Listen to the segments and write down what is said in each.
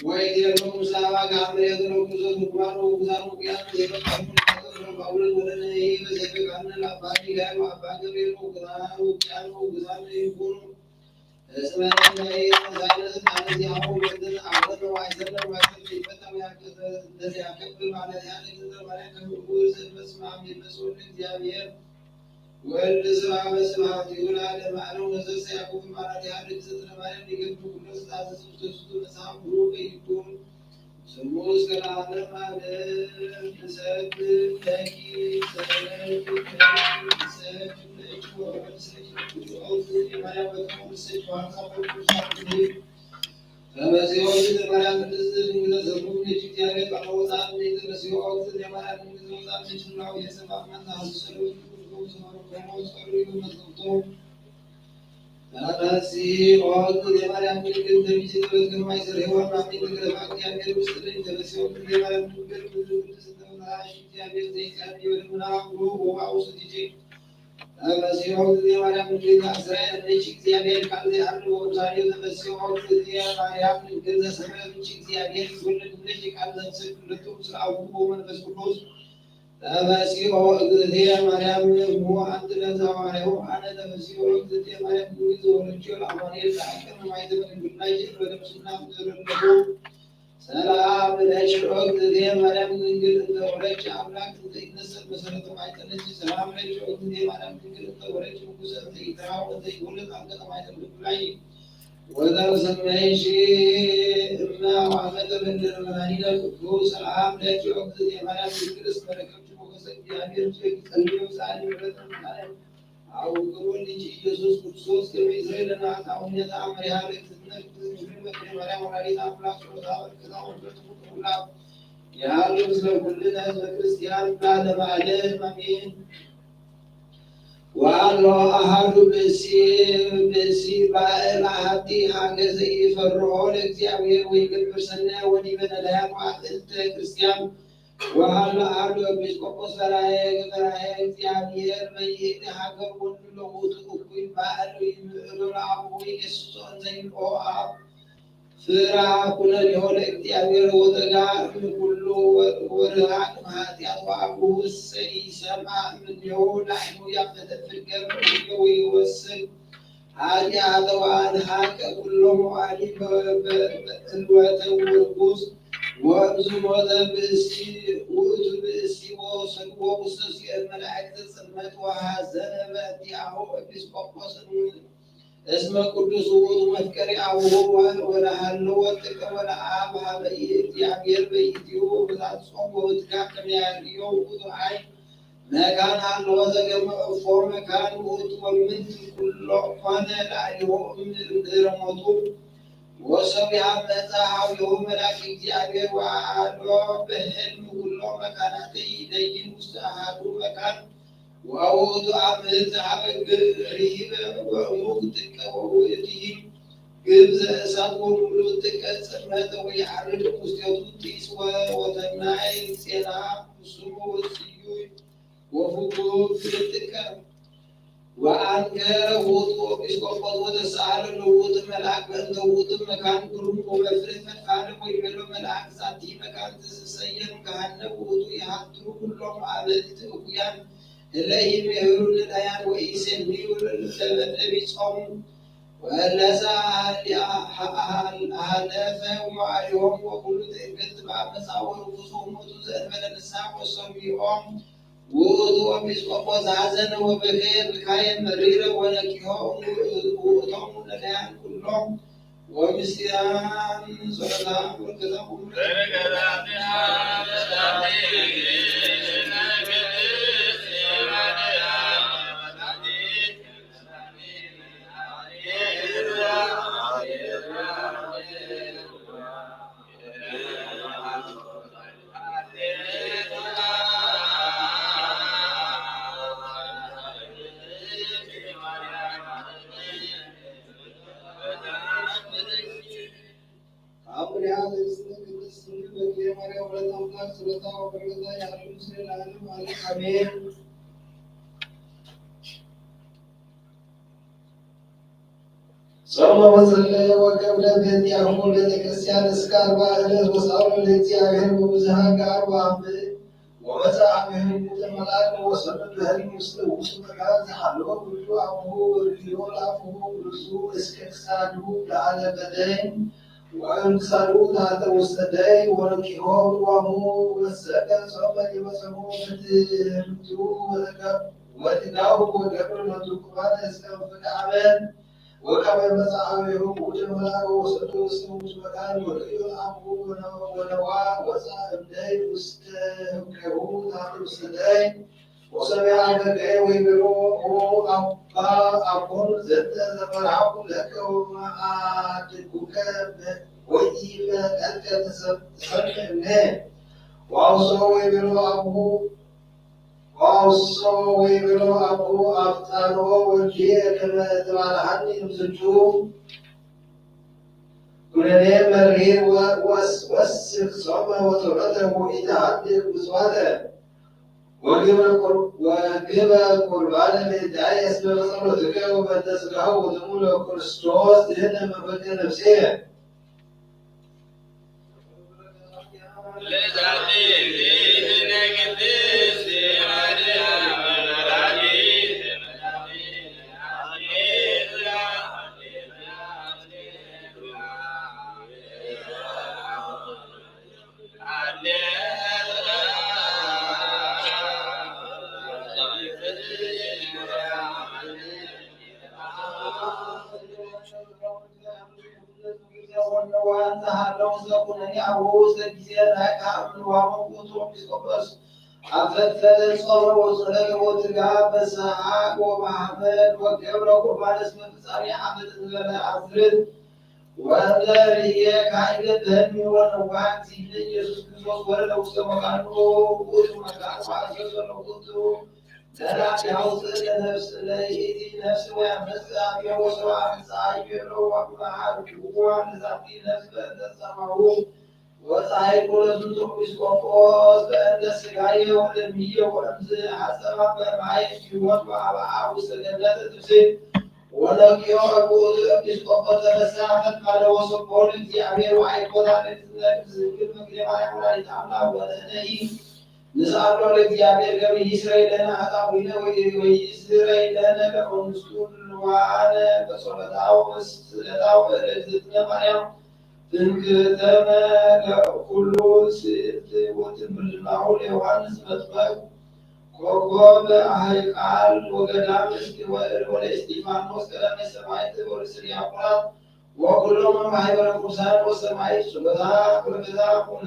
ወይቤሎሙ ምስለ አባግዕ አመ ርእየቶ ለኩሉ ዘትርጉማኑ ወኩሳኑ ቅያን ዘይፈቀዱ ለተቀብሎ ባቡሎን ወለነሂ በዘይፈቀድነ ለአባዲ ጋር ወአባ ገብርኤል ወኩሳኑ ቅያን ወኩሳኑ ይኩኑ። እስመ ለእመ ኢመሳይነ ስልጣነ ዚአሁ ወእንተ ተአምረነ ወአይሰነ ወአይሰነ ይፈታ ወያከ-፣ እንተ ዚአከብር ማለት ያለ ግንዘብ ማርያም ከመ እቡር ዘእመ ስማ አሜን በስወልደ እግዚአብሔር ወልድ ስብሐ በስብሐቲሁ ለዓለመ ዓለም ወዘሰ ያዕቆብ ማራት ያህል እግዝእትነ ማርያም ሊገብር ኩሎ ስታዘዝ ውስተ ዝንቱ መጽሐፍ ብሩክ ይኩን ስሙ እስከ ለዓለም ዓለም። ንሰግድ ለኪ ሰግድ ለኪ ሰግድ ለኪ ወወንሰኪ ኩሉ አውዱ የማርያም በጣም ወሰኪ ዋንሳ በኩል ሳትል ተመጽኦ እግዝእትነ ማርያም ቅድስት ድንግል ዘርኩም ልጅ እግዚአብሔር ባለወጣት ቤት ተመጽኦ እግዝእትነ ማርያም ድንግል ዘወጣት ልጅ ነው የሰባ ማታ ሐሰሰሉ ቅዱስ ነው ሰማሩ ከሞ ጸሩ ይመጽቶ ተመጽኦ እግዝእትነ ማርያም ድንግል ተሚዚ ተበዝገማይ ዘር ሔዋን ማሚ ንግረፋ እግዚአብሔር ውስጥ ልጅ ተመጽኦ እግዝእትነ ማርያም ድንግል ብዙ ቅዱስ ተመላሽ እግዚአብሔር ዘይጻድ ይወድምና ብሎ ወባ ውስጥ ይጂ ተመሲሖ ጊዜ ማርያም ድንግል አስራ ያለች እግዚአብሔር ቃል ያሉ ወምሳሌ ተመሲሖ ጊዜ ማርያም ድንግል ዘሰመረች እግዚአብሔር ይወለድ ልጅ ቃል ዘምስል ሁለቱ ምስለ አቡሁ ወመንፈስ ቅዱስ ተመሲሖ እግዝእትየ ማርያም እሙ አንት ለዘ ሐዋርያሁ አነ ተመሲሖ እግዝእትየ ማርያም ድንግል ዘወለድኪዮ ለአማኑኤል ተአቅም ማይተመ ድንግልና ይእቲ ወደምስና ምዘረለሁ ሰላም ለኪ ኦ እግዝእትየ ማርያም ድንግል እንተ ወለድኪ አምላክ እንተ ይትነሰት መሰረተ ማይጸነኪ ሰላም ለኪ ኦ እግዝእትየ ማርያም ድንግል እንተ ወለድኪ ንጉሰ እንተ ይትራው እንተ ይትወለድ አንቀጸ ማይጸን ብላይ ወተሰመይኪ እመ አዋመተ በእንተ መድኃኒነ ቅዱስ ሰላም ለኪ ኦ እግዝእትየ ማርያም ድንግል እስመ ረከብኪ ሞገሰ እግዚአብሔር ጸልዮ ሳሊ ምሕረት አውግሩ ልጅ ኢየሱስ ክርስቶስ ከመ ይስረይ ለነ ኃጣውኢነ ተአምር ያህል እግዝእትነ ቅድስት ድንግል በክንደ ማርያም ወላዲተ አምላክ ጸሎታ በረከታ ወበረከቱ ኩላ ያህል ምስለ ኩልነ ህዝበ ክርስቲያን ለዓለመ ዓለም አሜን። ወአሎ አሐዱ ብእሲ ብእሲ ባእል አሐቲ ሀገዘ ኢፈርሆ ለእግዚአብሔር ወይገብር ሰናየ ወዲበ ነዳያን ወአብዕልተ ክርስቲያን ወሀሎ አሐዱ ኤጲስቆጶስ ፈራሄ ፈራሄ እግዚአብሔር በይእቲ ሀገር ወሉ ለውእቱ እኩይ ባዕል ይምዕሉ ለአቡሁ ይገስጾ እንዘ ይብልኦ አብ ፍራ ኩነኔሆ ለእግዚአብሔር ወተጋ እምኩሉ ወርሃቅ ማሕጢአት ወአቡሁ እሰ ይሰምዐ እምኔሁ ላዕሉ ያፈተፍር ገር ወይወስድ ኃጢአተ ወአድኃቀ ኩሎ መዋዕሊ በእልወተ ወርኩስ ወእምዝ ሞተ ብእሲ ውእቱ ብእሲ ወሰድዎ ውስተ ሲኦል መላእክት ጽልመት ወሐዘነ በእንቲአሁ ኤጲስቆጶስ እስመ ቅዱስ ውእቱ መፍቀሪ አቡሁ ወለሃለወ ጥቀ ወለአብ ሀበ እግዚአብሔር በይእቲሁ በዛጾም ወትጋ ከመያርዮ ውእቱ አይ መካን አለወ ዘገመ እፎ መካን ውእቱ ወምንት ኩሎ ኮነ ላዕሌሁ እምድህረ ሞቱ ወሰቢሃ መጻ ሀቢሁ መልአክ እግዚአብሔር ወአዶ በሕልም ኩሎ መካናት ይደይን ውስተ አሐዱ መካን ወውእቱ አምልጥ ሀበ ርሂበ ወእሙቅ ጥቀ ወውእቲሂ ግብዘ እሳት ወምሉእ ጥቀ ጽልመተ ወየዐርድ ውስቴቱ ጢስ ወተናይ ጼና ስሙ ወጽዩይ ወፎ ክጥቀም። ወአንከረ ውእቱ ኤጲስቆጶስ ወተሳሃለ ለውእቱ መልአክ በእንተ ውእቱ መካን ግሩም ወመፍርህ ፈድፋደ ወይቤሎ መልአክ ዛቲ መካን ትሰየም ገሃነም ውእቱ ይሃድሩ ኩሎም አበድት እኩያን እለ ኢምህሩ ነዳያን ወኢሰምዩ ለመጠቢጾም ወለዘ አሃለፈ መዋዕሊሆም ወኩሉ ትዕግልት በአመፃ ወርኩሶም ውእቱ ዘእንበለ ንስሐ ወሰሚዖም ውእቱ ኤጲስቆጶስ ሐዘነ ወበከየ ብካየ መሪረ ወነኪሆ ውእቶም ነዳያን ኩሎም ወምስጢራን ጸሎታን ወርክታን ጾመ ወጸለየ ወገብረ በእንቲአሁ ቤተ ክርስቲያን እስከ አርባ ዕለት ወሰአሉ ለእግዚአብሔር በብዙኃን ከአርባ አምዕት ወመጻ አብሔሩ መልአክ ወሰዱ በህልም ውስጥ ውስጥ መካን ዘሓለወ ኩሉ አፉሁ ወርግዮ ለአፉሁ ርእሱ እስከ ክሳዱ ለዓለ በደይን ወእም ክሳዱ ታሕተ ውስተ ደይ ወረኪሆ ዋሙ ወሰቀ ጾመ ሊመሰሙ በትህርቱ ወተጋ ወትጋቡ ወገብር መቱ ቁርባነ እስከ ፍቃ አመን ወካመ መጻ አብሔሩ ውእቱ መልአክ ወሰዱ ውስተ ውእቱ መካን ወርእዮ አፉሁ ወነዋ ወፃ እምደይ ውስተ ህብገሁ ታሕተ ውስተ ደይ ወሰሚዐ በገየ ወይቤሎ ኦ አባ አኮኑ ዘንተ ዘፈርሃኩ ለከ ወመአድኩከ ወኢፈቀድከ ትሰምዕ እምኔ። ወአውስኦ ወይቤሎ አቡሁ ወአውስኦ ወይቤሎ አቡሁ አፍጣንኦ ወልድየ ከመ ትባልሃኒ እምዝንቱ ኩነኔ መሪር ወወስ ወስክ ጾመ ወጸሎተ ወኢተሃድግ ምጽዋተ ወግብረ ቁር- ወግበ ቁርባነ ለእግዚአብሔር እስመ በጸሎትከ ወበእንተ ሥጋሁ ወደሙ ለክርስቶስ ድህነ መፈቀ ነፍስየ። ኣብ ፈድፈደ ጾመ ወጸለየ ወትጋ በሰዓት ወማሕመድ ወገብረ ቁርባነ እስመ ፍጻሜ ዓመት እንበለ አዝርት ወእንተ ርእየ ካይበ በህልሚ ወነዋት ሲለ ኢየሱስ ክርስቶስ ወረደ ውስተ መካኑ ውእቱ መካን ወአዘዞ ለውእቱ ለራእቲ አውፅእ ለነፍስ ለይእቲ ነፍስ ወያመጽእ አብየ ወሰው አምፃ ይቤሎ ወመሃርክዎ ለዛቲ ነፍስ በእንተ ጸማሁ ወፀሐይ ኩለቱ ጥዑም ኤጲስቆጶስ በእንተ ሥጋየ ወደምየ ወእምዝ ሐፀባ በማየ ሕይወት ወአብአ ውስተ ገነት ትፍስሕ ወነኪዮ እምውእቱ ኤጲስቆጶስ ተነሳ ፈድፋደ ወሰብሖ ለእግዚአብሔር ወአይኮታ ለእግዝእትነ ቅድስት ድንግል መግደ ማርያም ወላዲተ አምላክ ወንሕነሂ ንስአሎ ለእግዚአብሔር ከመ ይስረይ ለነ ኃጣውኢነ ወይስረይ ለነ ለመንግስቱ ድልዋነ በጸሎታ ወበስእለታ ወእለ እግዝእትነ ማርያም ትምክሕተነ ለኩሉ ስእልት ወትምርናሁ ለዮሐንስ መጥመቅ ኮኮብ ኃይል ቃል ወገዳም እስጢ ወእድ ወለ እስጢፋኖስ ቀዳማይ ሰማዕት ወርእሰ ዲያቆናት ወኩሎም ማሕበረ ቅዱሳን ወሰማዕት ጸሎታ ኩልታ ኩሉ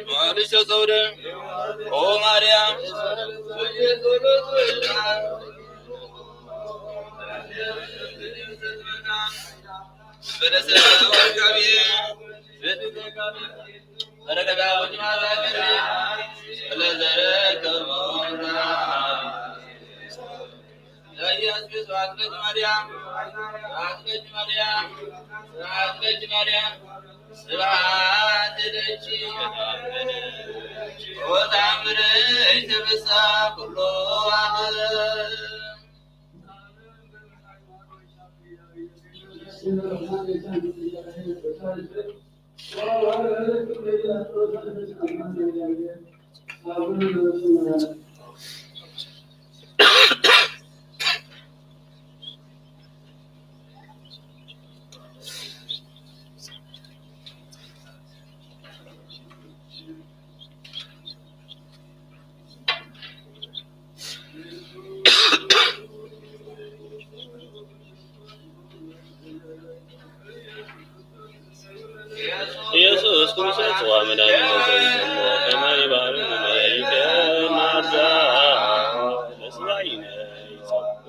ማልሽ ተጸውደ ኦ ማርያም በለሰ ወርቃቢ በረከታ ወጅማታ ስለዘረከበ ኢየሱስ ስብሐት ለኪ ማርያም፣ ስብሐት ለኪ ማርያም፣ ስብሐት ለኪ ማርያም፣ ስብሐት ለኪ ወታምርኪ ትብጻሕ ኩሉ ዓለም። ኢየሱስ ክርስቶስ ዋ መድኃኒነ ዘንሰሞ ከመ ይባርክ መላእክተ ማርታ ለስባይነ ይጸብሑ።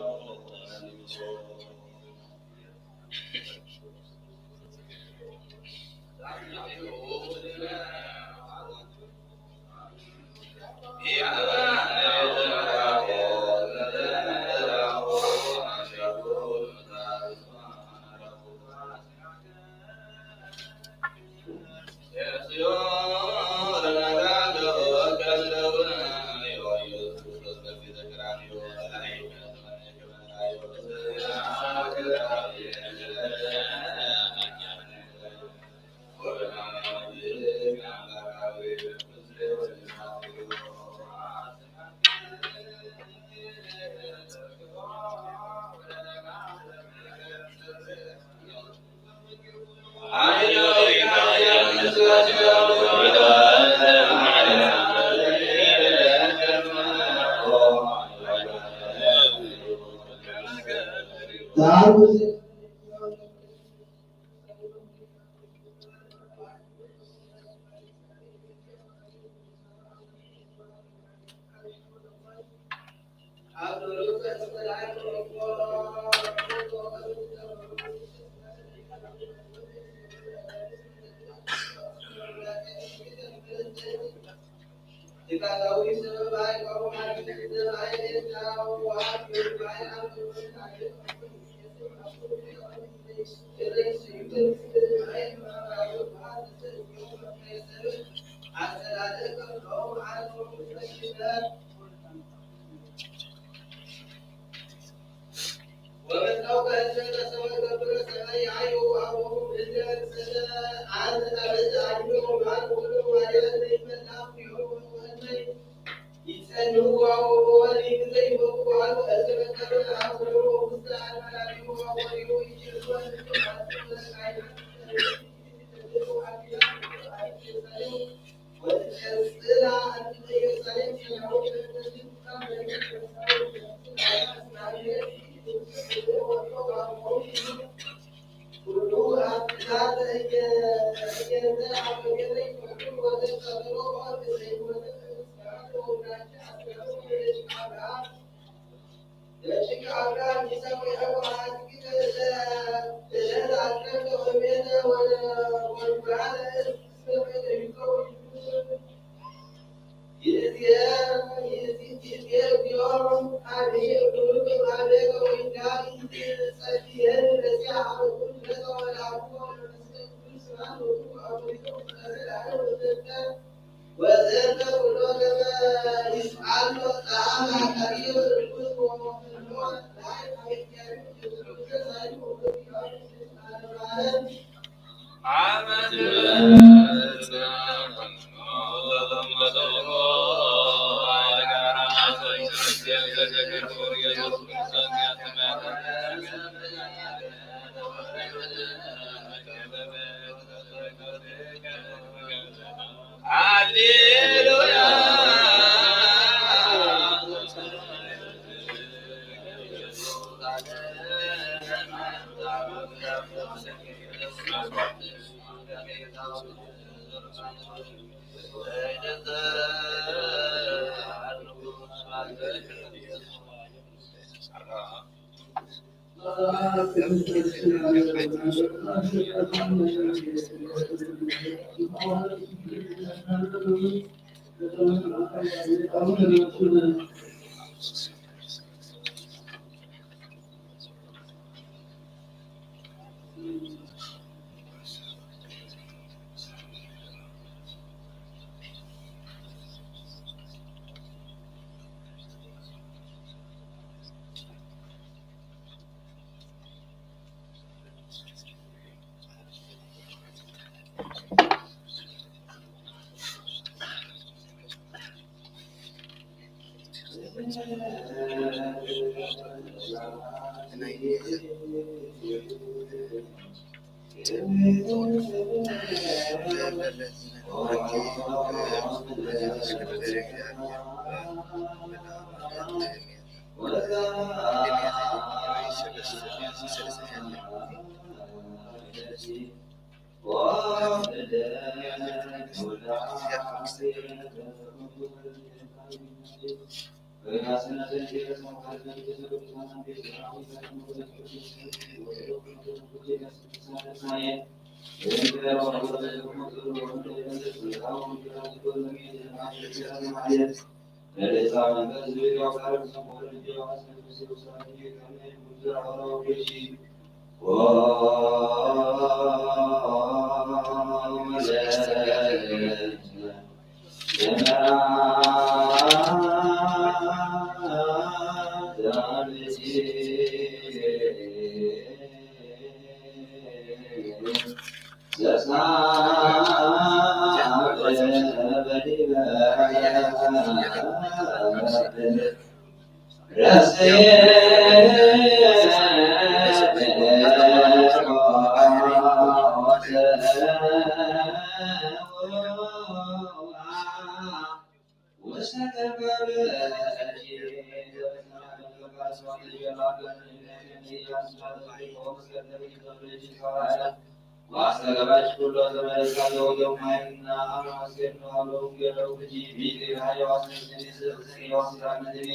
ዋስተጋባች ኩሎ ተመለሳለሁ። ዮም ማይና አማስገድነዋለሁ። ገለው ልጅ ሚዜ ሃየዋስነትኒ ስብስኒ ዋስራነትኒ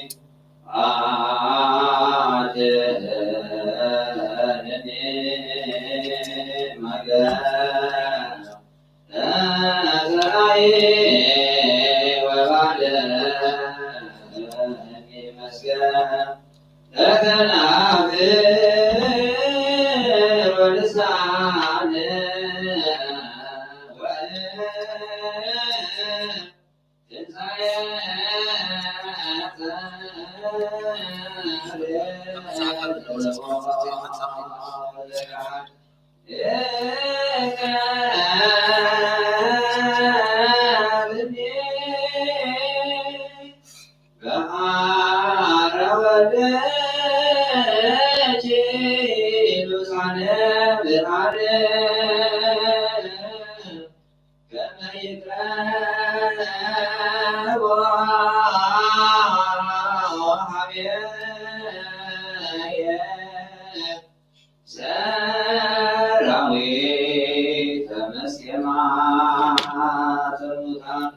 አደነኒ ማገ ተሰራይ ወባደኒ መስገን ተተናፍር ወልሳን ሰራዊተ መስየማ ተሙታን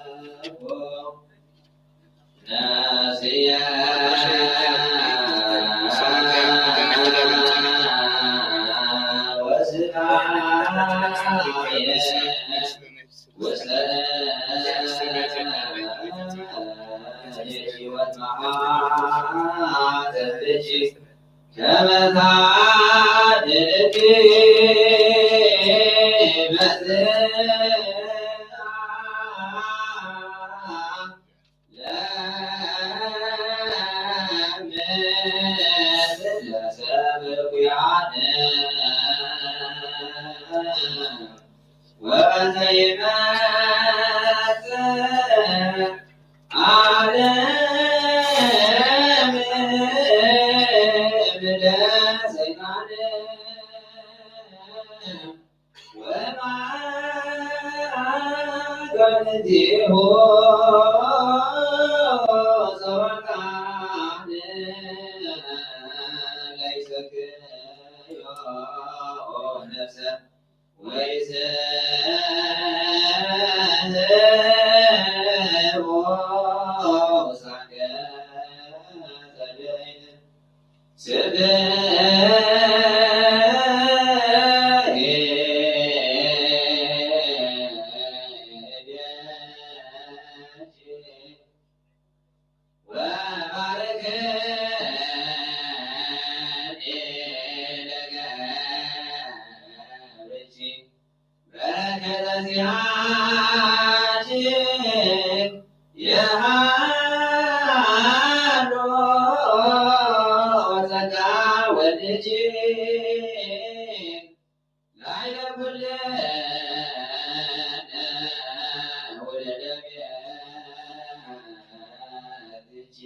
አዘገደፎ ነስየ ወስጋየ ነፍሰ ወይስሕቦ ሳንገ ጸደይ ስብሒ ወባርክ ለገብርኪ በረከተ ዚአኪ የሃሎ ጸጋ ወልድኪ ላዕለ ኩልነ ውሉደ ቤትኪ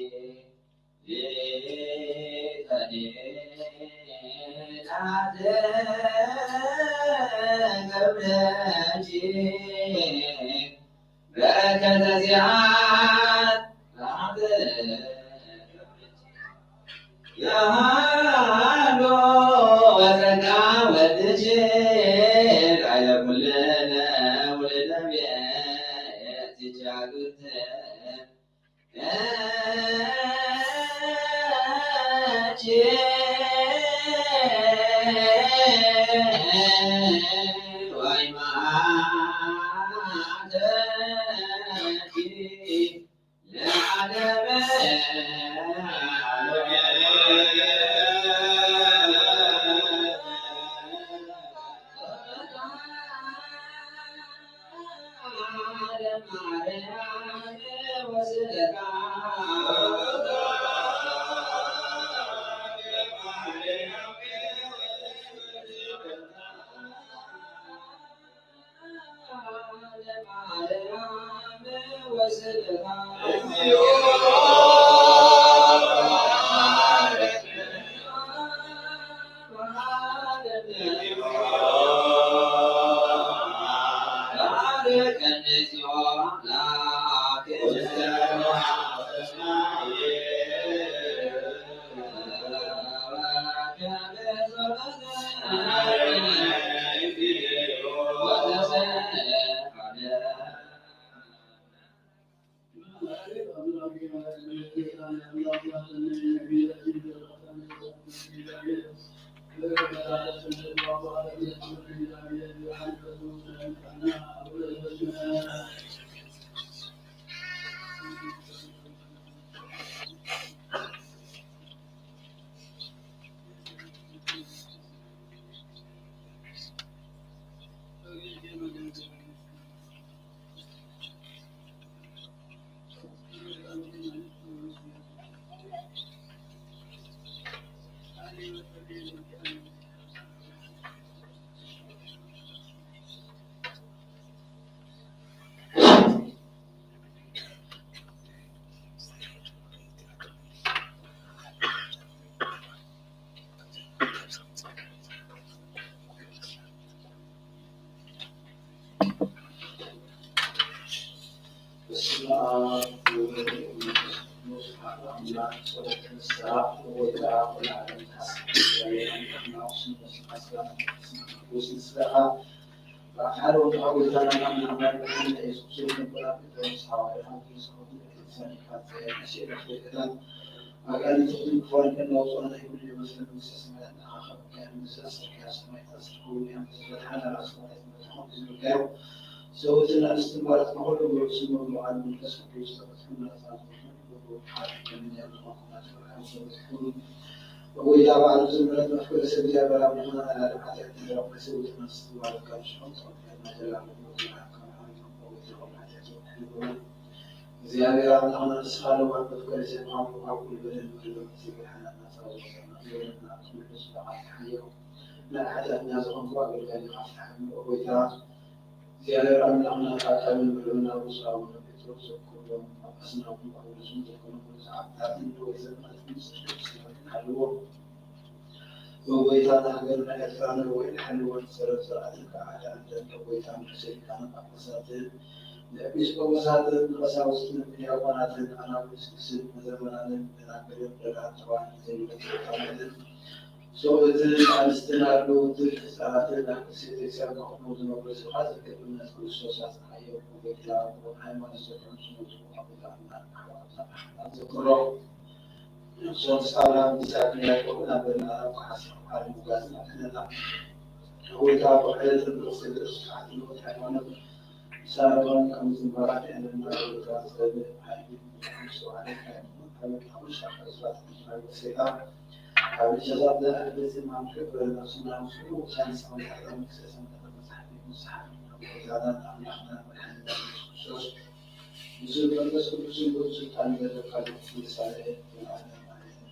ሊተ ሊቃነ ገብረኪ በረከተ ዚአኪ ያሃሎ ወጸጋ ወልድኪ ላዕለ ኩልነ ውሉደ ቤትኪ ጃግርተ በስመ አብ ወወልድ ወመንፈስ ቅዱስ አሐዱ አምላክ። ጸሎተ ንስሐ። ወወልዳ ወለዓለም ተሐስብ። እግዚአብሔር አምላክና ውስን በስመ አብ ወመንፈስ ቅዱስ ንስሐ በአካል ወመንፈስ ጎይታና አምላክ ኢየሱስ ክርስቶስ ነበር። ሐዋርያ ሐዋርያ አጋንንትን ክፉዓን ከናውፅኦ ናይ ኩሉ የመስለን መንግስተ ሰማያት ንዓኻ በቃ። ምድሪ ኣሰርክያ ሰማይ ኣሰርክውን እያ። ምድሪ ሓና ራስ ማለት ምድሪ ሓንቲ ዝብልካዮ ሰውትን ኣንስትን ማለት ንኹሉ ብርሱ መብልዓን መንፈስ ቅዱስ ተፈትሑና ፃንትኹም ብሩክ ሓቂ ከምኛ ዝኾንኩና ተበርካን ሰውትኩም በጎይታ በዓሉ ዝምረት መፍቀሪ ሰብ እግዚኣብሔር ኣምላኽና ኣላለ ሓጢኣት ተረፍ ሰውትን ኣንስትን ማለት ካብ ሽሖም ተወልከና ጀላሉ ሞት ይሃብካ። መሓሪ በጎይታ ካብ ሓጢኣት ወክልጎና እግዚኣብሔር ኣምላኽና ንስኻ ለዋን መፍቀሪ ሰብ ካብ ኩሉ በደል ምሕረት እግዚኣብሔር ሓናና ፃውፅና ዝበለና ኩሉ ስራሓት ሓየው ናይ ሓጢኣትና ዝኾንኩ ኣገልጋሊ ካፍትሓ እሞ ጎይታ እግዚኣብሔር ኣምላኽና ጣጣሚ ምልኡና ብፁዕ ኣቡነ ጴጥሮስ ዘኩሎም ኣባስና እውን ኣቡነ ስም ዘኮነ ኩሉ ዝዓብታት ንወይ ዘመናት ምስ ቅዱስ ሃልዎ በጎይታ ንሃገርና ኤርትራ ንወይ ንሓልወን ሰረት ዘርኣትን ከዓ ተኣንተን በጎይታ ንሕሰልካን ጳጳሳትን ንኤጲስቆጶሳትን ንቐሳውስትን ንዲያቆናትን ኣናብስ ስግስን መዘመራንን ደናግልን ደራን ተዋን ዘይብለት ካህናትን ሰብኡትን ኣንስትን ኣልቦ ውድብ ህፃናትን ኣብ ቅድስቲ ቤተክርስትያን ከቕርቡ ዝነብሩ ስብሐት ዝገብር እምነት ክርስቶስ ኣጽንዓዮ። ብጎይታ ብሩኽ ሃይማኖት ዘተምስሉ ዝብሉ ኣቦታትና ኣሕዋትና ካህናት ዘክሮ። ንሶም ሳላ ምሳሌ ያዕቆብ ናብ በርናባስ ዓሊ ምጓዝና ክነና። ጎይታ ብሕይል ብሩኽ ስግር ስብሐት ንውት ሃይማኖት ሰላም ከም ዝንበራት የለና። ጎይታ ዝገብር ሓይሊ ብሩኽ ሰብኣይ ካብ ኣብ ሻፍ ሕዝባት ሰይጣን ካብ ሸዛት ለኣሕደዚ ማምልክ በለናሱና ምስሉ ቻንስ መላእክታን ክሰሰን መጽሓፍ ንስሓ ዛናን ኣምላኽና መድሓኒና ኢየሱስ ክርስቶስ ምስሉ መንፈስ ቅዱስን ብስልጣን ዘለካ ልክፍል ሳለ ዘለዓለም ኣሜን።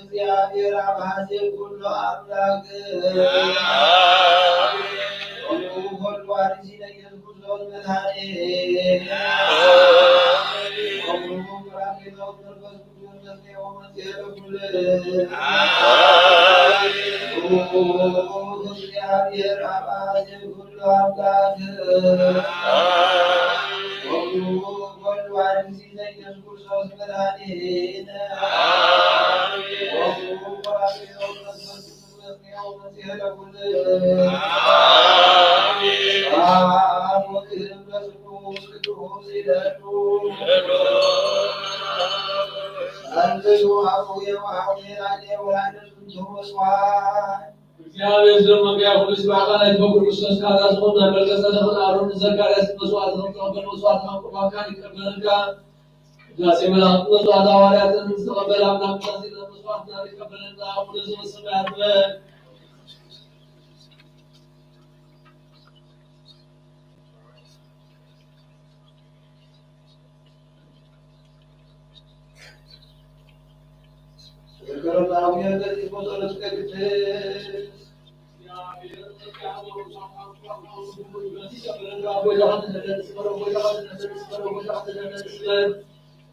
እግዚአብሔር አብ ሀዜ ኩሉ አምላክ ወውሉድ ወልድ ዋሕድ ኢየሱስ ክርስቶስ መድኃኒነ። አሜን። ወመንጽሔነ ኩልነ። አሜን። እግዚአብሔር አብ ሀዜ ኩሉ አምላክ አሜን። ወውሉድ ወልድ ዋሕድ ኢየሱስ ክርስቶስ መድኃኒነ። አሜን። ወውሉድ ወልድ ዋሕድ ኢየሱስ ክርስቶስ ጸልዩ አቡየ ወአቡየ ላዕሌ ወላዕለ ዝንቱ መስዋዕት። እግዚኣብሔር ዘመንገያ ኩሉ ስብሐት ናይ በኩር ክርስቶስ ካህናት ዝኾኑ ናይ መልከ ጸደቅን ኣሮንን ዘካርያስን መስዋዕትኹም ተቐበል፣ መስዋዕትና ቁርባንካ ይቀበለልካ። ቅዳሴ መላእክት መስዋዕት ሃዋርያትን ዝተቐበለ ኣምላኽ ቅዳሴ መስዋዕትና ይቀበለልና። ኣቡነ ዘበሰማያት በል።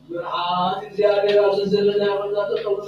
ብርሃን እግዚኣብሔር ኣብዚ ዘለና ይኹን።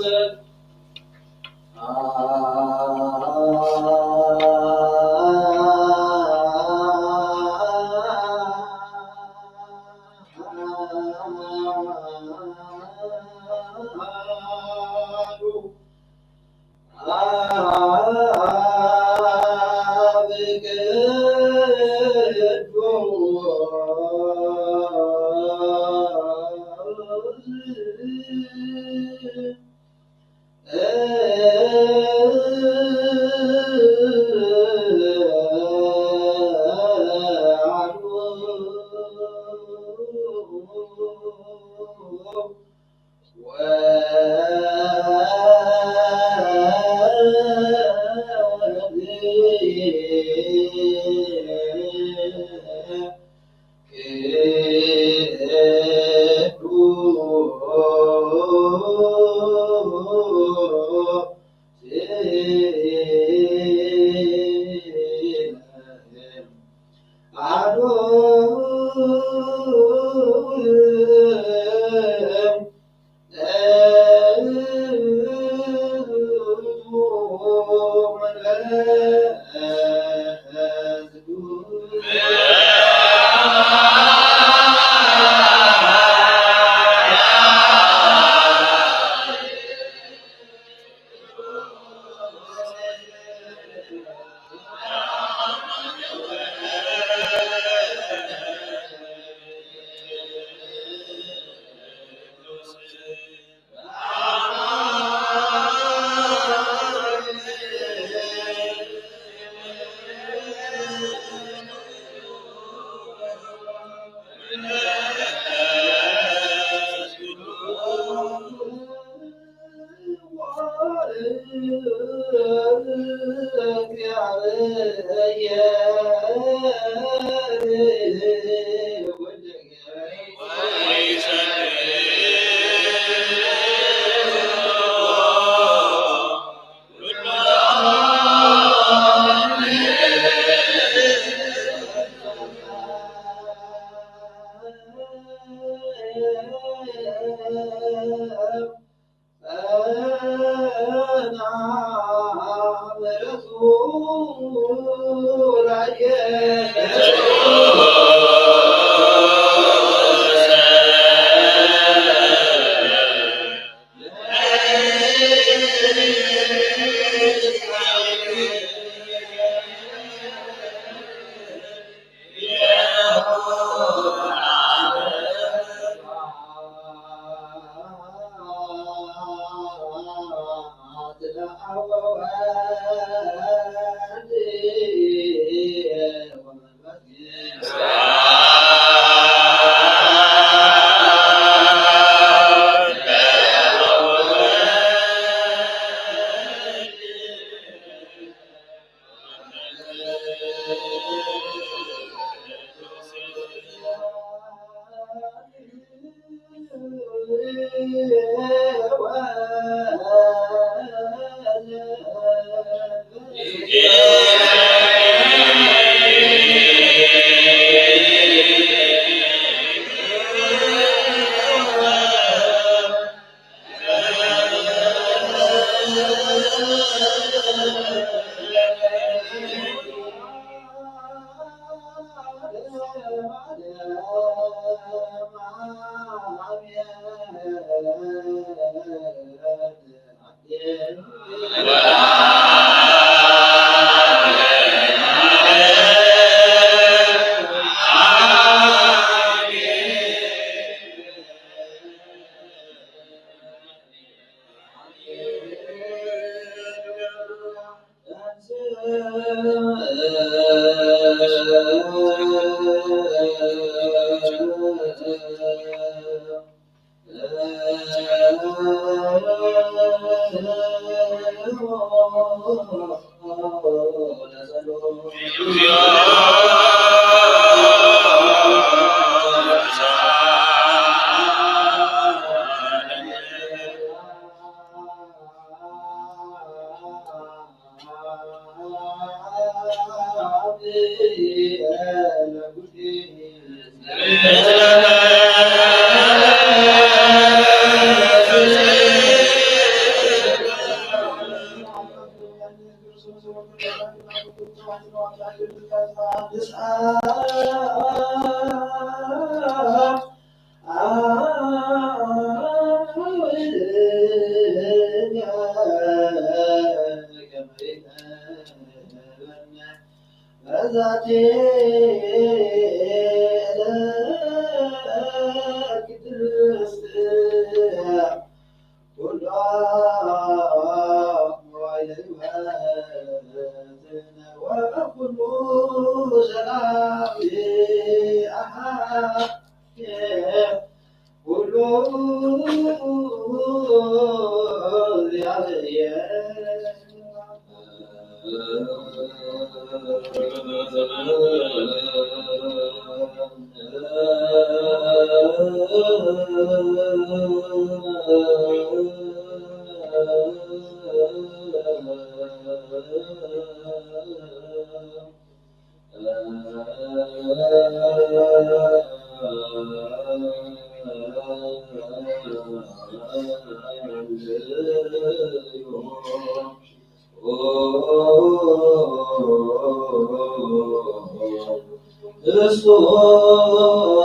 እሱ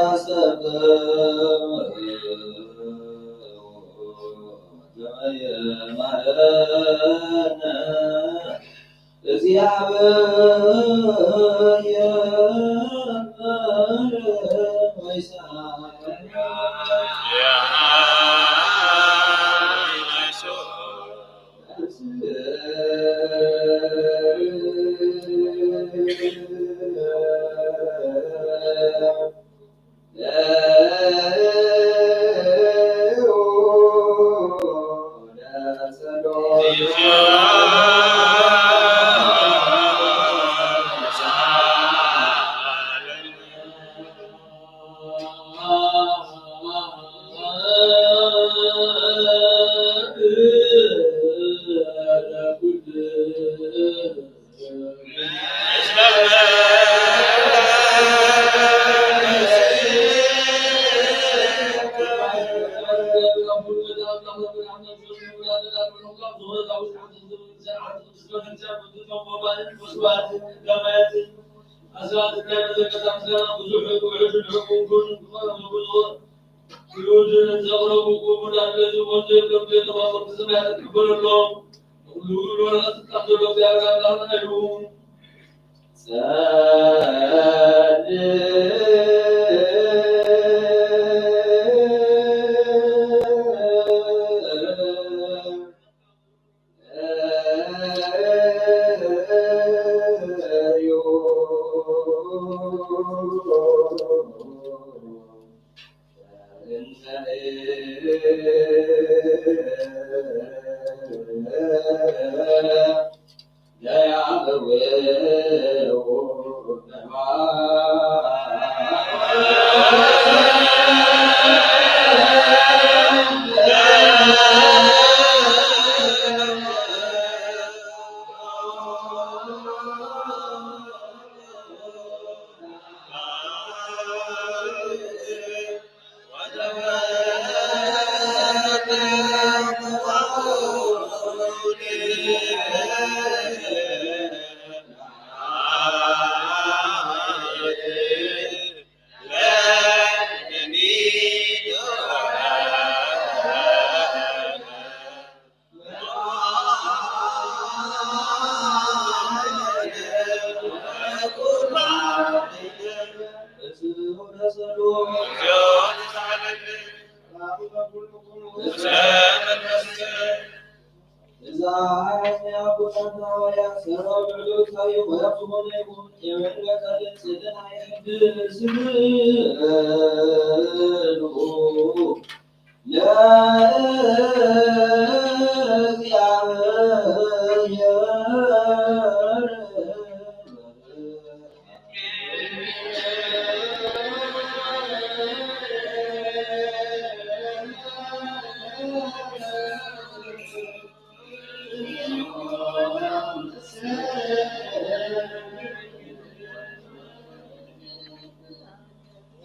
አሰበ ወየማረነ እግዚአብሔር ወይሳለነ። እዛ ኣቦታትና ሃዋርያ ሰራዊ ልዑል ታሪኽ ወያብ ዝኾነ ይኹን የመን መቀልን ጽልን ኣይሕድር ስግዱ ለእግዚኣብሔር።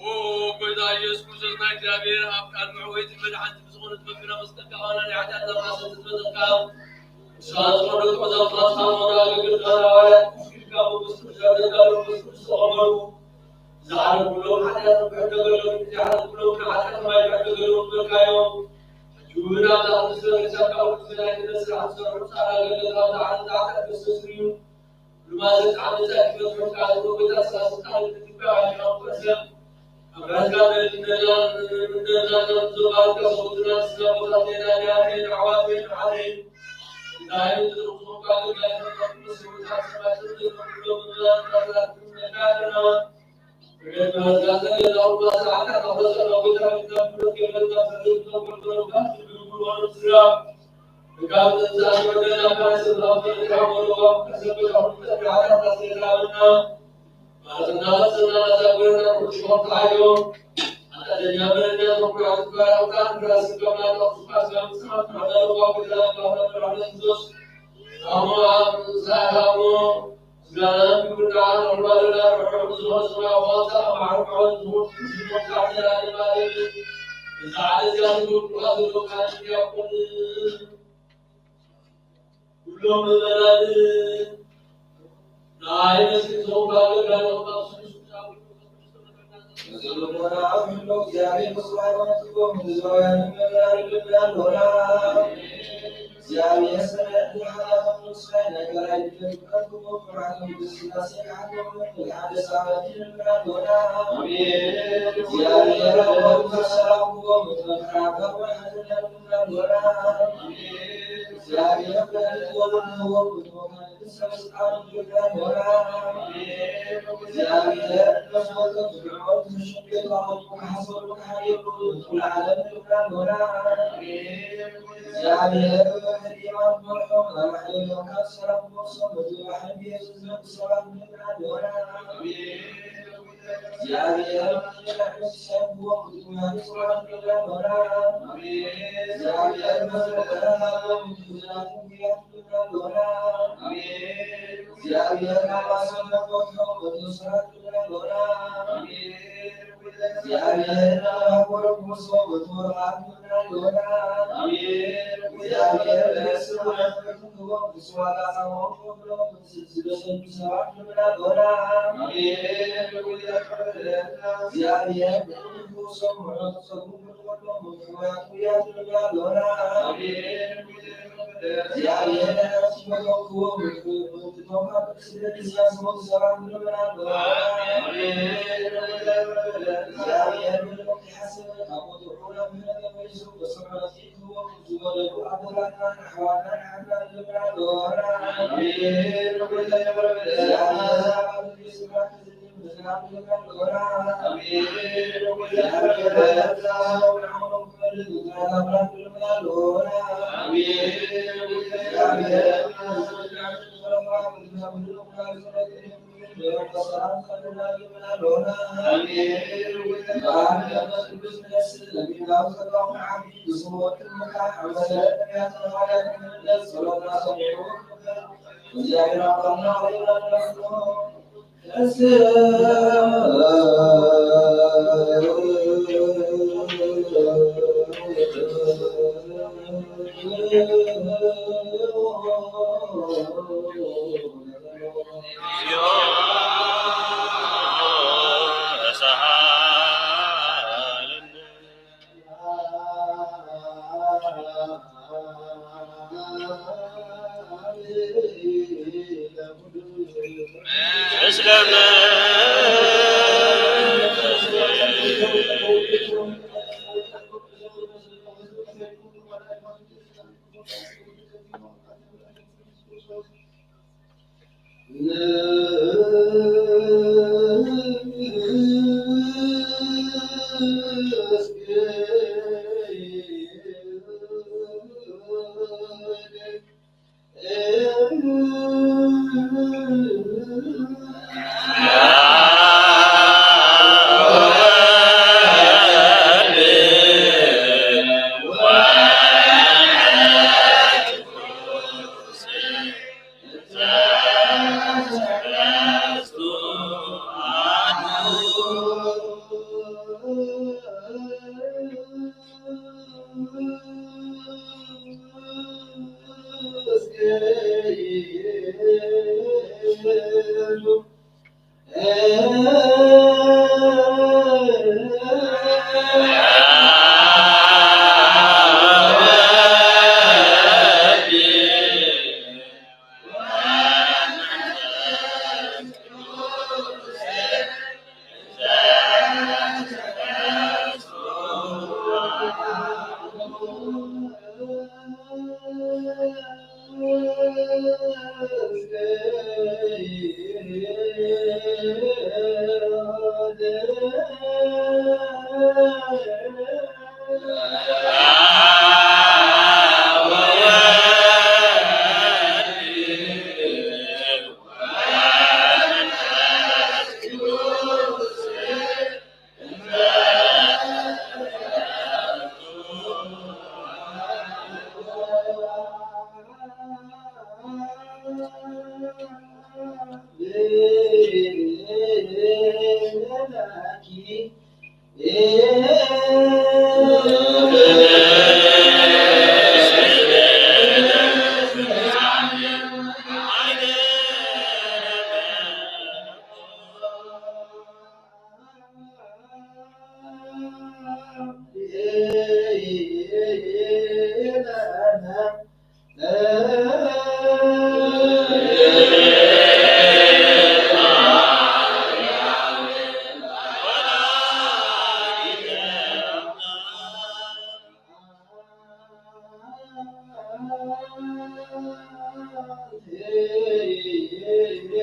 ኦ ጎይታ ኢየሱስ ክርስቶስ ናይ እግዚኣብሔር ኣብ ቃል መዕወይቲ መድሓንቲ ብዝኾነት መኪና መስቀልካ ኻና ናይ ሓጢኣትና ማሰቲ ዝበተካ ንስኻ ዝኾነ ቁዛት ማስኻ ዝኾነ ኣገልግልካ ሃዋርያት ኩፍ ኢልካ መንግስቲ ምድር ዘዳለዉ መንግስቲ ዝተቐበሉ ዝዓለምኩሎም ሓጢኣት ምሕረት ተገለሉ፣ ዘይዓለምኩሎም ንሓጢኣት ማይ ምሕረት ተገለሉ ዝበልካዮ፣ ሕጂ እውን ኣብዛ ቅድስቲ ቤተክርስትያን ካብ ኩሉ ግዜ ናይ ክህነት ስራሕ ዝሰርሑ ጻድቃን ኣገልገልካ ኣብዛ ዓለም ዝዓጠቐ ክርስቶስ እዩ። ኩሉ ማለት ዓመጻ ክፈትሑ ካብ ዝብሉ ጎይታ ስራ ስልጣን ክትግባ ኣሊኻ ክፈርሰ፣ ኣብ ምሕረትካ ንደልና፣ ንደልና ንዘባርካ ሰውትና ንስጋ ቦታቴና ንያቴን ኣሕዋቴን ሓቴን እንታይ ትርጉም ቃል ናይ ፈጣሪ ምስሉታት ሰማዕትን ዝፈቅዶ ምድራን ቃላት ነጋደና። ኩሎም ምእመናን ናይ መስጊድ ዝኾኑ ኣገልጋሊ ወጣት ስሉስ ብቻ። እዚ ልቦና ኣብ ህሎ እግዚኣብሔር ምስጋና ይኹን። ህዝባውያን ምእመናን ልብና ልቦና እግዚኣብሔር ሰማያት ሓጢኣቶም ንስኻይ ናይ ካልኣይ ልደት ክቀርብዎ ፍርሃቶም ብስላሴ ክሓቶም ሓደ ሳበት ልብና ልቦና። እግዚኣብሔር ኣቦ ሰላምዎ ምትመክራ ካብ ሓዘን ልብና ልቦና። እግዚኣብሔር ብሕልዎ ምንዎ ምትመክራ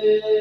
ውእቱ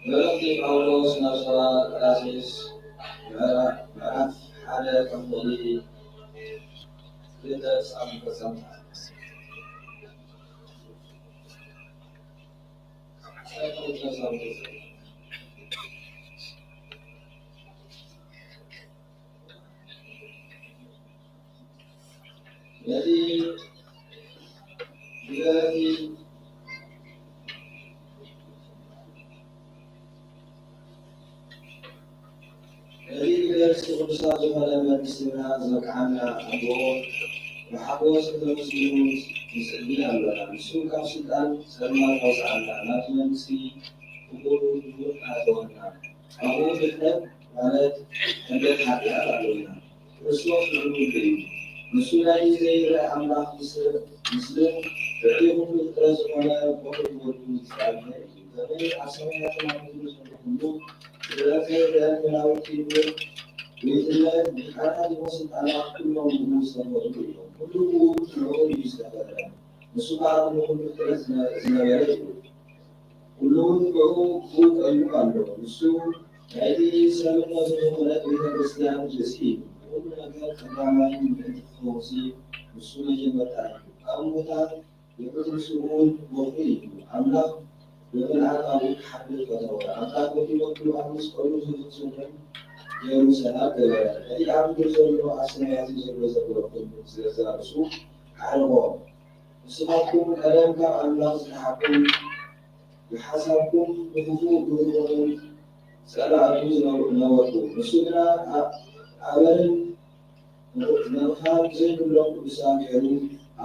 መልእኽቲ ጳውሎስ ናብ ሰባት ቆላስይስ ምዕራፍ ሓደ ክፍሊ ክልተ ክሳብ ክልተ ነቲ ብገረቲ ነቲ ብገርሲ ቅዱሳን ዝኾነ መንግስትና ዘብቅዓና ኣቦ ብሓጎስ እንተመስግኑ ንስእሊ ኣሎና። ንሱ ካብ ስልጣን ጸልማት ኣውጽኣና፣ ናቱ መንግስቲ ፍቕሩ ንሙሉእ ኣእተወና። ኣብኡ ድሕነት ማለት ሕንደት ሓጢኣት ኣሎና። ክርስቶስ ንኹሉ እዩ። ንሱ ናይ ዘይረኣ ኣምላኽ ምስ-፣ ምስልን ልዕሊ ኩሉ ፍጥረት ዝኾነ ቦኽሪ ወዱ ዝተኣልመ እዩ። ከመይ ኣብ ሰማያትን ኣብ ምድሪ ዘሎ ኩሉ ፍጥረት ዘይረአ መላውቲ ይኹን፣ ቤትነት፣ ሊቃናት ይኹን ስልጣናት ኩሎም ብኡ ዝተፈጥሩ እዮም። ኩሉ ብኡ ንዕኡ እዩ ዝተፈጥረ። ንሱ ከኣ ቅድሚ ኩሉ ፍጥረት ዝነ-፣ ዝነበረ እዩ። ኩሉ እውን ብኡ፣ ብኡ ኮይኑ ኣሎ። ንሱ ናይቲ ሰብነቱ ዝኾነት ቤተ ክርስቲያን ርእሲ እዩ። ንኹሉ ነገር ቀዳማይ ምእንቲ ክፈውሲ ንሱ መጀመርታ እዩ። ካብ ምዉታት ንክትንስኡ እውን ቦኽሪ እዩ። ኣምላኽ ብምልኣት ኣብኡ ክሓድር ፈተወ። ኣምላኽ በቲ ወዱ ኣብ መስቀሉ ዝፍጽምን ገይሩ ሰላም ገበረ። ነቲ ኣብ ምድሪ ዘሎ ኣብ ሰማያት ዘሎ ዘበለኩም ስለ ዝኣርሱ ዓርቦ። ንስኻትኩም ቀደም ካብ ኣምላኽ ዝረሓቕኩም፣ ብሓሳብኩም ብኽፉእ ብርኹምን ጸላእቱ ዝነበርኩም። ንሱ ግና ኣበርን ምኽፋል ዘይብሎም ቅዱሳን ገይሩ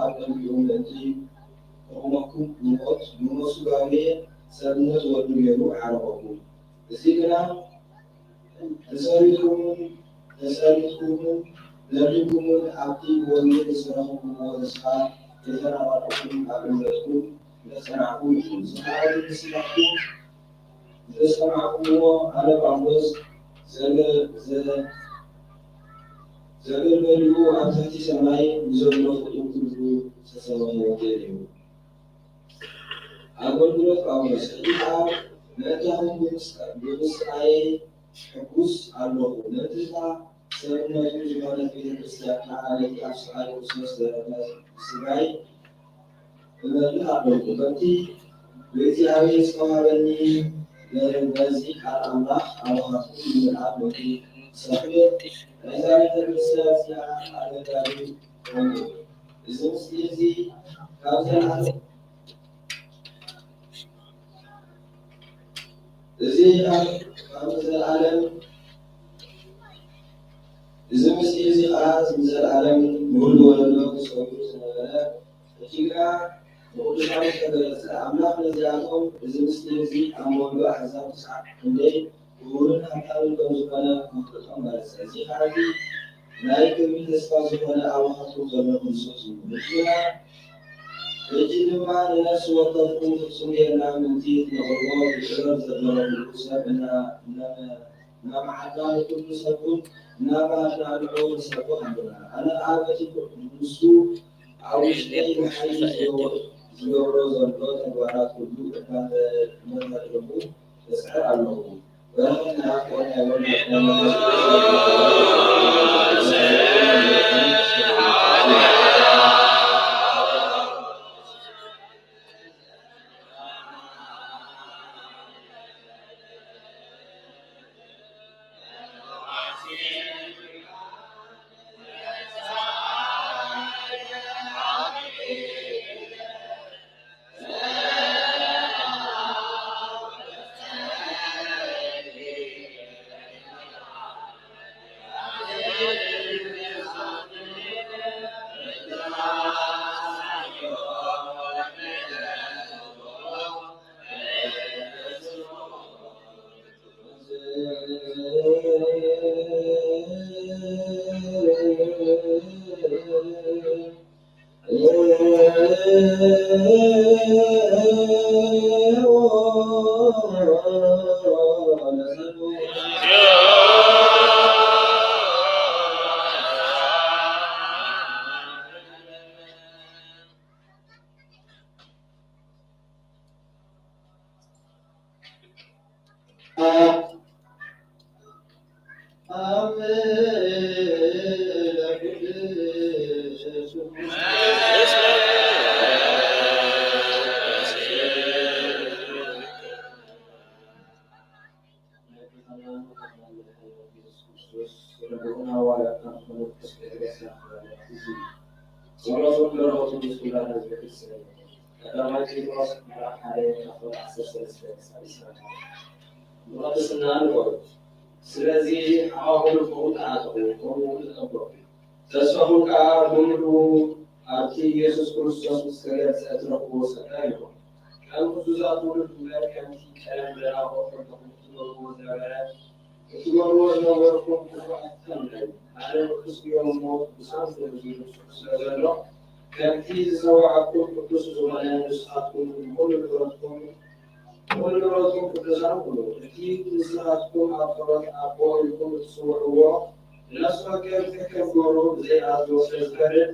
ኣብ ቅድሚኡ ምእንቲ ከቑመኩም ብሞት ብሞት ስጋዌ ሰብነት ወዱ ገይሩ ዓረቐኩም። እዚ ግና ተሰሪትኩምን ተሰሪትኩምን ደሊኩምን ኣብቲ ብወንጌል ዝተረኸብኩምዎ ተስፋ ከይተናዋጠኩም ኣብ እምነትኩም ምእንቲ ጸናሕኩም እዩ። እዚ ኸኣ እዚ ንስኻትኩም ዝተሰማዕኩምዎ ኣነ ጳውሎስ ዘገ-፣ ዘ-፣ ዘገልገሊኡ ኣብ ትሕቲ ሰማይ ንዘሎ ፍጡር ኩሉ ዝተሰመየ ወንጌል እዩ። ኣገልግሎት ጳውሎስ። ሕጂ ከኣ ምእንታኹም ብምስ-፣ ብምስቃየይ ሕጉስ ኣለኹ። ምእንቲ እታ ሰብነቱ ዝኾነት ቤተ ክርስቲያን ከኣ ነቲ ኣብ ስቓይ ክርስቶስ ዘረፈ ብስጋይ እመልእ ኣለኹ። በቲ ብእግዚኣብሔር ዝተዋህበኒ በዚ ቃል ኣምላኽ ኣባኻትኩም ንምልኣት ወዲ ሰብእ ናይዛ ቤተ ክርስቲያን እዚኣ ኣገልጋሊ ኮንኩ። እዚ ምስጢር እዚ ካብ ዘለዓለም፣ እዚ ካብ፣ ካብ ዘለዓለም፣ እዚ ምስጢር እዚ ኸዓ ንዘለዓለም ንኹሉ ወለዶ ክጸውር ዝነበረ፣ ሕጂ ግና ንቕዱሳኑ ተገለጸ። ኣምላኽ ነዚኣቶም እዚ ምስጢር እዚ ኣብ መንጎ ኣሕዛብ ክሳዕ ክንደይ ክቡርን ሃብታምን ከም ዝኾነ ከፍልጦም መረጸ። እዚ ኸዓ እዚ ናይ ክብሪ ተስፋ ዝኾነ ኣባኻትኩም ዘሎ ክርስቶስ እዩ። ሕጂ ግና፣ ሕጂ ድማ ንነፍሲ ወከፍኩም ፍጹም ጌርና ምእንቲ ክነቕርቦ ብጥበብ ዘበለ ኩሉ ሰብ እና-፣ እናመ-፣ እናመሓድና ንኹሉ ሰብ እውን እናባህልና ንዕኡ ንሰብኽ ኣለና። ኣነ ኸዓ በቲ ንሱ ኣብ ውሽጠይ ብሓይሊ ዝገብሮ፣ ዝገብሮ ዘሎ ተግባራት ኩሉ እናተ-፣ እናተረድእኹ እጽዕር ኣለኹ። በረኸት ናይ ኣቦና ናይ ወልድ ናይ መንፈስ ቅዱስ ናይ ጎይታና መድሓኒና ኢየሱስ ክርስቶስ ወደ ብኡና ዋላ እኳ ዝኾነ ቅዱስ ጴጥሮስ ያፈረለ እዚ ጸሎቱን በረኸቱን ምስ ኩላና ዝብሕል ስለ ቀዳማይ ጴጥሮስ ምዕራፍ ሓደ ካብ ዓሰርተ ሰለስተ ክሳብ ዕስራ። ብቕድስና ንበሩ። ስለዚ ሓዋኹም ንፍቕሩ ተዓጠቑ፣ ከምኡ እውን ተጠበቑ። ተስፋኹም ከኣ ብምሉኡ ኣብቲ ኢየሱስ ክርስቶስ ምስ ተገልጸ እትረኽብዎ ጸጋ ይኹን። ከም ግዙዛት ውሉድ እምበር ከምቲ ቀደም ደናቑር ከለኹም እትገብርዎ ዝነበረ፣ እትገብርዎ ዝነበርኩም ክፉኣት ኣይትተምነዩ። ኣነ ቅዱስ እዮም እሞ ቅዱሳን ትብሉ ስለ ዘሎ፣ ከምቲ ዝጸውዓኩም ቅዱስ ዝኾነ ንስኻትኩም ንኹሉ ንብረትኩም ንኹሉ ንብረትኩም ቅዱሳን ኩኑ። እቲ ንስኻትኩም ኣብ ጸሎት ኣቦ ኢልኩም እትጽውዕዎ ንነፍሲ ወከፍ ከከም ግብሩ ብዘይኣዝቦ ስለ ዝፈርድ፣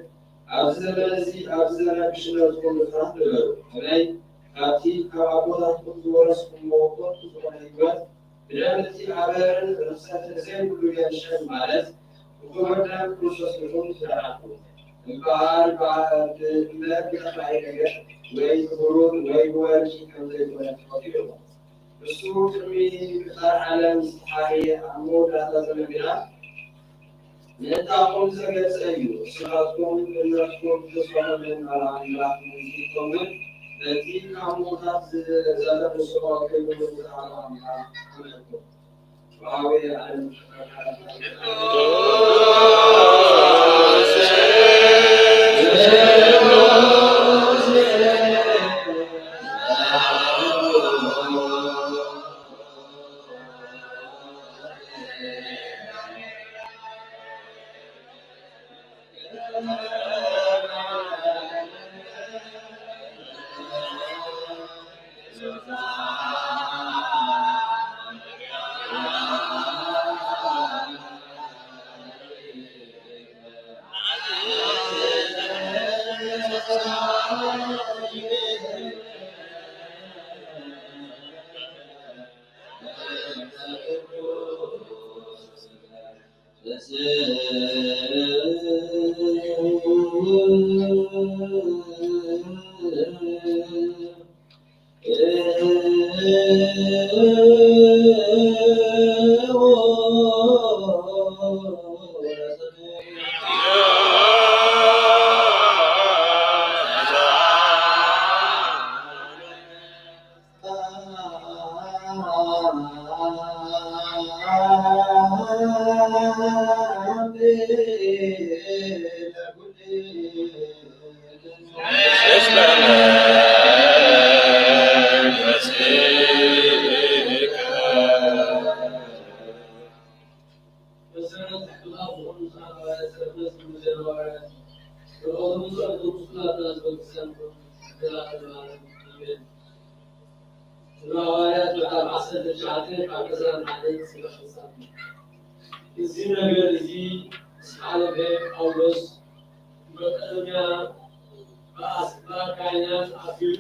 ኣብዚ ዘመን እዚ፣ ኣብዚ ዘመን ዕሽነትኩም ምፍራህ ንበሩ። ከመይ? ካብቲ ካብ ኣቦታትኩም ዝወረስኩምዎ ከንቱ ዝኾነ ህይወት፣ ብደም እቲ ኣበርን ርኽሰትን ዘይብሉ ገንሸል፣ ማለት ብኽቡር ደም ክርስቶስ ኢኹም ዝደሓንኩም። እምበኣር፣ ብኣ-፣ ብ-፣ እምበር ብተኽላኢ ነገር ወይ ብብሩር ወይ ብወርቂ ከም ዘይኮነ ትፈልጡ ኢኹም። እሱ ቅድሚ ምፍጣር ዓለም ዝተሓርየ ኣብ መወዳእታ ዘመን ግና ምእንታኹም ዝተገልጸ እዩ። ንስኻትኩም እምነትኩም ተስፋኹም ነቲ ኣምላኽ ምእንቲ ክትከውን፣ በቲ ካብ ምዉታት ዝተነስኦ ክብሪ ዝተባህለ ኣምላኽ ኣመንኩም። ወሃቢ ዓለም መሰረት ሕግታት ዝኾኑ ስርዓት ሃዋርያት ሰለስተ ስሙን ዜና ሃዋርያት ብርኦቶም ዝጸድቁ ምስጉናት ናዝበ ክርስቲያን ክኾኑ ዕድላት ኣለና። ኣሜን። ግብረ ሃዋርያት ምዕራፍ ዓሰርተ ትሽዓተ ካብ ዕስራን ሓደን እስካብ ፍጻሜ። እዚ ነገር እዚ ምስ ሓለፈ ጳውሎስ መቄዶንያ ብኣስ-፣ ብኣካይናን ኣቢሉ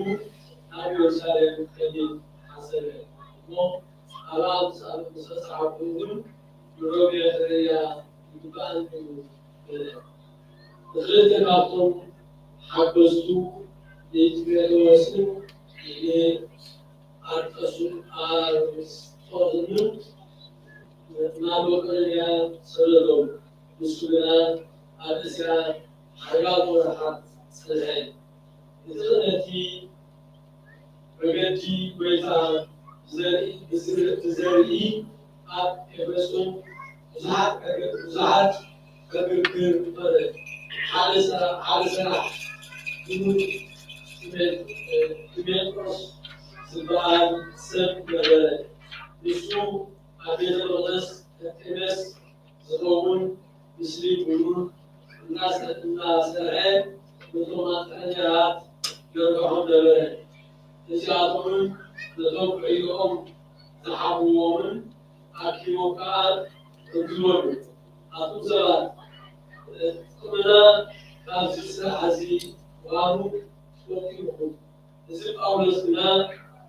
ናብ ኢየሩሳሌም ክኸይድ ሓሰበ። እሞ ኣብኣ ምስ፣ ምስ በጽሓ እውን ንሮሜ ክርእያ ይግባኣኒ እዩ በለ። ንኽልተ ካብቶም ሓገዝቱ ንጢሞቴዎስን ንኣርጠሱ-፣ ኣርስጦስን ናብ መቄዶንያ ሰደዶም። ንሱ ግና ኣብ እስያ ሓያሎ ወርሓት ጸንሐ። እቲ ነቲ መገዲ ጐይታ ብዘርኢ፣ ብዘርኢ ኣብ ኤፌሶን ብዙሓት ዕግ-፣ ብዙሓት ዕግርግር ፈጠረ። ሓደ ሰራ-፣ ሓደ ሰራሕ ስሙ ዲሜ-፣ ዲሜጥሮስ ዝበሃል ሰብ ነበረ። ንሱ ኣብ ቤተ መቕደስ ኣርጤምስ ዝኸውን ምስሊ ብሩር እናሰ-፣ እናሰርሐ ነቶም ኣንጥረኛታት ይረብሖም ነበረ። እዚኣቶምን ነቶም ብዕዮኦም ዝሓብእዎምን ኣኪቦም ከኣ ከምዚ በሉ፣ ኣቱም ሰባት፣ ጥቕምና ካብዚ ስራሕ እዚ ምዃኑ ትፈልጡ ኢኹም። እዚ ጳውሎስ ግና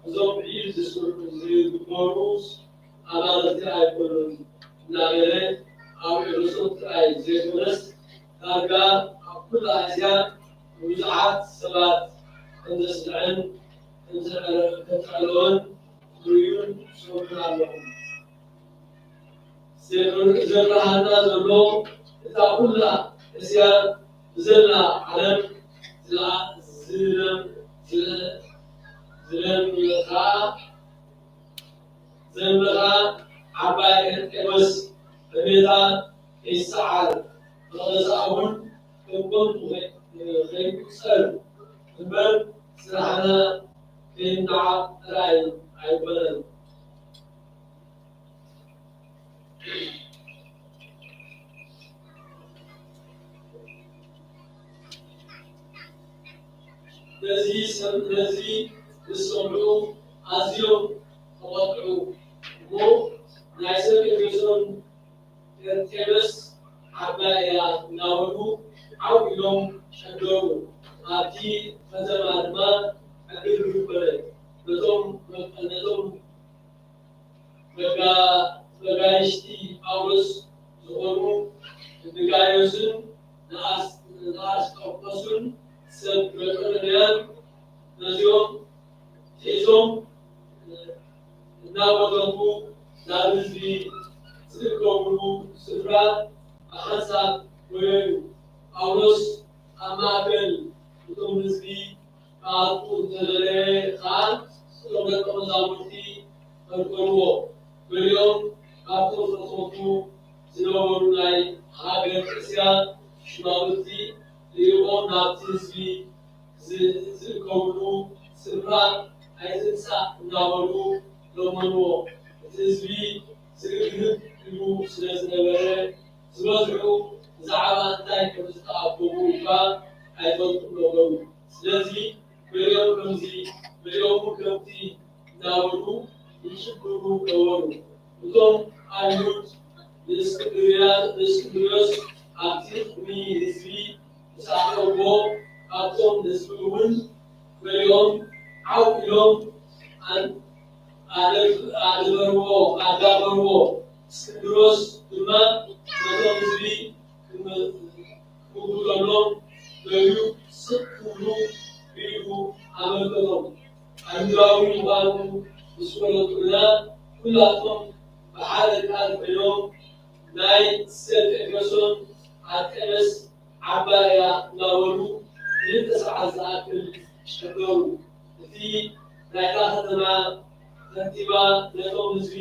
እዞም ብኢድ ዝስር-፣ ዝግበሩ ኣማልኽቲ ኣይኮኑን እናበለ ኣብ ኤፌሶን ጥራይ ዘይኮነስ ዳርጋ ኣብ ኩላ እስያ ንብዙሓት ሰባት ከም ዘስምዐን ከም ዘዕረ-፣ ከም ዘዕለወን ርእዩን ሰሚዑን ኣለኹ። ዘብር-፣ ዘብርሃና ዘሎ እታ ኩላ እስያ ብዘላ ዓለም ዝለ-፣ ዝለ-፣ ዝለ-፣ ዝለምለኻ፣ ዘምለኻ ዓባይ ኤርጤምስ በቤታ ይሰዓር፣ መቕደሳ እውን ከም ከንቱ ከይ-፣ ከይቁጸር እምበር ስራሕና ከይነዓቕ ጥራይ ኣይኮነን። ነዚ ሰም-፣ ነዚ ምስ ሰምዑ ኣዝዮም ተቖጥዑ። እሞ ናይ ሰብ ኤፌሶን ኤርጤምስ ዓባይ እያ እናበሉ ዓው ኢሎም ሸገሩ። ኣብቲ ከተማ ድማ ዕግርግር ኮነ። ነቶም፣ ነቶም መጋ-፣ መጋይሽቲ ጳውሎስ ዝኾኑ ንጋይዮስን ንኣስ-፣ ንኣስጠርኮስን ሰብ መቄዶንያን ነዚኦም ሒዞም እናወደኹ ናብ ህዝቢ ዝእከብሉ ስፍራ ብሓንሳብ ጎየዩ። ጳውሎስ ኣብ ማእከል እቶም ህዝቢ ክኣቱ እንተደለየ ኸኣ፣ እቶም ደቀ መዛሙርቲ ከልከልዎ። ገሊኦም ካብቶም ፈተውቱ ዝነበሩ ናይ ሃገር እስያ ሽማግልቲ ልኢኾም ናብቲ ህዝቢ ዝ-፣ ዝእከብሉ ስፍራ ኣይትምጻእ እናበሉ ለመንዎ። እቲ ህዝቢ ዝርግርግ ኢሉ ስለ ዝነበረ፣ ዝበዝሑ ብዛዕባ እንታይ ከም ዝተኣከቡ እኳ ኣይፈልጡን ነበሩ። ስለዚ ገሊኦም ከምዚ፣ ገሊኦም እውን ከምቲ እናበሉ ይጭፍሩ ነበሩ። እቶም ኣይሁድ ንእስክንድርያ-፣ ንእስክንድሮስ ኣብቲ ቅድሚ ህዝቢ ምስ ኣቕረብዎ፣ ካብቶም ህዝቢ እውን ገሊኦም ዓው ኢሎም ኣን-፣ ኣደፍ-፣ ኣደፈርዎ፣ ኣዳፈርዎ። እስክንድሮስ ድማ ነቶም ህዝቢ ክም-፣ ክምጉተሎም ደልዩ ስቕ ክብሉ ርኢኹ ኣመልከቶም። ኣይሁዳዊ ምዃኑ ምስ ፈለጡ ግና፣ ኩላቶም ብሓደ ቃል ኮይኖም፣ ናይ ሴንት ኤፌሶን ኣርጤምስ ዓባይ እያ እናበሉ ክልተ ሰዓት ዝኣክል ጨገሩ። እቲ ናይታ ከተማ ከንቲባ ነቶም ህዝቢ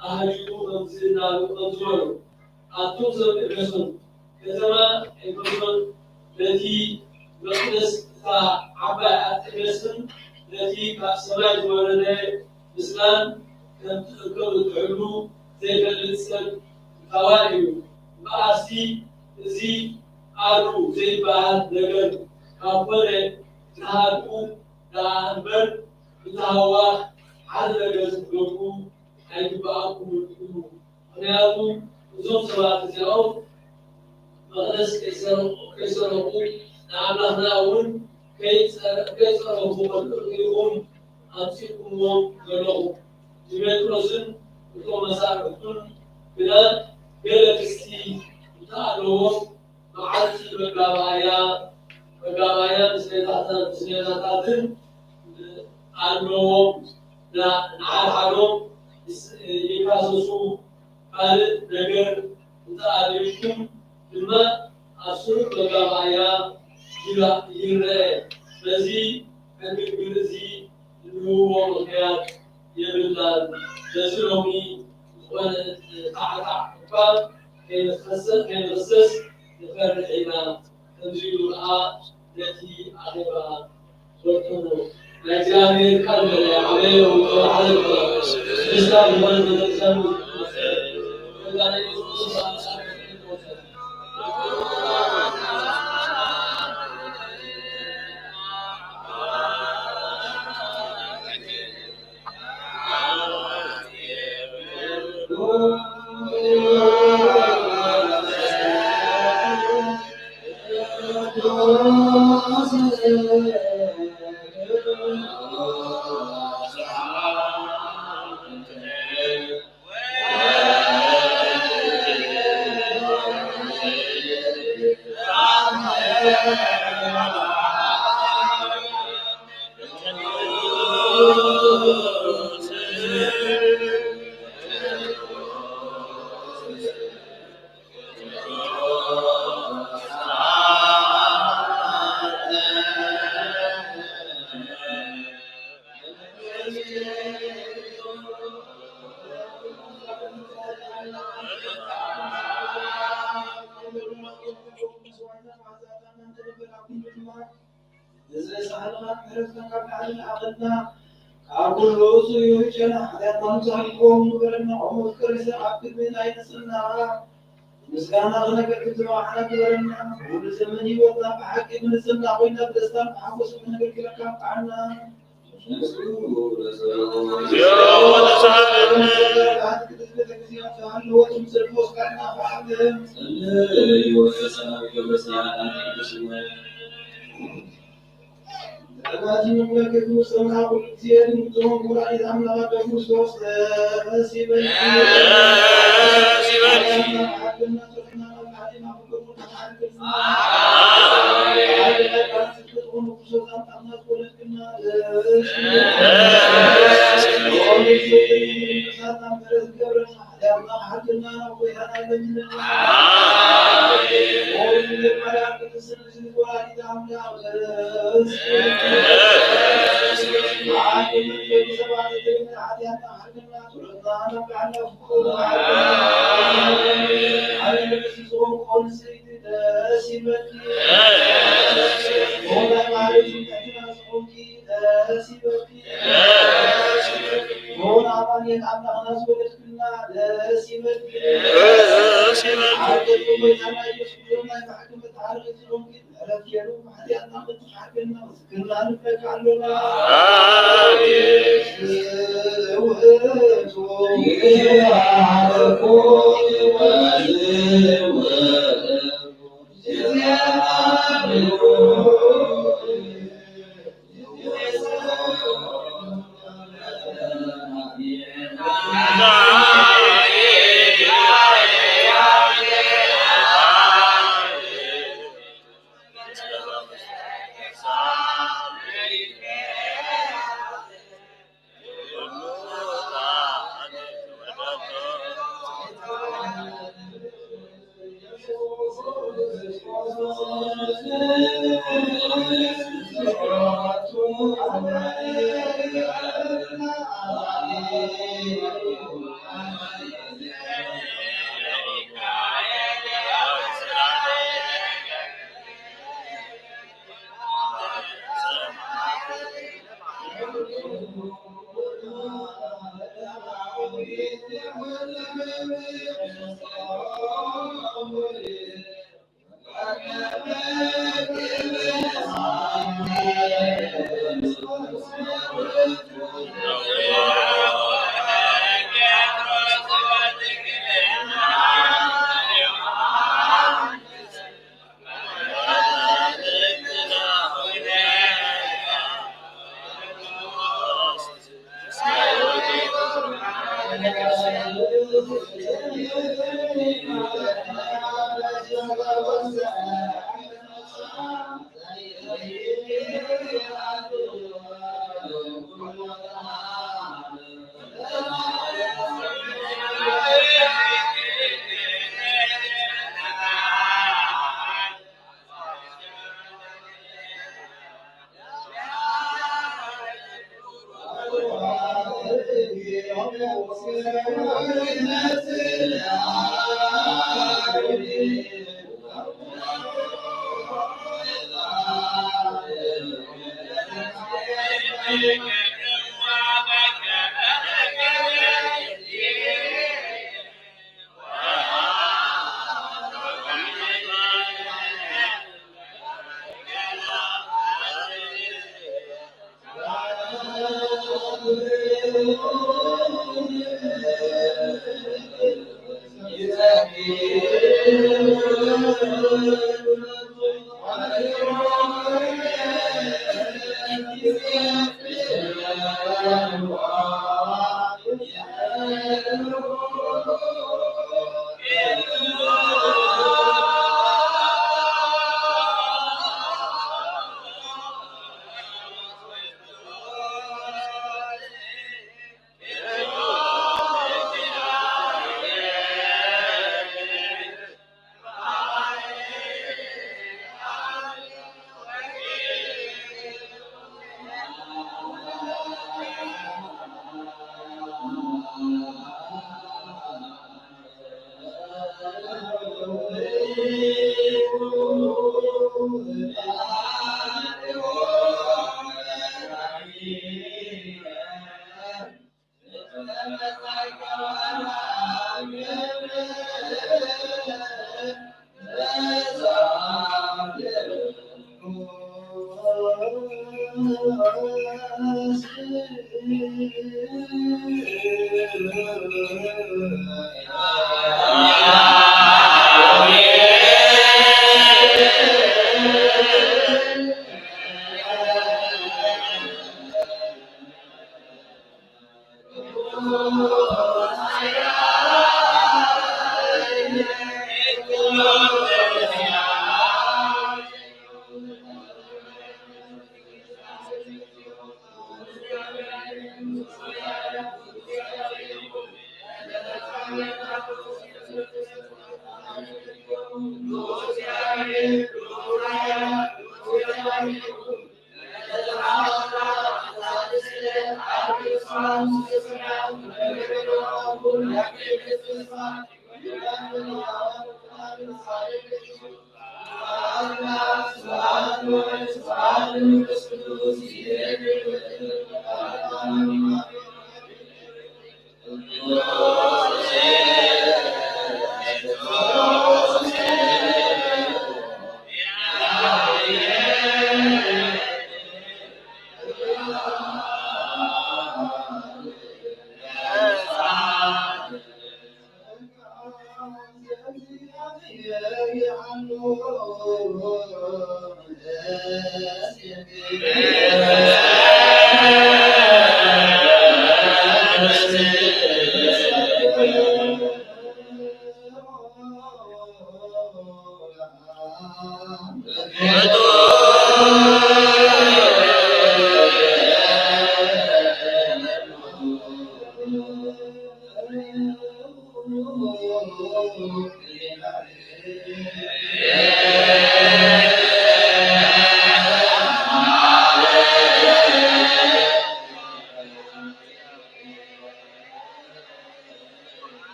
ኣሃዲሙ ከምዚ እናበሉ፣ ከምዚ በሉ፣ ኣቱም ሰብ ኤፌሶን፣ ከተማ ኤፌሶን ነቲ መቕደስ፣ እታ ዓባይ ኣርጤምስን ነቲ ካብ ሰማይ ዝወረደ ምስላን ከም፣ ከም እትሕሉ ዘይፈልጥ ሰብ ምእንታዋን እዩ። እምበኣርሲ እዚ ኣሉ ዘይበሃል ነገር ካብ ኮነ፣ እቲ ሃድኡ ደኣ እምበር፣ እቲ ሃዋህ ሓደ ነገር ክትገብሩ ኣይግብኣኩምን እዩ። ምኽንያቱ እዞም ሰባት እዚኦም መቕደስ ከይሰረቑ፣ ከይሰረቑ ንኣምላኽና እውን ከይጸረ-፣ ከይጸረፉ ከልክልኩም ኢኹም ኣምጺእኩምዎም ዘለኹም። ዲሜጥሮስን እቶም መሳርሕቱን ግና ገለ ክስቲ እንተኣለዎም፣ መዓልቲ መጋባእያ፣ መጋባእያ ምስሌታታ-፣ ምስሌታታትን ኣለዎም። ና-፣ ንሓድሓዶም ይስ-፣ ይካሰሱ። ካልእ ነገር እንተኣልዩኩም ድማ ኣብ ስሩዕ መጋባእያ ይራ-፣ ይረአ። በዚ ዕግርግር እዚ እንህቦ ምኽንያት የብልናን። በዚ ሎሚ ዝኾነ ታዕታዕ እኳ ከይንኸሰ-፣ ከይንኽሰስ ንፈርሕ ኢና። ከምዚ ኢሉ ኸኣ ነቲ ኣኼባ በተኖ። ናይ እግዚኣብሔር ቃል በለ። ኣሜን። ወተባዕለ ይበል። ቅድስታ ዝኾነት ቤተክርስትያን ንዝነስኣልና ምሕረትካ ካብ ላዕሊ ለኣኸልና፣ ካብ ኩሉ ጽዩይ ጨና ሓጢኣትና ምሳሕልኮም ንበረና። ኦሙት ቅሪሰ ኣብ ቅድሚ ናይ ንጽህናኻ ምስጋና ክነቅርብ ዝመሓና ግበረና። ኩሉ ዘመን ህይወትና ብሓቂ ብንጽህና ኮይና ብደስታን ብሓጎስን ክነገልግለካ ኣብቅዓና። ወላዲተ ኣምላክ፣ ደስ ይበልኪ። ደስ ይበልኪ። ሆን ኣማኑኤል ኣምላኽና ዝወለድክልና ደስ ይበልኪ። ደስ ይበልኪ። ዓርከይ ጎይታና ኢየሱስ ክርስቶስ ናይ ብሓቂ መተዓረቒ ዝኾንኪ ምሕረት ገይሩ ብሓጢኣትና ምትሓር ገይሩና ምስክርና ንብለካ ኣሎና። ኣሜን። ውእቱ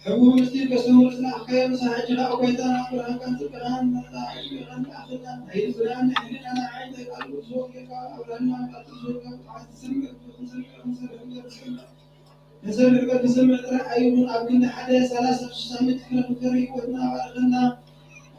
ሕቡን ምስጢር ከስተምሩ ዝለኣኽካዮ፣ ምሳሕ ሕጂ ኸኣ ጎይታና ብርሃንካን ጽድቅኻን መጻእካ ሽግርናን መኣኽልና ናይ ልብናን ናይ ሕሊናና ዓይን ተቃልቡ ዝወንጌልካ ኣብራህና ቃል ዝወንጌል ተሓዚ ስምዕ ክንሰምዕ ክንሰምዕ ክንሰምዕ ክንሰምዕ ጥራሕ ኣይኹን ኣብ ክንዲ ሓደ ሰላሳ ሽሳ ምእንቲ ክነፍቅር ህይወትና ባርኸና።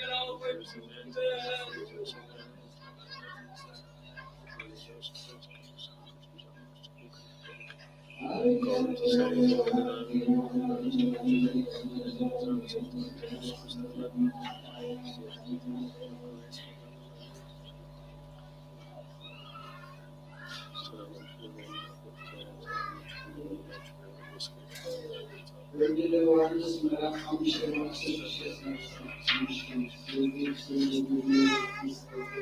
ያዕቆብ ወንጌል ዮሃንስ ምዕራፍ ሓሙሽተ ቁጽሪ ዓሰርተ ሽዱሽተ እስካብ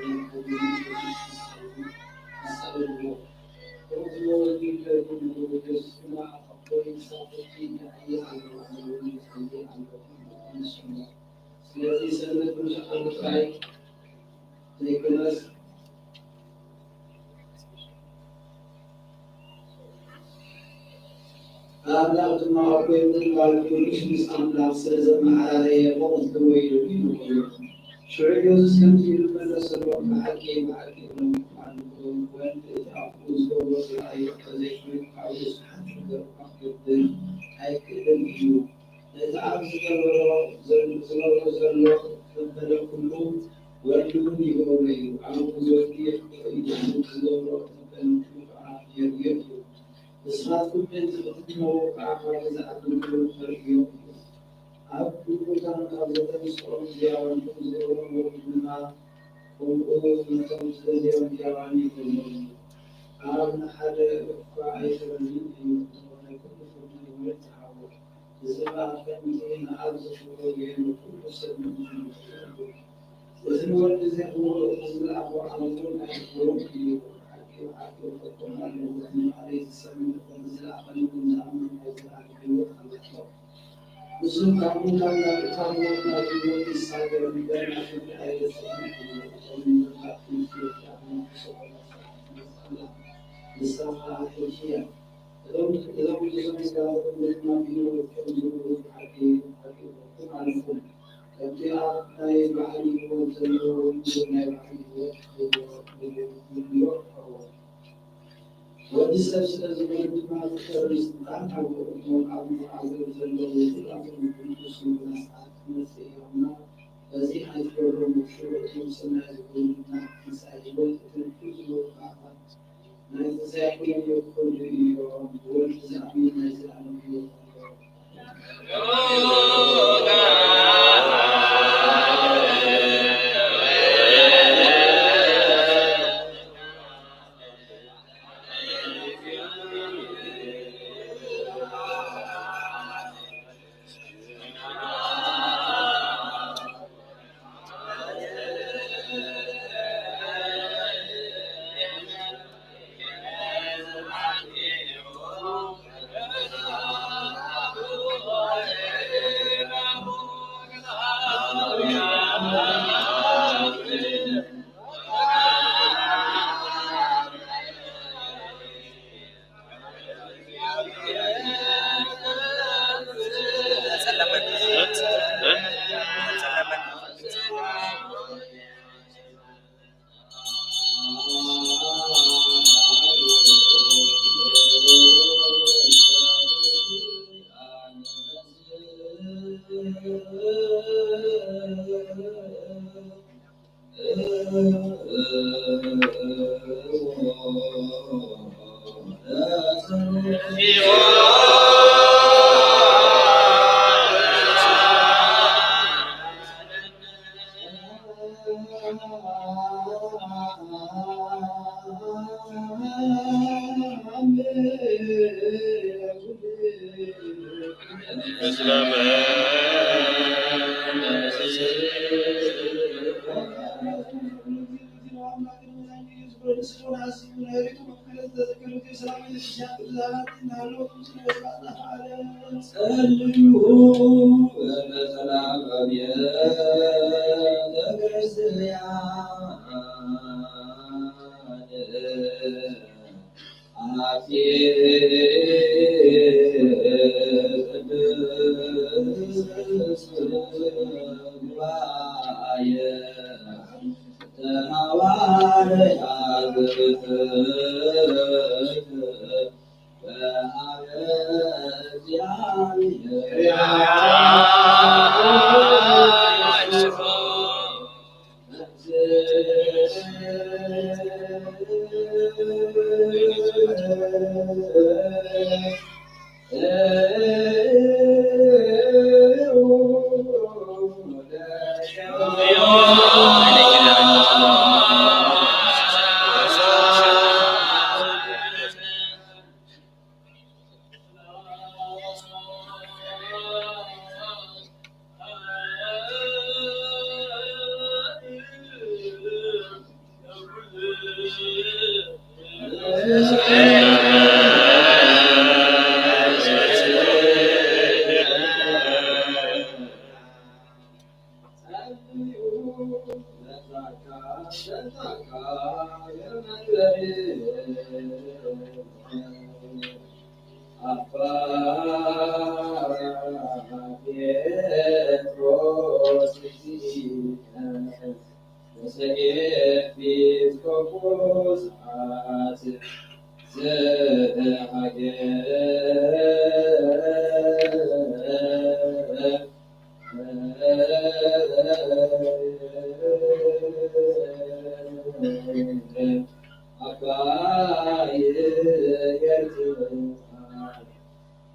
ዓሰርተ ሓሙሽተ። ከምኡ ድማ ወንጌል ከይዱ ንጎርጎርዮስ ድማ፣ ኣቦይ፣ ሳብ ሕጂ እንታይ እየ ኣለኹ፣ ንስኻ ስለዚ ሰንበት ምሻ ጥራይ ዘይኮነስ፣ ኣምላኽ ድማ ኣቦይ ምባል ቅዱስ ምስ ኣምላኽ ስለ ዘመሓላለየ፣ ብቕትሊ ወይሉ ኢሉ። ሽዑ ኢየሱስ ከምዚ ኢሉ መለሰሎም፣ ብሓቂ፣ ብሓቂ እብለኩም ኣለኹ፣ ወዲ እቲ ኣፉ ዝገብሮ ዝረኣዮ እንተዘይኮይኑ፣ ካብ ርእሱ ሓንቲ ነገር እኳ ክገብር ኣይክእልን እዩ። ነቲ ኣብ ዝገበሮ ዘ-፣ ዝገብሮ ዘሎ ዘበለ ኩሉ ወዲ እውን ይገብሮ እዩ። ኣነ እውን ወዲ ይሕብኦ እዩ፣ ዝገብሮ ዘበለ ኩሉ ከዓ የርእዮ እዩ። ንስኻትኩም ምእንቲ ክትመዉ ከዓ ካብ ገዛእ ዓድኩም ተርእዮ እዩ። ኣብ ኩሉ ቦታን ኣብ ዘተንስኦም ህያዋን ከም ዝገብሮም ወዲ ድማ ከምኡ ነቶም ዝደልዮም ህያዋን ይገብሮም እዩ። ኣብ ንሓደ እኳ ኣይፈርድን እዩ፣ እንተኾነ ኩሉ ፍርዱ ንምህረት ይሃቦ። እዚ ኸኣ ከምቲ ንኣብ ዝኽብሮ ገይሩ ኩሉ ሰብ ምእንቲ ዝኽብረሉ። እዚ ንወዲ ዘይኽብሮ እቲ ዝለኣኾ ዓመቱ ኣይኽብሮን እዩ። ብሓቂ ብሓቂ እፈልጦም ኣለኹ፣ እቲ ንባዕለይ ዝሰምዕ፣ በቲ ዝለኣኸኒ እውን ዝኣምን ናይ ዘለኣለም ህይወት ኣለቶ። ንሱ ካብ ሙታን ናብ፣ ካብ ሞት ናብ ህይወት ይሳገር እምበር፣ ናብ ፍርዲ ኣየብጽሕን እዩ። እቶም ንመርዳእ ትምህርቲ ወዲ ኣምላኽ ዝሰብኹ ንስኻ ኸኣ ሕጂ እያ። እዞም፣ እዞም፣ እዞም ስጋታት ድማ ብህይወት ከም ዝብሉ ብሓቂ፣ ብሓቂ እፈልጦም ኣለኹ። ከምቲ ኣብ ናይ በዓል ህይወት ዘለዉ እውን ናይ በዓል ህይወት ክህልዎ፣ ክህልዎ ይኸውን። ወዲ ሰብ ስለ ዝኾነ ድማ ዝፈርድ ስልጣን ኣለዎ። እቶም ኣብ መቓብር ዘለዉ ኩላቶም ንሱ ዝብላ ሰዓት ትመጽእ እያ እሞ፣ በዚ ኣይትገረሙ። ሽዑ እቶም ሰናይ ዝገብሩ ናብ ትንሳኤ ህይወት፣ እቶም ክፉእ ዝገብሩ ከኣ ናይ ትንሳኤ ኩነኔ ክኸዱ እዮም። ብወልድ ዝኣምን ናይ ዘለኣለም ህይወት ኣለዎ። ጸልዩ በሰላም ቤተ ክርስቲያን።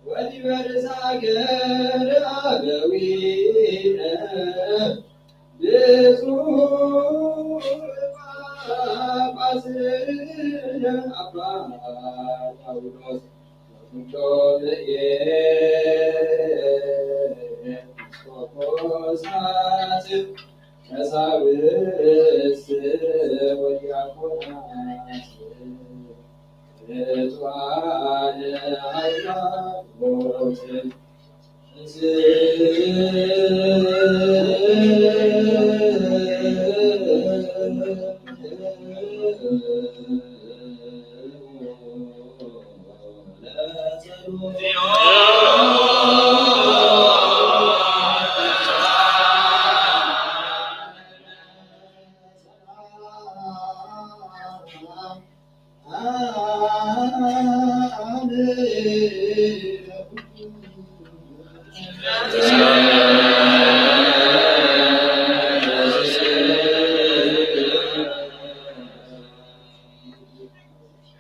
ወዲበ ርእሰ ሃገር ኣበዊነ ብፁዕ ጳጳስነ ኣባ ጳውሎስ ሎምኤ ኤጲስቆጶሳት ቀሳውስት ወዲያቆናት ርቱዓነ ሃይማኖት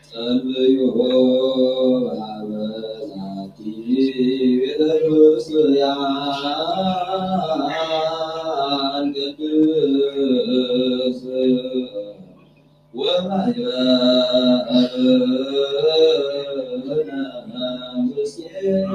ጸልዩ ሀበ ዛቲ ቤተ ክርስቲያን ቅድስት ወማይበርነ ምስሌነ።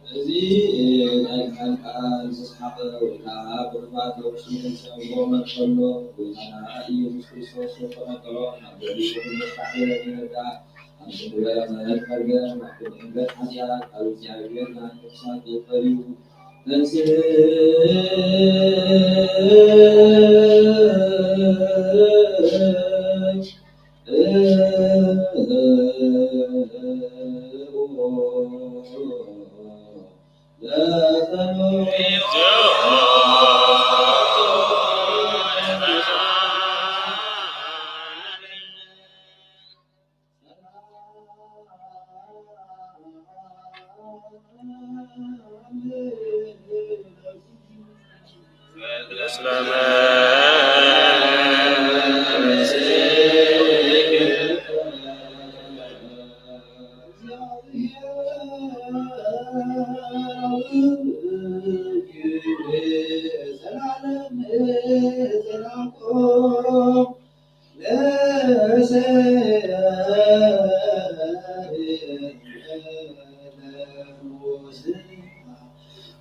እዚ ናይ ቃል ቃል ዝሰሓቐ ወይ ከዓ ብርፋት ነፍሱ ዝሰምዖ መን ከሎ፣ ጎይታና ኢየሱስ ክርስቶስ ዝተቐበሎ ናብ ገሊኡ ክመሳሕለ ይረዳ። ኣብ ዝነበረ መህል መርገም፣ ኣብ ኩሉ ዕንገት ሓጢኣት፣ ኣብ እግዚኣብሔር ናይ ቅዱሳን ዝቕበል እዩ። ተንሥእ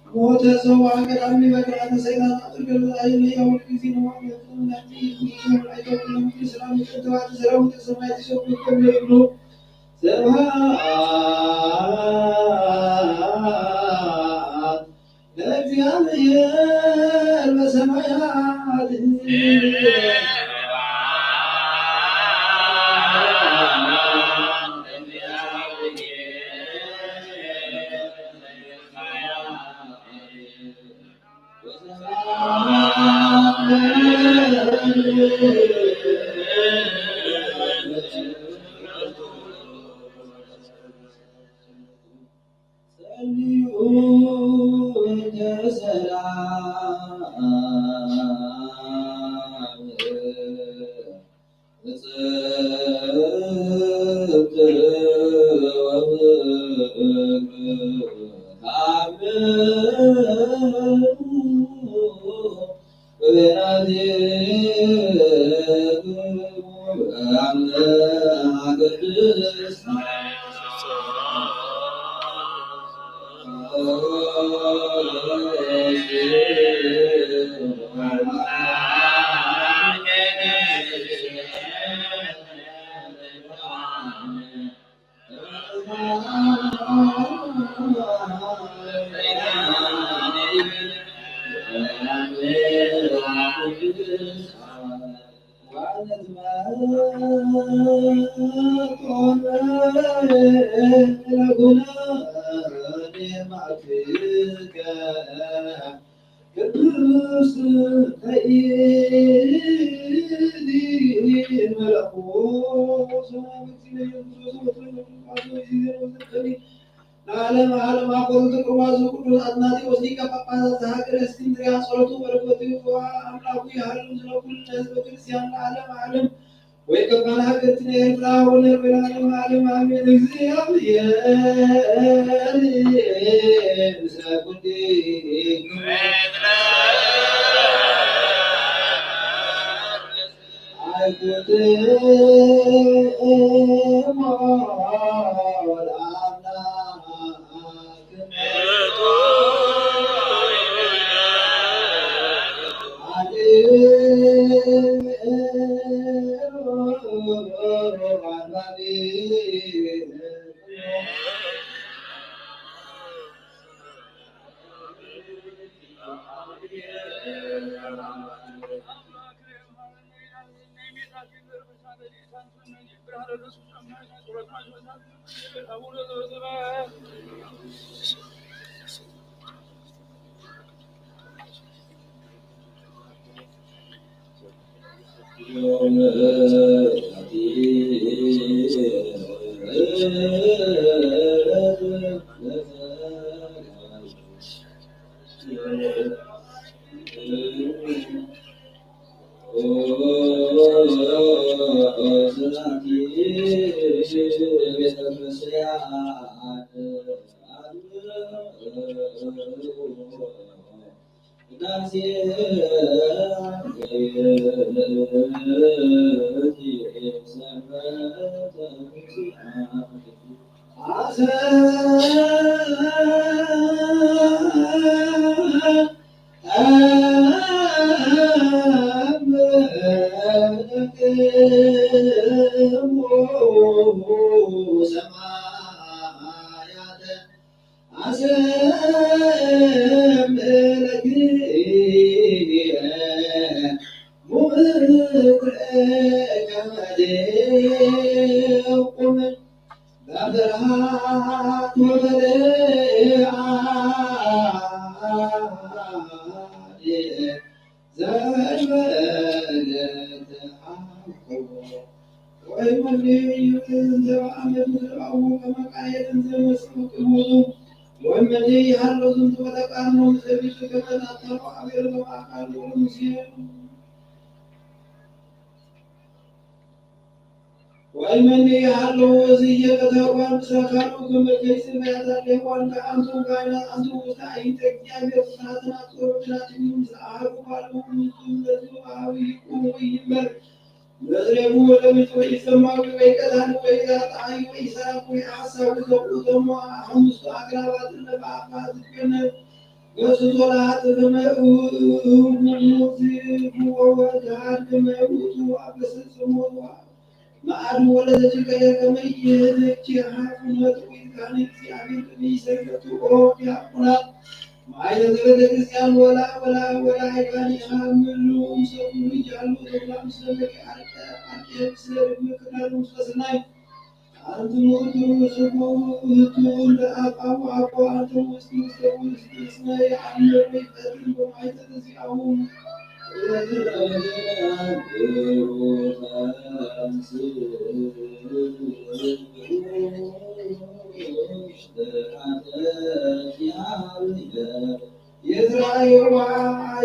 ሞተ ጽዋዕ ቀዳሚ መግራት ሰይጣን ኣጥርገሉ ኣይለያ ሁልጊዜ ንማለት ናቲ ይሁን ኣይተውቅሎም ሰላም ይቅርተዋት ሰራዊት ሰማይ ተሸፍኑ ይብሉ። ስብሐት እግዚአብሔር በሰማያት ጸልዩ እንተ ሰላም እጽብት ወፍቅር ታምር ቅዱስ ተኢሊ መለኮት ለዓለም ዓለም ኣቦቱ ቅርባዙ ቅዱስ ኣትናቴዎስ ሊቀ ጳጳሳት ዘሃገረ እስክንድርያ ጸሎቱ በረከቱ ይኹን። ኣምላኩ ይሃሉ ምስለ ኩሉ ህዝበ ክርስቲያን ለዓለም ዓለም። ወይ ከማን ሃገርትነ ኤርትራ ወነብር ለዓለም ዓለም ኣሜን። እግዚኣብሔር ምስለ ኩሉ ወይመኒ ሃለዎ እዚ የቀተዋን ሰካሉ ክምልከይ ስመያታት ሌዋን ከኣንቱ ካይናት ኣንቱ ውስተ ኣይንተ እግዚኣብሔር ስራትና ጾሮትና ትንዩ ምስ ኣሃዱ ባሉ ምስቱ ነቱ ኣዊ ቁሙ ይመር መዝሬቡ ወለሚቱ ወይ ሰማዊ ወይ ቀታኒ ወይ ዛጣይ ወይ ሰራፍ ወይ ሓሳዊ ዘቁ ዘሞ ሓሙስቱ ኣግራባት ለባባ ዝገነ ገሱ ጾላት ከመ ውእቱ ወወልድ ከመ ውእቱ ኣበሰ ጽሞዋ መኣዱ ወለዘችቀየ ከመ ይህልኪ ሃይማኖት ወይ ካህን እግዚኣብሔር ቅድሚ ይሰግደቱ ኦ ዲያቆናት ማይነተ ቤተክርስቲያን ወላ ወላ ወላ ኣይካኒ ምሉ ሰብሉ ጃሉ ተብላ ምስለ መኪ ኣርቀ ኣርቀ ምስለ ርግቢ ክዳሉ ምስለ ስናይ ኣንትሙ እቱ ስቡ እቱ እንደ ኣቃሙ ኣቦ ኣንተ ውስጥ ውስጥ ውስጥ እስመ የኣምር ይፈትን በማይተ ተዚኣሙ የዝራእዮዋ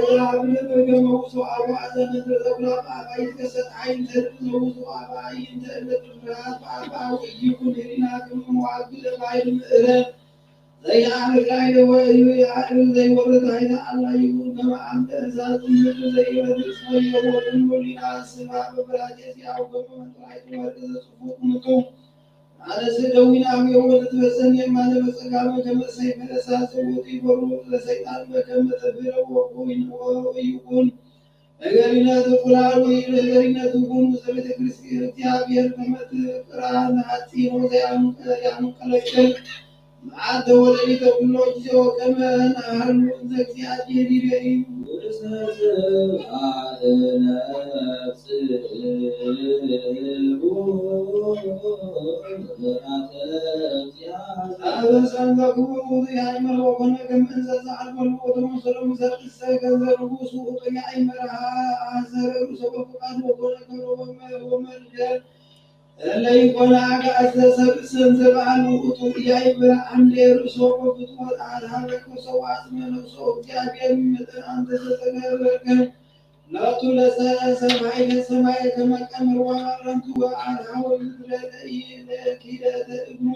የአብልም ከመውፁ አባእተ ምድረ ተኩላ በአባይ ይትከሰት ዓይን ተልብ ዘውፁ አባይ እንተ እለት ብርሃት በአባዊ ይኩን ህሊና ክም መዋግድ ባይል ምእረ ዘይአርግ ላይለ ወእዩ የአርግ ዘይወርድ ኃይለ አላ ይኩን ከመ አንተ እሳት ምድር ዘይረድእ ሰው የወርድን ወሊና ስባ በብራቴ ሲያው ገመ መንጥራይት ወርድ ዘጽፉ ቁምጡ ማለት ደዊን አብዮ ወለትበሰን የማነ በጸጋመ ከመ ሰይፈ እሳት ዘውቲ በሩ ለሰይጣን በከመ ተብህለ ወኩን ወይኩን። ነገሪነ ትኩላል ወይ ነገሪነ ትኩን ውስተ ቤተ ክርስቲያን እግዚአብሔር ከመ ትቅራ ንሐጺኖ ዘያንቀለቅል መዓልተ ወሌሊተ ኩሎ ጊዜ ወከመ ነሃሉ እንዘ እግዚአብሔር ይቤ እዩ። ውስተ ስብሐት ነፍስ አበሳን ዘክቡር ውእቱ የአእምር ወኮነ ከመ እንስሳ አልቦ ልቦ ተመሰሎ ምሰል እሰ ገንዘ ንጉሱ እቶ የአእምር አሰረ ርእሶ በፍቃድ ወኮነ ገብረ ወመ- ወመልከ እለ ይኮነ አግአዝተ ሰብ እሰን ዘበአል ውእቱ የአእምር አምደ ርእሶ በፍትወት አድሃበ ከርሶ ወአጽመ ነፍሶ እግዚአብሔር መጠን አንተ ዘተገበርከ ሎቱ ለሰማይ ለሰማይ ከመ ቀምር ወአረንቱ ወአድሃወ ምድረ ለኪደተ እግሩ።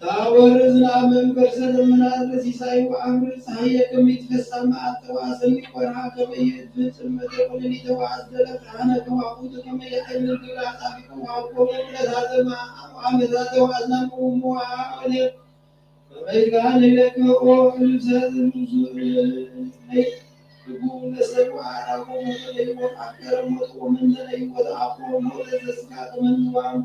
ታወርዝ ለአመንፈሰ ደመናት ለሲሳይ ወአምር ፀሐየ ከመ ይትከሳ መዓልተ ወአሰኒ ወርሃ ከመ ይእትፍን ጽልመተ ወሌሊተ ወአስደለ ብርሃነ ከዋክብት ከመ የአይን ግብረ አጻብዕከ ወሀብኮሙ ለታዘማ አመታተ ወአዝናሙ ወአወለ ከመ ይትካህን ህይለከ ኦ ልብሰ ዝሙሱ ትርጉም ለሰብ ወአራጎ ሞተ ለይሞት አፍቀረ ሞት ወመንተ ለይሞት አፍቀረ ሞት ለዘስጋ ተመንዋም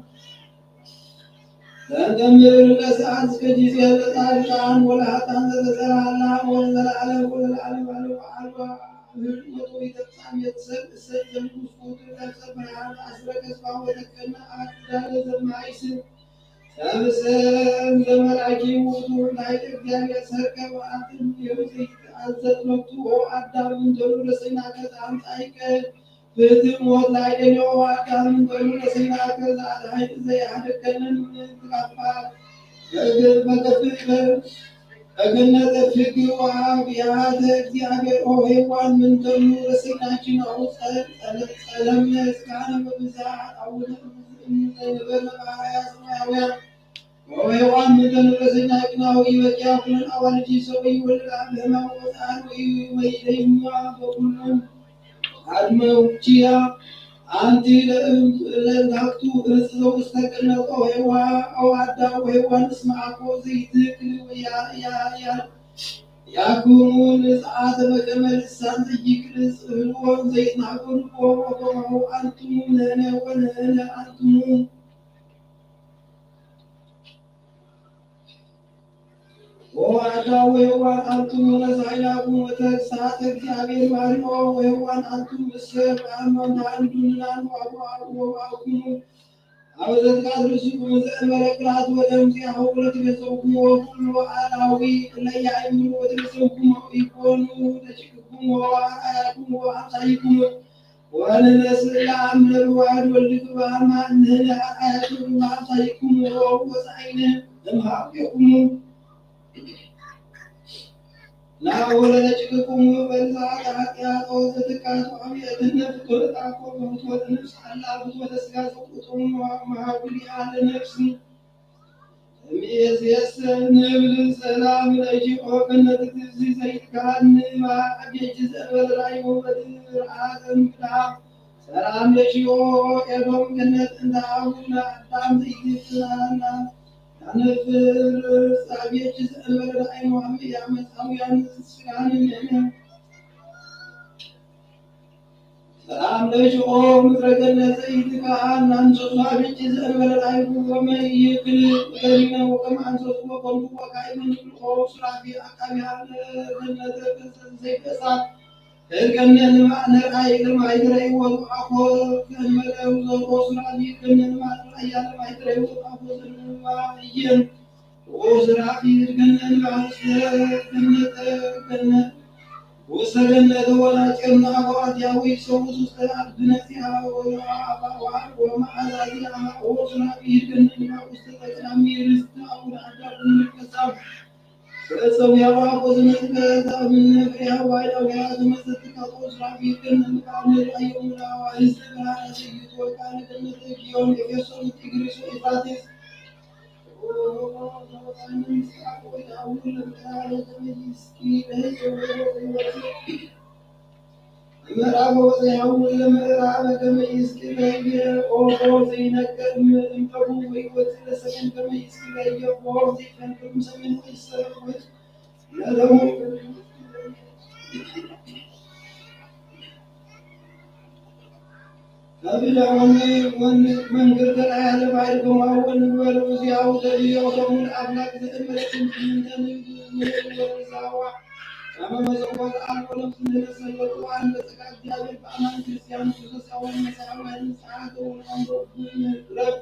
ለተምር ለሰዓት እስከ ጊዜ ለጻድቃን ወለኃጥአን ለተሰራላ ወለዘለዓለም ወለዘለዓለም አልባ አልባ አብህል ወቶ ይተብጻም የተሰብ እሰብ ዘንጉስ ቁጥር ለብሰ ብርሃን አስረ ገጽባ ወተከነ አዳለ ዘማይስን ሰብሰን ዘመላኪ ውእቱ ናይ እግዚአብሔር ሰርከ ወአንትን የውፅእ አዘዝመቱ ኦ አዳም እንተሉ ለሰይናከ አምፃይከ ፍትህ ሞት ላይ ደሎ አዳም እንተሉ ለሰይናከ ዘአድኃይት ዘይአድከንን ትጋፋ በገፍር በገነት ፍግ ወአብያተ እግዚአብሔር ኦ ሔዋን ምንተሉ ለሰይናችን አውፀ ጸለምነ እስካነ በብዛ አውነ እምነበርነ ባህርያ ሰማያውያን ኦ ሔዋን ምንተሉ ለሰይናችን አው ይበቂያ ኩለን አዋልጂ ሰው ይወልድ አብህማ ወፃን ወይ ወይደይማ በኩሉም አድመውችያ አንቲ ለእንታክቱ እጽ ዘውስተ ገነት ኦ ሔዋ ኦ አዳም ኦ ሔዋን እስመ አኮ ዘይትክል ያክሙ ንጽአተ በከመ ልሳን ዘይክል ጽህልዎ ዘይትናገሩ ወከማሁ አንትሙ ንሕነ ወንሕነ አንትሙ ወአዳም ወሔዋን አንትሙ ለዛይላኩም ወተግሳጽ እግዚአብሔር ማርዮ ወሔዋን አንቱም እሰ በአማን ተአንዱንናን ወአቡአኩም አበዘትቃት ርእስኩም ዘእንበለ ቅላት ወደምዚ አሁለት ገጸኩም ወኩሉ አላዊ እለ ያእምሩ ወትርእስኩም ይኮኑ ለችክኩም ወአርአያኩም ወአምሳይኩም ወንነስእ ለአምነ ብዋህድ ወልድክ በአማን ንህነ አርአያኩም ወአምሳይኩም ወወፃይነ እምሃቤኩም ናወለደችክሙ በብዛት ኃጢአት ወዘትካት ወአብየትነ ፍትወት አኮ በፍትወት ነፍስ አላ ፍትወተ ስጋ ዘውቁጥሙ መሃጉሊ አለ ነፍስ እምይእዜሰ ንብል ሰላም ለኪ ኦ ገነት ትፍሲ ዘይትካል ንባዕ ቤኪ ዘእንበለ ራእይ ወውበት ርአት እንግዳ ሰላም ለኪ ኦ ኤዶም ገነት እንተ አቡነ አዳም ዘይትፍናና ያነፍር ጻቤኪ ዘእንበለ ራእይ ወአምያ መጻውያን ስጋን ሰላም ለሽቆ ምድረ ገነት ዘኢትከኣል፣ ኣንሶ ሷብዒ ዘእንበለ ላይኩ ወመ ይክል ገሪነ ወከም ኣንሶ ወኮንኩ ወካይ ምንልቆ ሱራፊ ኣቃቢሃ ለገነት ዘይፈሳት እርገነ ንማእነር ኣይለም ኣይትረይዎ ኣኮ ገንመለ ውዘቆ ሱራፊ እርገነ ንማእነር ኣያለም ኣይትረይዎ ኣኮ ዘንባ እየን። ሱራፊ እርገነ ንማእነር ገነት ገነት ውስተ ገነት ወላጨና አበዋት ያዊ ሰሙት ውስተ አድነቲሃ ወመዓዛዚሃ ሱራፊ እርገነ ንማእነር ውስተ ዘቀዳሚ ርስት አቡነ አዳም ምልቀሳም በጸውያዋ ወዘመትከ ዘአምነ ፍሬሃ ዋይዳውያ ዘመዘትካ ሱራፊ እርገነ ንማእነር አየሙና ዋይስ ብርሃነ ሰይት ወቃል ገነት ጊዮን ኤፌሶን ጢግሪስ ኤፍራቴስ ከብለ ወኒ ወኒ መንግር ተላያ ለባይር ገማው ወኒ ወሉ እዚያው ተብዮ ተሙን አምላክ ዘእምረት እንትን ወዛዋ ከመ መዘወር አልቆለም ስንለሰለጡ አንበጸጋ እግዚአብሔር በአማን ክርስቲያን ክርስቲያን መሳዊ ንስሓ ወንስሓ ተውናንዶ ረብ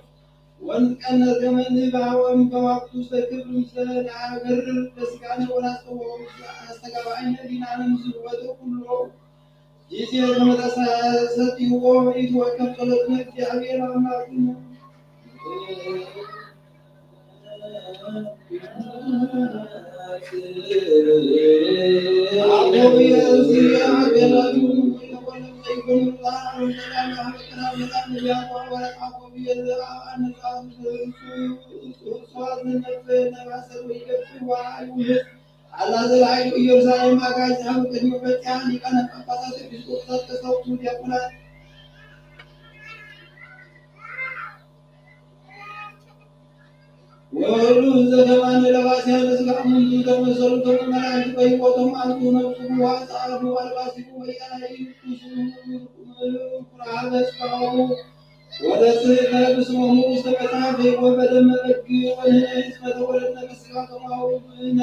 ወንቀነ ገመን ባወን በዋቅቱ ውስተ ክብር ውስተ ለአገር በስጋነ ወላስተወ አስተጋባይነ ሊናነ ምስል ወደ ኩሎ ጊዜ ከመ ተሰጥይዎ ኢትወከፍ ጸሎትነ እግዚአብሔር አምላክነ። አቦ የእግዚአብሔር አላ ዘላይሉ ኢየሩሳሌም አጋይዝ ሀብ ቅድሚ በጽያ ሊቃነ ጳጳሳት ኤጲስቆጶሳት ቀሳውስቱ ዲያቆናት ወሉ ዘተማን ለባስያ ለስጋ ሙንቱ ተመሰሉ ተመላእክት በይቆቶም አንቱ ነፍሱ ዋጻሉ አልባሲኩ ወያይ ኩራበ ስጋሁ ወደ ስለ ብስሞሙ ውስተ መጽሐፍ ወበደመ በግ ወንህነ እስመ ተወለድነ በስጋ ከማሁ ብነ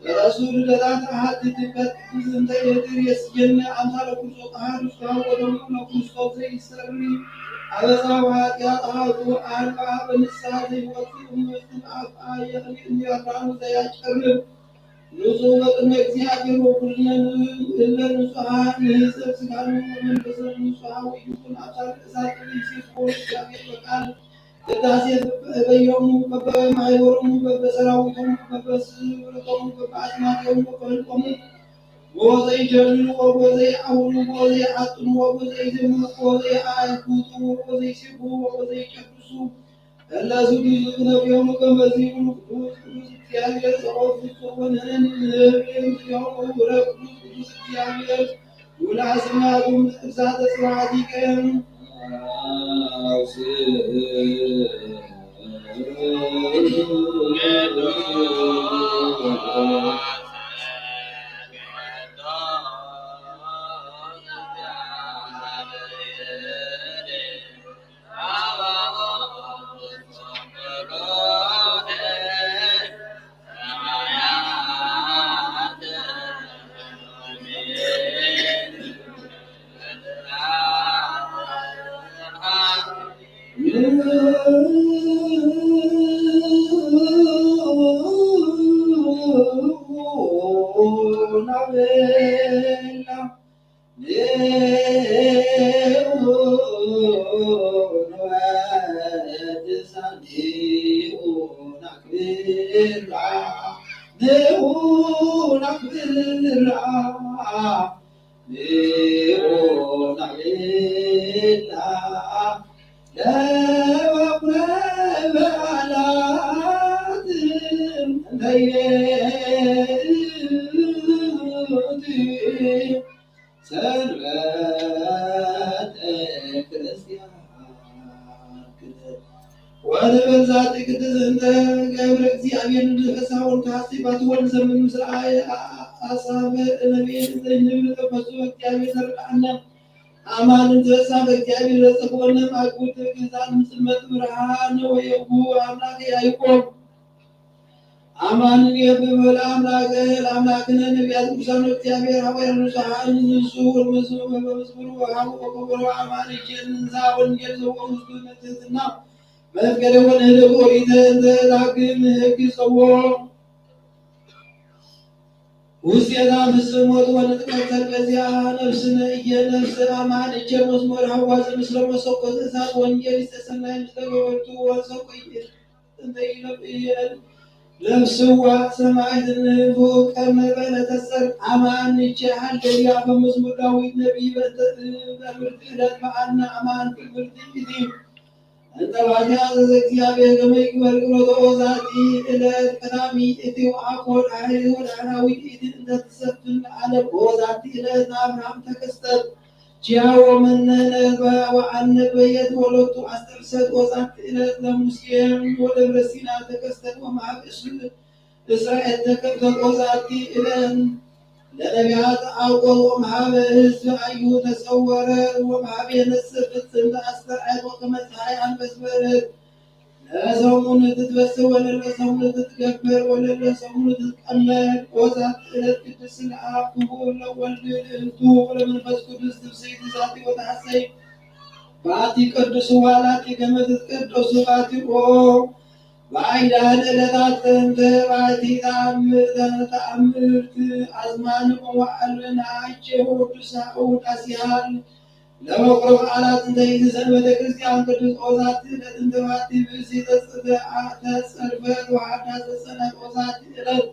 ረሱ ልደታት አሐቲ ትበት ቅዱስ እንተ የድር የስየነ አምሳለ ክርስቶስ አሐዱ ስጋሁ ወደሙ ለክርስቶስ ዘይሰሪ አበሳ ወኃጢአት አሐዱ አልባ በንስሐ ዘይወፅእ እምወፅእ አፍአ የቅኒ እንዲያራኑ ዘያጨርም ንጹሕ በቅድመ እግዚአብሔር ወኩልነ እለ ንጹሐ ንህሰብ ስጋነ ወመንፈስነ ንጹሐ ወይኩን አምሳለ እሳት ቅዱስ ይኩን እግዚአብሔር በቃል ቅዳሴ በበዮሙ በበማሕበሮሙ በበሰራዊቶሙ በበስብረቶሙ በበአስማቲሆሙ በበህልቆሙ ወዘይጀልሉ ወዘይአውሩ ወዘይአጥኑ ወዘይዜሙ ወዘይአይኩቱ ወዘይሲቡ ወዘይጨብሱ እለ ስዱስ ነቢዮሙ ከመ ይብሉ ቅዱስ ቅዱስ እግዚአብሔር ጸባኦት ፍጹም ወንህነኒ ንህብ ምስሌሆሙ ውረ ቅዱስ ቅዱስ እግዚአብሔር ውላስማቱም እሳተ ጽባሕ ሊቀ ሰንበተ ክርስቲያን ወንበዛቲ ቅድስት እንተ ገብረ እግዚአብሔር ንድፈሳ ወንተሐሴባቲ ወንዘምን ምስለ አሳበ ነቢይ ዘይንብል ተፈሱ እግዚአብሔር ዘርቃነ ኣማንን ተሳብ እግዚኣብሔር ዘጸግወነ ማእክል ትእግስታን ምጽልመት ብርሃን ወየጉ ኣምላክ ያዕቆብ። ኣማንን የብብል ኣምላክ ለኣምላክነ ነቢያት ቅዱሳን እግዚአብሔር ሐዋርያት ንጹሐን ንሱ ወመዝሙር ወመዝሙር ወሃቡ ወቀበሮ ኣማን ይጀንሳ ወንጌል ዘወ ውስጡ ንትህትና መፍቀደ ወንህደግ ኦሪተ እንተ ዳግም ህግ ጸዎ ውስጤታ ፍጽሞት ወንጥቀተል በዚያ ነፍስነ እየ ነፍስ ኣማን እጀ መዝሙር ሐዋዝ ምስለ መሰኮት እሳት ወንጌል ይስተሰናይ ምስለ ገበርቱ ወሰቆይ እንተ ይለብየን ነፍስዋ ሰማይት ንፉቅ ከመ በለ ተሰር ኣማን እጀ ሀለያ በመዝሙር ዳዊት ነቢይ በእንተ በምርት ዕለት በዓልና ኣማን ትምህርት ይእቲ እንተ ባቲ ኣዘዘ እግዚኣብሔር ከመ ይግበር ግብረቶ ዛቲ ዕለት ቀዳሚ እቲ ወአኮን ኃይል ወዳህራዊ እቲ እንተ ትሰፍን ለዓለም ኦ ዛቲ ዕለት ለአብርሃም ተከስተ ቺያዎ መነነ ወአነ በየት ወለቱ አስተርሰት ኦ ዛቲ ዕለት ለሙሴ ወደብረ ሲና ተከስተ ወማህብ እስራኤል ተከፍተት ኦ ዛቲ ዕለት ለነቢያት አውቆ ወመሃበ ህዝብ አዩ ተሰወረ ወመሃብ የነጽር ፍጽምት አስተርአት ወከመ ፀሐይ አንበስበረት ለሰሙን ትትበስር ወለለ ሰሙን ትትገበር ወለለ ሰሙን ትትቀመር ኦ ዛቲ ዕለት ቅድስት ለአብ ክቡር ለወልድ ልእልቱ ወለመንፈስ ቅዱስ ትብስይት ዛቲ ወተሐሰይ ባቲ ቅዱስ ዋላቲ ከመ ትትቀደሱ ባቲ ኦ ባይዳን ዕለታት እንተ ባቲ ተአምር ተአምርት አዝማን መዋዕል ናቸው ቅዱሳን ውዳሴያን ለመክሮ በዓላት እንተ ይእቲ ሰንበተ ክርስቲያን ቅዱስ ኦ ዛቲ ዕለት እንተ ባቲ ብእሲ ተጽፈ- ተጸርፈት ወሓዳስ ተጸነት ኦ ዛቲ ዕለት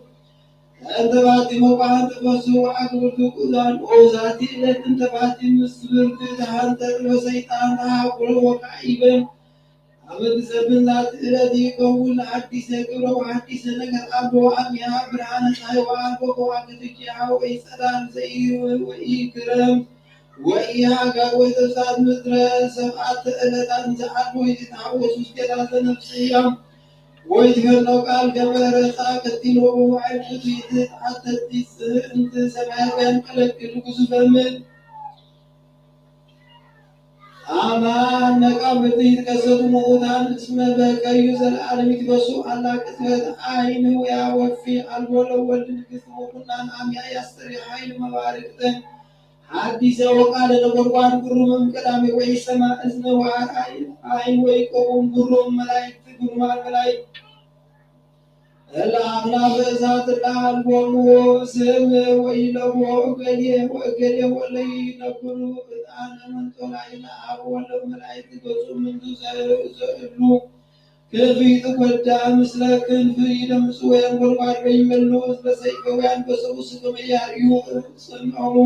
እንተ ባቲ መቋን ተፈሱ ወአክብርቱ ቁዛን ኦ ዛቲ ዕለት እንተ ባቲ ምስብርት ተሃንተ ወሰይጣን ተሃቁሎ ወካኢበን አመት ሰብን ዛቲ ዕለት ይከውን ለሐዲሰ ግብረ ወሐዲሰ ነገር አልቦ አሚሃ ብርሃነ ፀሐይ ወአልቦ ከዋክብት ኪያ ወኢፀዳል ዘኢ ወኢክረምት ወኢሃጋር ወኢተብሳት ምድረ ሰብዓተ ዕለታት እንዘ አልቦ ይትሐወሱ ውስቴታ ዘነፍስያ ወይትፈነው ቃል ከመ ረጻ ቀጢን ወበመዋዕል ፍቱይ ትትዓተት ጽህንት ሰማያውያን ቀለቅል ግዙፈ ምድር አማን መቃብርት ይትከሰቱ ምውታን እስመ በከዩ ዘለዓለም ይትበሱ አላ ቅጽበት አይን ውያ ወፊ አልቦ ለወልድ ንግስት ወኩናን አምያ ያስተሪ ኃይል መባርቅትን ሐዲሰ ወቃለ ነጎድጓድ ግሩምም ቀዳሚ ወይሰማ እዝነ ወአርአይ አይን ወይቆውም ግሩም መላእክት ግሩማን መላእክት እለ አእላፍ እሳት እለ አልቦሙ ስም ወኢለብዎ እገሌ ወእገሌ ወለይነብሩ ዕጣነ መንጦላዕይ ለአብ ወወልድ ወመላእክት ገጹ ምንቱ ዘእሉ ክንፍ ይትጎዳ ምስለ ክንፍ ይደምጽ ወየንጎድጓድ ወይመሉ ህዝበ ሰይፈ ወያንበሰው ስገመ ያርእዩ ጽምዖሙ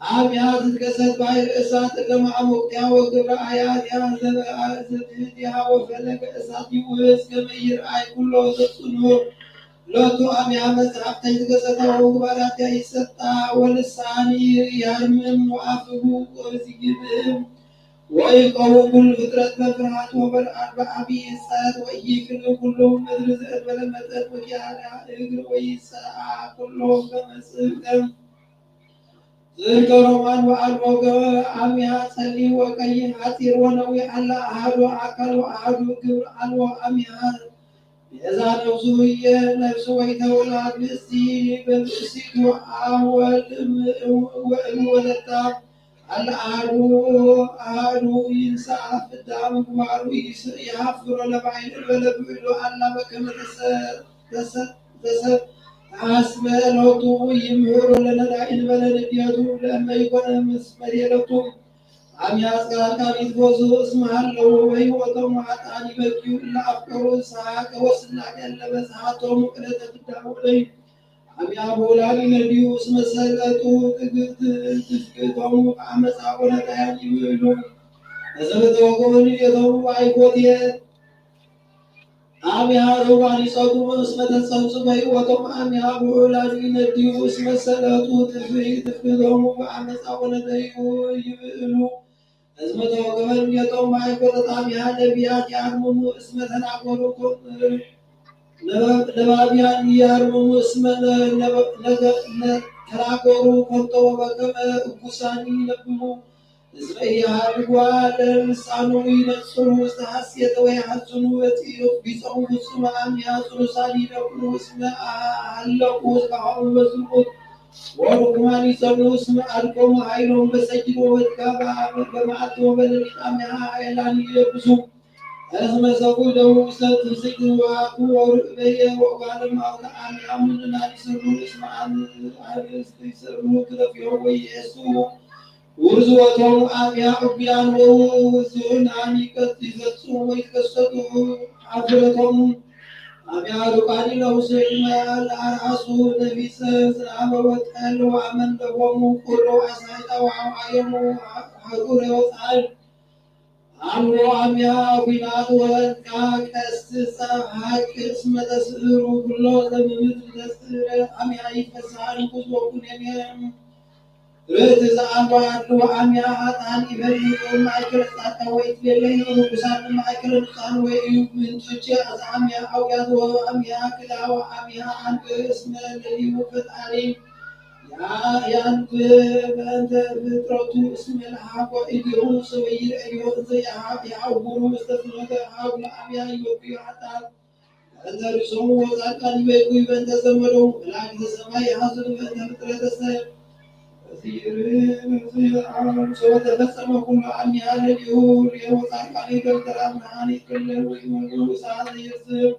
አብያ ትትከሰት ባሕር እሳት እለ መዓሙቅቲሃ ወግብረ አያቲሃ ዘበአ ዘትህቲሃ ወፈለገ እሳት ይውህዝ ከመ ይርአይ ኩሎ ዘጽንሁ ሎቱ አብያ መጽሐፍ ተይትከሰተ ወግባራትያ ይሰጣ ወልሳኒ ያርምም ወአፍሁ ወእዝጊ ብህም ወይቀውም ኩሉ ፍጥረት በፍርሃት ወበልዓት በአብይ ጸት ወኢይክል ኩሉ ምድር ዘእንበለ መጠን ወኪያዳ እግር ወይጸአ ኩሎ ከመጽብተም ዝንገሮማን ወአልቦ ገበ አሚሃ ጸሊም ወቀይሕ ሐጺር ወነዊሕ አላ አሐዱ አካል ወአሐዱ ግብር አልቦ አሚሃ ቤዛ ነፍሱ ህየ ነፍሱ ወይተውላ ብእሲ በብእሲቱ አብ ወልድ እም- ወእም ወለታ አላ አሐዱ አሐዱ ይንሳ ፍዳ ምግባሩ ይስ- ይሃፍሮ ለባይል በለብዕሉ አላ በከመ ተሰ- ተሰ- ተሰ- ተሐስበ ሎቱ ይምህሮ ለነዳይ እንበለ ንድየቱ ለእመ ይኮነ ምስ መድየለቱ አም ያጽጋር ካሊት ቦዙ እስመ ሀለዉ በሕይወቶም ወኃጥኣን ይበክዩ እለ አፍቀሩ ሰሐቀ ወስላሴ እለ በጽሐቶሙ ቅደተ ፍዳ ወደይ አም ያቡ ላሊ ነድዩ እስመ ሰለጡ ትግት ትፍቅቶሙ አመፃ ወነዳያን ይብሉ እዘ በተወገበ ንድየቶሙ አይኮትየ አሚሃ ሩባን ይጸጉሙ እስመ ተጸንጹ በሕይወቶም አሚሃ ብዑላን ይነድዩ እስመ ሰለጡ ትፍይ ትፍቅዶሙ በአመፃ ወነደዩ ይብእሉ እስመ ተወገበን ጌጦም ማይኮተት አሚሃ ነቢያት ያርምሙ እስመ ተናገሩ ነባቢያን ያርምሙ እስመ ተናገሩ ኮንቶ ወበከመ እኩሳን ይነብቡ እስመ ኢሃድጓ ለልሳኑ ይነጽሩ ውስተ ሐሴተ ወይሐዝኑ ወፂኡ ቢጾሙ ፍጹም አምያ ጽኑሳን ይደቁ እስመ አሃለቁ ዝባሆሙ በዝሙት ወርኩማን ይጸኑ እስመ አድቆሙ ኃይሎም በሰጅድ ወበትካባ በመዓልቲ ወበሌሊት አምያ ኃይላን ይለብሱ። እስመ ሰቁደሙ ውስተ ትስግዋቱ ወርእየ ወጓለማውታ አምያ ምንናን ይሰሩ እስመ አንስት ይሰሩ ክለፊሆ ወይእሱ ውርዝወቶም አብያ ዕቡያን ወውዙናን ይፈጽሙ ወይትከሰቱ አፍረቶም አብያ ዱቃኒ ለውስዕመ ለአርአሱ ነፊሰ ዝናመ ወጠል ወአመንደቦሙ ቁሮ አሳይታ ወአውዓዮሙ ሐሩረ ወፀሐይ አልቦ አብያ ኲናት ወህልቃ ቀስት ጸብሐቅ እስመ ተስዕሩ ኩሎ ዘምምት ተስዕረ አብያ ይፈስሐ ንጉስ ወኩነኔ ርእት ዘአልቦ አድልዎ አምያ ኃጥኣን ይፈልጡ ማእከለ ጻድቃን ወይትቤለዩ ርኩሳን ማእከለ ንጹሐን ወይዩ ምንቶቼ አዝአምያ አውያት ወአምያ ክላወ አምያ አንተ እስመ ለሊሁ ፈጣሪ ያንት በእንተ ፍጥረቱ እስመ ለሃቆ እዲሁ ሰበይር እዮ እንዘ የአውሩ ውስተ ፍኖተ ሀጉለ አምያ ይወቅዩ ኃጥኣን በእንተ ርእሶሙ ወጻድቃን ይበክዩ በእንተ ዘመዶሙ፣ መላእክተ ሰማይ የሐዝኑ በእንተ ፍጥረተ ሰብ። በዚህ ርዕስ ወተፈጸመ ኩሉ አምያ ለሊሁ ርእየ ወጻድቃን ይገብር አብርሃን ይቅለል ወይመኑ እሳት ይርዝም።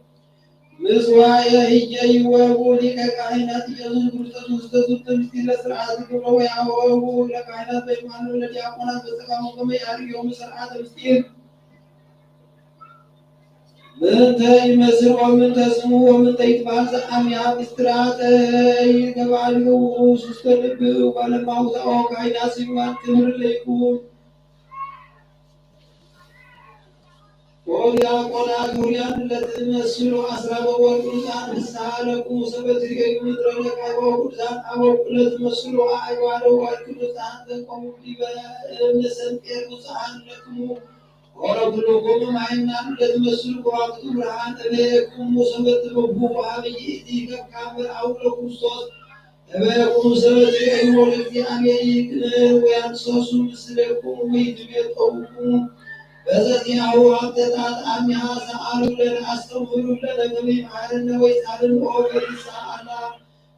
ምስዋየ ህየ ይወቡ ሊቀ ካህናት ኢየሱስ ክርስቶስ ውስተ ዝንቱ ምስጢር ለስርዓት ግብሮ ወያወቡ ለካህናት በየማኑ ለዲያቆናት በጸጋሙ ከመ ያርእዮሙ ስርዓተ ምስጢር። ምንተ ይመስል ወምንተ ስሙ ወምንተ ይትበሃል ዘአምያ ምስጢራተ ይገባሉ ውስተ ልብ ጓለማውታኦ ካይና ሲማን ክብር ለይኩን። ኦ ዲያቆናት ውርያን ለትመስሉ አስራበ ወርቅ ንጻን ፍስሐ ለኩሙ ሰበት ርእዩ ምድረ ለቃቦ ቅዱሳን አበው ለትመስሉ አዕዋደ ወርቅ ንጻን ዘቆሙ ዲበ እምነ ሰንጤር ውፅዓን ለክሙ ኦረብሎኮሙ ማይናን ለትመስሉ ከዋክብት ብርሃን እቤክሙ ሰበት ትበቡ ሀበ ይእቲ ከካብር አውሎ ክርስቶስ እቤክሙ ሰበት ይእሞ ለእግዚአብሔር ይቅንዕ ወያንሶሱ ምስሌኩም ወይትቤጠውኩ በዘዚአሁ ሀብተታት አሚሃ ሰአሉ ለነ አስተምህሩ ለነ ከመ ይምሃረነ ወይጻልን ኦ በሊሳ አላ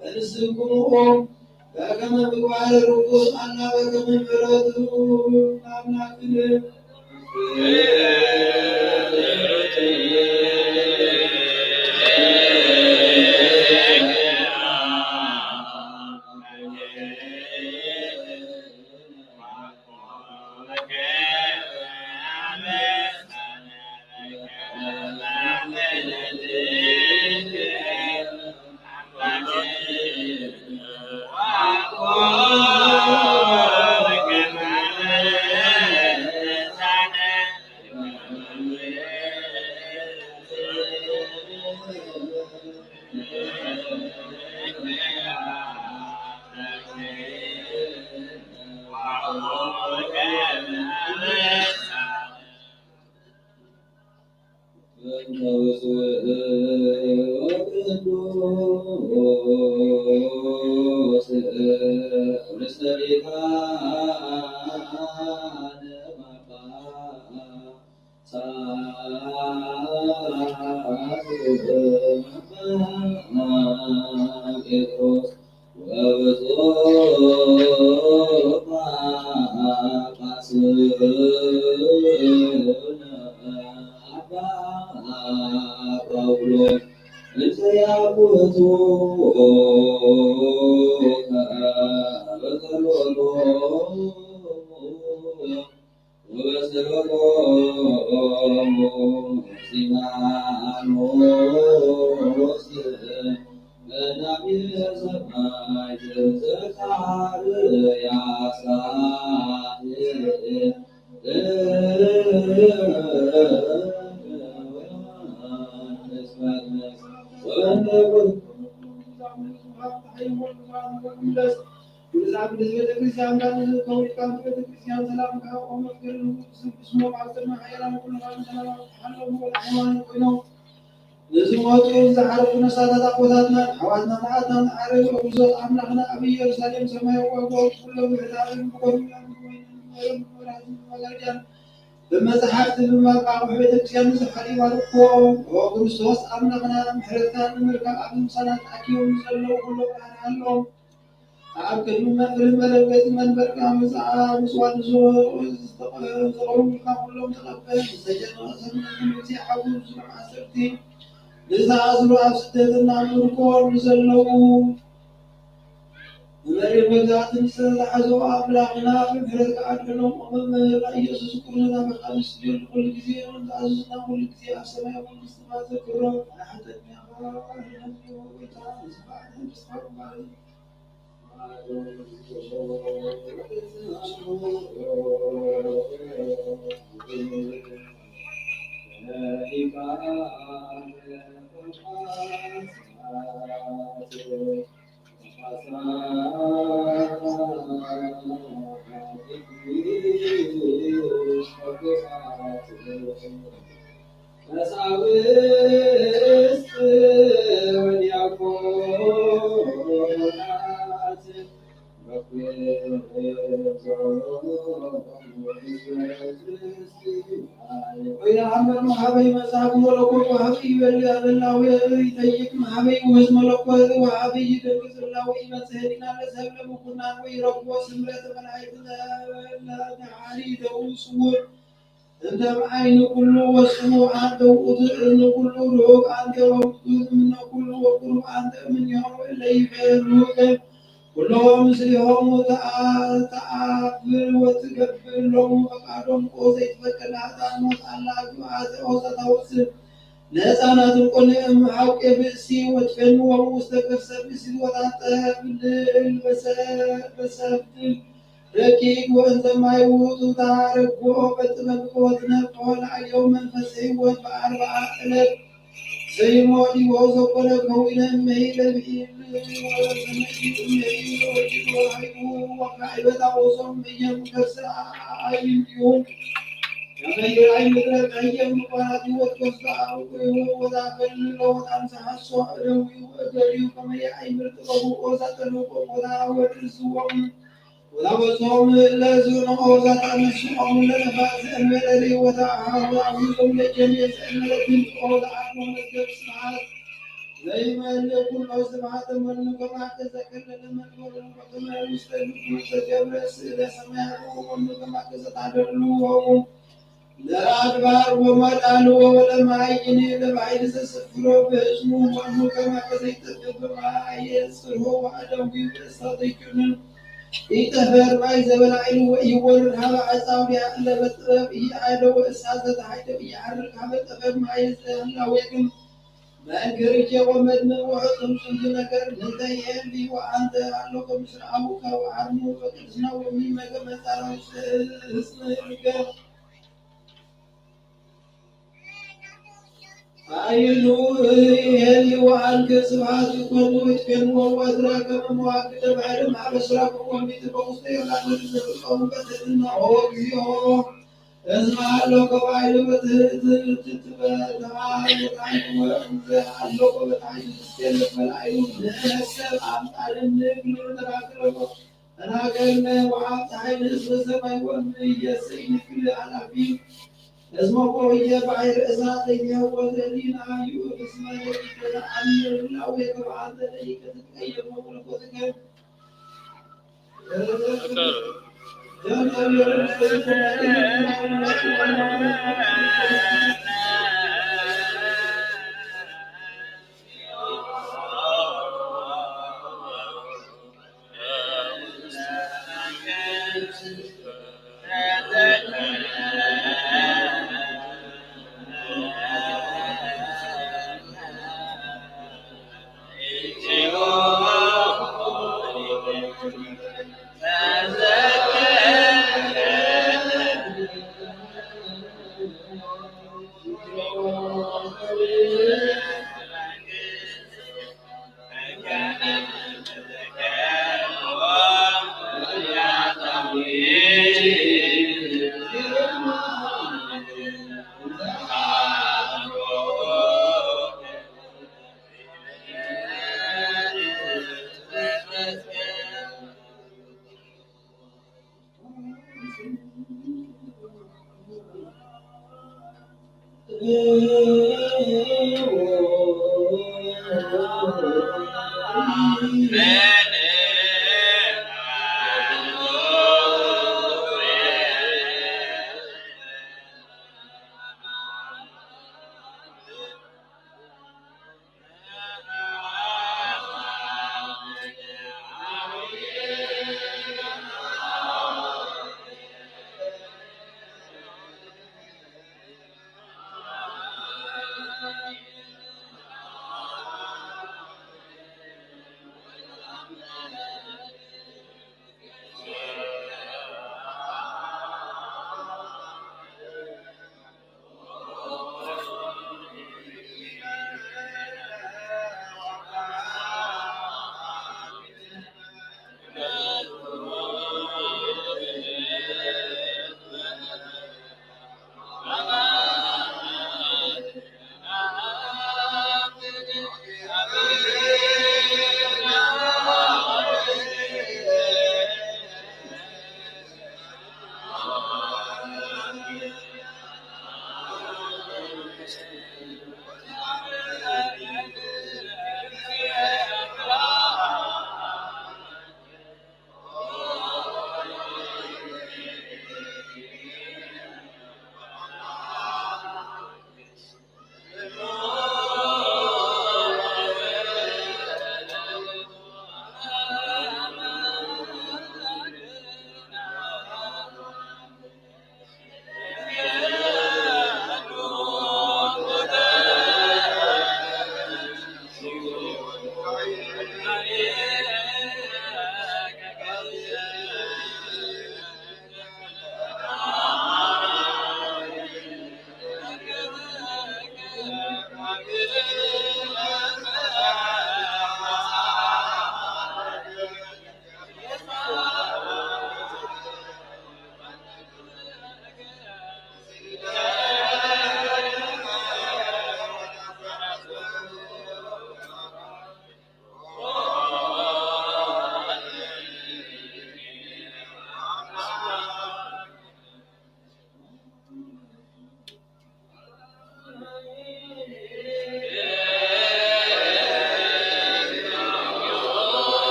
በንስክሙ ኦ በከመ ምግባር ርኩስ አላ በከመ ምሕረቱ አምላክነ። ጴጥሮስ ወብፁዕ ጳጳስነ አባ ጳውሎስ እንዘ ያውቱ በጸሎቱ ወበጸሎቶሙ እስጢፋኖስ ነቢየ ሰማይ ዘካርያስ ወዮሐንስ ዮሐንስ ወበንተ ግብዛት ቤተ ክርስቲያን ጋር ከውድቃን ቤተ ክርስቲያን ሰላም ከቆመት ገር ስሞ ማስተማ ሀይራን ኩሉ ሰላም ተሓለሙ ወደ ሃይማኖት ኮይኖም ንዝሞቱ ዝዓረፉ ነፍሳታት ኣቦታትና ኣሕዋትና መዓልትና ንዓረብ ብዞት ኣምላኽና ኣብ ኢየሩሳሌም ሰማያዊ ዋጋኦም ኩሎም ምሕዳርን ብጎድኑ መጋርጃን ብመጽሓፍቲ ብምንባብ ኣቑሑ ቤተ ክርስቲያን ንዝሓልዩ ይባርኽዎ። ኦ ክርስቶስ ኣምላኽና፣ ምሕረትካ ንምርካብ ኣብ ምሳና ተኣኪቦም ንዘለዉ ኩሎም ካህን ኣለዎም። ኣብ ቅድሚ መምህር መረገጺ መንበርካ ምጽኣ ምጽዋት ንዝተቐ-፣ ዘቕርቡልካ ኩሎም ተቐበል። ዝተጨነቐ ሰብ ነቲ መግዚ ሓጉ፣ ዝስርሑ ኣሰርቲ ንዝተኣስሩ፣ ኣብ ስደትና ምርኮ ንዘለዉ ብመሪር መግዛእቲ ንዝተታሕዙ ኣምላኽና ብምሕረትካ ኣድሕኖም። ኦ መምህርና ኢየሱስ ክርስቶስ፣ ናባኻ ንስግድ ኩሉ ግዜ፣ ንዝኣዘዙና ኩሉ ግዜ ኣብ ሰማያዊ መንግስትኻ ዘክብሮም። ናይ ሓጢኣተኛታት ጎይታ፣ ንስኻ መንግስቲ ምባል ቀሳውስት ወዲያቆናት በኩር ዞሎም ህዝበ ክርስቲያን። ወይነ ኣመኑ ሀበይ መጽሐፍ መለኮት ወሀበይ ይበልዕ ለላዊ ይጠይቅ ሀበይ ውህዝ መለኮት ወሀበይ ይደንግጽ ለላዊ ይመጽእ ህሊና ለሰብ ለምኩናን ወይረክቦ ስምረተ መላእክት ለተሓሪ ደው ስውር እንተ ብዓይኒ ኩሉ ወስሙ ኣንተ ውእቱ እዝኒ ኩሉ ርሁቅ ኣንተ ወውእቱ እምነ ኩሉ ወቁሩብ ኣንተ እምኔሆሙ እለ ይቤሉ ኩሎ ምስሌሆሙ ተኣ-፣ ተኣብል ወትገብር ሎሙ ፈቃዶም። ኦ ዘይትፈቅድ ለኃጥኣን ሞት ኣላ ግብኣተ ኦዛ ታውፅእ ለህፃናትን ቆልዕም ሐውቄ ብእሲ ወትፌንዎም ውስተ ከርሰ ብእሲ ወታጠብ ልል በሰ-፣ በሰብትል ረቂቅ ወእንተ ማይ ውእቱ ታረግኦ በጥበብ ወትነፍሖ ለአልየው መንፈስ ሕይወት በአርብዓ ዕለት ሰይሞ ዲቦ ዘኮነ ከዊነ እመሂ ለብሂል ወዘመሂ እመሂ ወወሊድ ወሃይቡ ወካዕበታ ወሶም እየም ከርሰ አይንዲሁም ከመይራይ ምድረ ቀየም ምቋራት ህይወት ወስዳ አውቁ ወዛ ከልሎ ወጣም ሰሐሶ እደዊ ወእደሪው ከመይ አይምር ጥበቡ ወዛ ጠልቆ ወዛ ወድርዝዎም ወላወጾም ለዝንኦ ዛጣ ነስኦም ለነፋስ ዘእመረ ርኢወታ አሃሁ አብዞም ለጀሜ ዘእመረ ድምፅኦ ለአቅሞ መዝገብ ስብሐት ዘይመልእ ኩሎ ስብሐት መኑ ከማከ ዘከለለ መንበሩ ወከመ ውስተ ልቡ ዘገብረ ስእለ ሰማያዊ ወመኑ ከማከ ዘታደሉ ሆሙ ለአድባር ወመዳሉ ወለማይን ለባሕር ዘስፍሮ በሕዝኑ ወኑ ከማከ ዘይጠፍእ በማየ ጽርሆ ወአደዊ በእሳት ይኩንን ኢጠፈር ማይ ዘበላዕሉ ወኢወርድ ሀበ አጻብዕ ለበጥበብ ኢአደወ እሳት ዘተሓይደው ኢዐርግ ሀበ ጠፈር ማይ ዘህላዌክም መንክር እጀ ወመድምዕ ወሕጹም ጽንቱ ነገር እንተ ይሄሊ ወአንተ አሎከ ምስለ አቡከ ወአርኑ በቅድስና ወሚመገ መጻራ ውስተ ህጽንከ አይኑ ይሄሊ ወአንተ ስብሐት ይኮኑ ይትፌኑ ወወትራ ከመ መዋክብተ ባሕር ማህበ ስራኩም ወሚትከ ውስተ ዮርዳኖስ ዘፍጾሙ በትሕትና ኦ እግዚኦ። እስመ ሀሎ ከባይሉ በትሕትበታ ወታሕቱ ወእንዘ ሀሎ በታሕቱ ትስቴል በላይሉ ንሕነሰብ አምጣልን ንግሉ ተናገረቦ ተናገርነ ወአብ ፀሐይ ንእስበ ሰማይ ወእምነ ኢየስይ ንግል አላፊ እስመ ቆየ ባሕር እሳት ለይሄወ ዘሊና እዩ እስመ ለኢተተአምር ላዌ ከበአንተ ለኢከትትቀየም መለኮትከ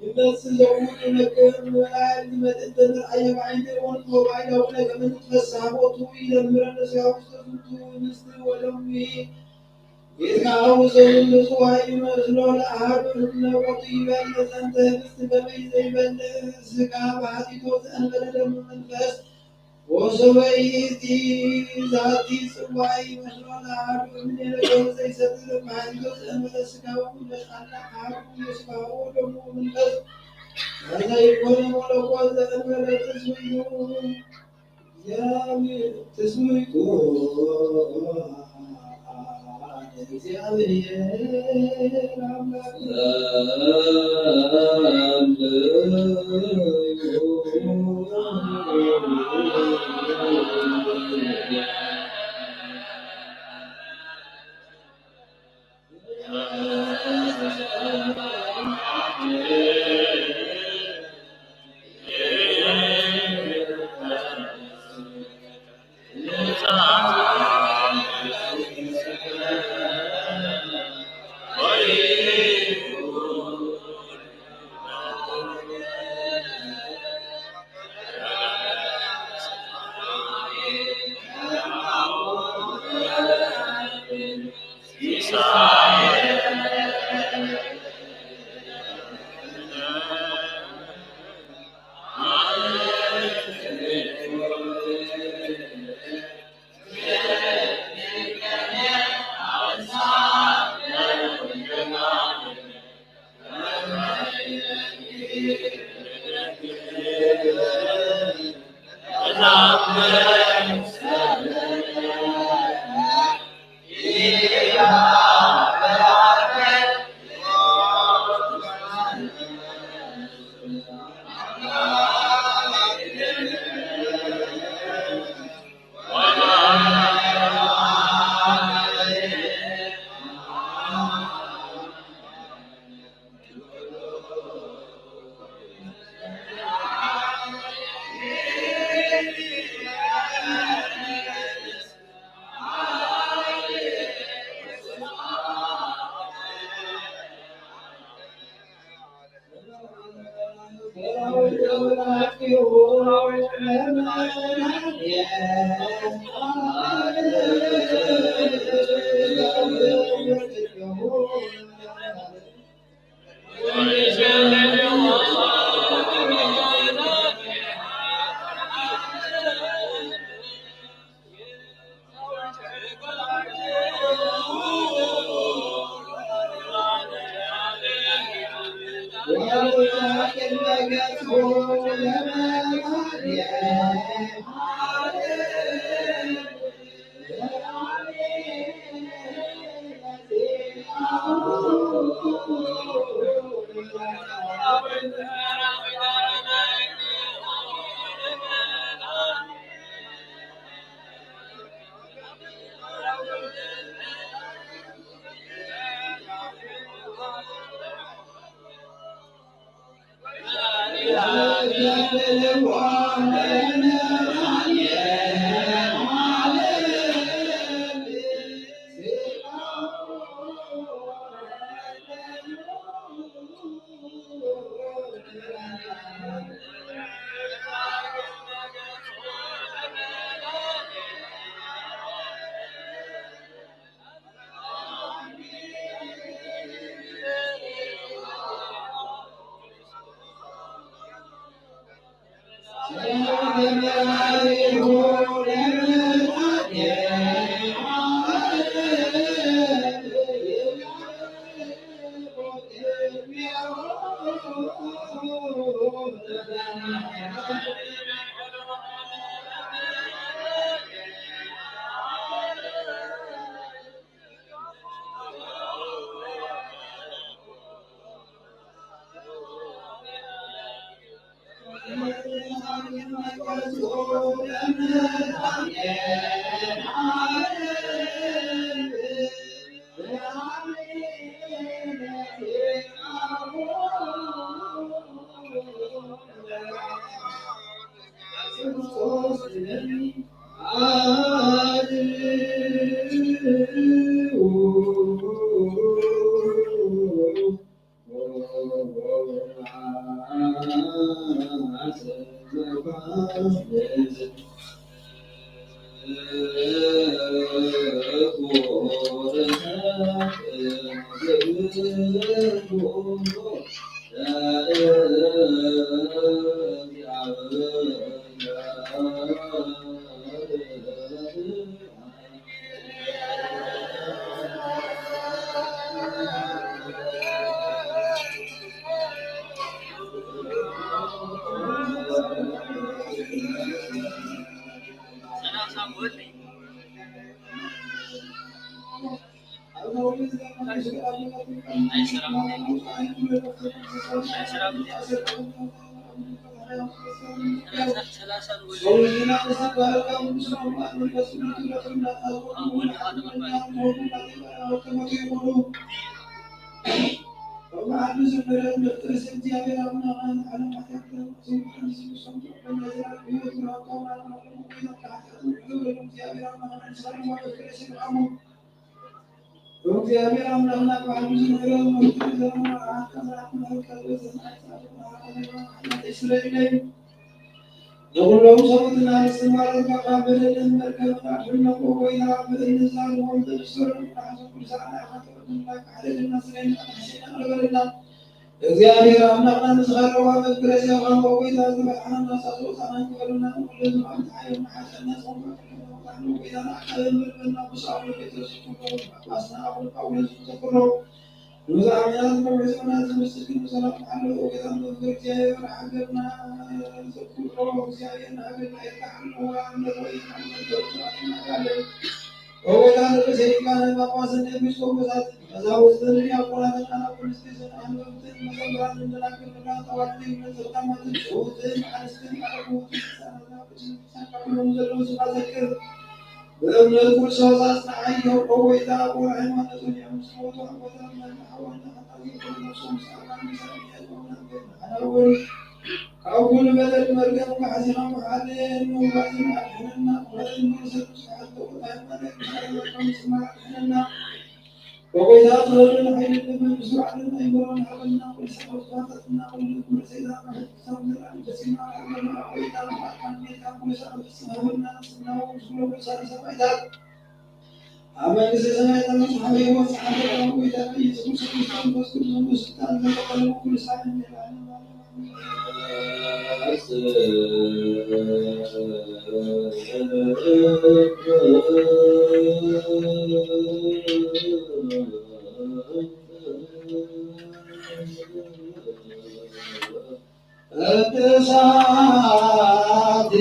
ይመጽእ ዘውድ ይመክር ምእላይ ዝመጽእ ዘምር ኣየባይን ዘይኮኑት ሞባይል ኣቡነ ገመንት ፈስሃ ቦቱ ይደምረን ስጋ ውስጥ ዝንቱ ምስቲ ወደሙ ይትካው ዘውድ ንጽዋይ ይመስሎ ለኣሃዱ ህድነ ቦቱ ይበል ዘንተ ህብስት በበይ ዘይበል ስጋ ባህቲቶ ዘእንበለ ደም መንፈስ ወሶበ ይእቲ ዛቲ ጽዋይ መስሎ ለአሐዱ እምኔነ ከመ ዘይሰቲ ለመሃሊቶ ዘእንበለ ስጋሁ ይበልዓና አሐዱ ምስጋሁ ወደሙ መንፈስ ዘይኮነ መለኮት ዘእንበለ ትስብእቱ እግዚአብሔር ትስብእቱ እግዚኣብሔር ኣምላኽና ብዓቢ ዝምህሮ መፍትሒ ዘመኑ ኣሓት ከመ ኣሕመረ ከልበ ዘመዓት ጻድቅ መሓረነ ሓጢኣት ይስረይለይ። ንኹሎም ሰብኡትና ንስማረር ካብ በደልን መርገምን ኣድሕኖም ጎይታ በደልን ዛልሞም ዘብሰሩ ንዓዞም ቅዱሳን ኣሓት ወድና ካሕደልና ስለና ተሕሴና ንበረልና። እግዚኣብሔር ኣምላኽና ንዝሃለዋ መግረዝያ ቋንቋ ጎይታ ዝበልዓና ናሳ ዝወፃና ይክፈሉና። ንኩሉ ዝማም ተሓየም ንሓፀና ጸንቋ ክልተ ወጣን ጎይታ ንዓቃበ ምርበና ብሳሉ ቤተሰብ ጳጳስና ኣቡነ ጳውሎስ ዝዘክሮ ብዙሕ ዓመታት ዝነውሕ ዘመናት ዝምስግን ብሰላም ተሓለወ። ጎይታ መምህር እግዚኣብሔር ሃገርና ዘክሮ። እግዚኣብሔር ንሃገርና ኤርትራ ሓለዋ። ንረይ ሓለዋ። ወወዳት ርእሰ ሊቃነ ጳጳሳት ኤጲስቆጶሳት፣ ቀሳውስትን ዲያቆናትን፣ ኣናብስትን ኣንበብትን መዘምራንን ደናግልን ራእሲ ኣዋልድን መዘምራትን ስውእትን ኣንስትን ኣዕሩኽትን ህጻናትን ኣቦታትን ቅዱሳን ኩሎም ዘለዉ ስም ኣዘክር። ብእምነት ኩሉ ሰብ ኣጽንዓዮ። ኦ ጎይታ፣ ኣቦ ሃይማኖትን እዮም ዝሞቱ ኣቦታትና ኣሕዋትና ሓጣን ይኹኑ ነፍሶም ምስ ኣርባን ምሳሌ የልቦም ነበር። ንዓና እውን ካብ ኩሉ በደል መርገም ካሕሲኻ መሓረና፣ ምውራዝን ኣድሕነና። ምሕረትን ምሕረትን ስብሐት ለወልድ ሃይማኖት ምሕረትካ ምስማዕ ኣድሕነና። በጎይታ ጥበብን ሓይልን መንግስቱ ዓለም ኣይምሮን ሃበና። ኩሉ ሰራዊት ባሕታትና ኩሉ ምሕረት ሰይጣን ክሳብ ንርኣን ደሲና ሃገርና ጎይታ ምሕረትካን ጌታ ኩሉ ሰራዊት ሃበና። ስናው ምስ ኩሎም ቅዱሳን ሰማዕታት ኣብ መንግስተ ሰማያት ተመጽሓፈ ይወጽእ ሓፈረ። ኣብ ጎይታ ኢየሱስ ክርስቶስ መንፈስ ቅዱስ ስልጣን ዘለዓለሙ ኩሉ ሳዕን ዘለዓለም ኣሜን። ቅድሳት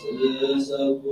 ክርስቶስ ሰብኩ።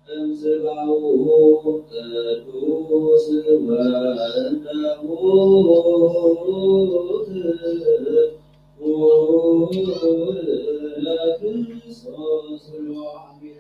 እምስጋሁ ቅዱስ ወናቡት ለክርስቶስ ሎአሚነ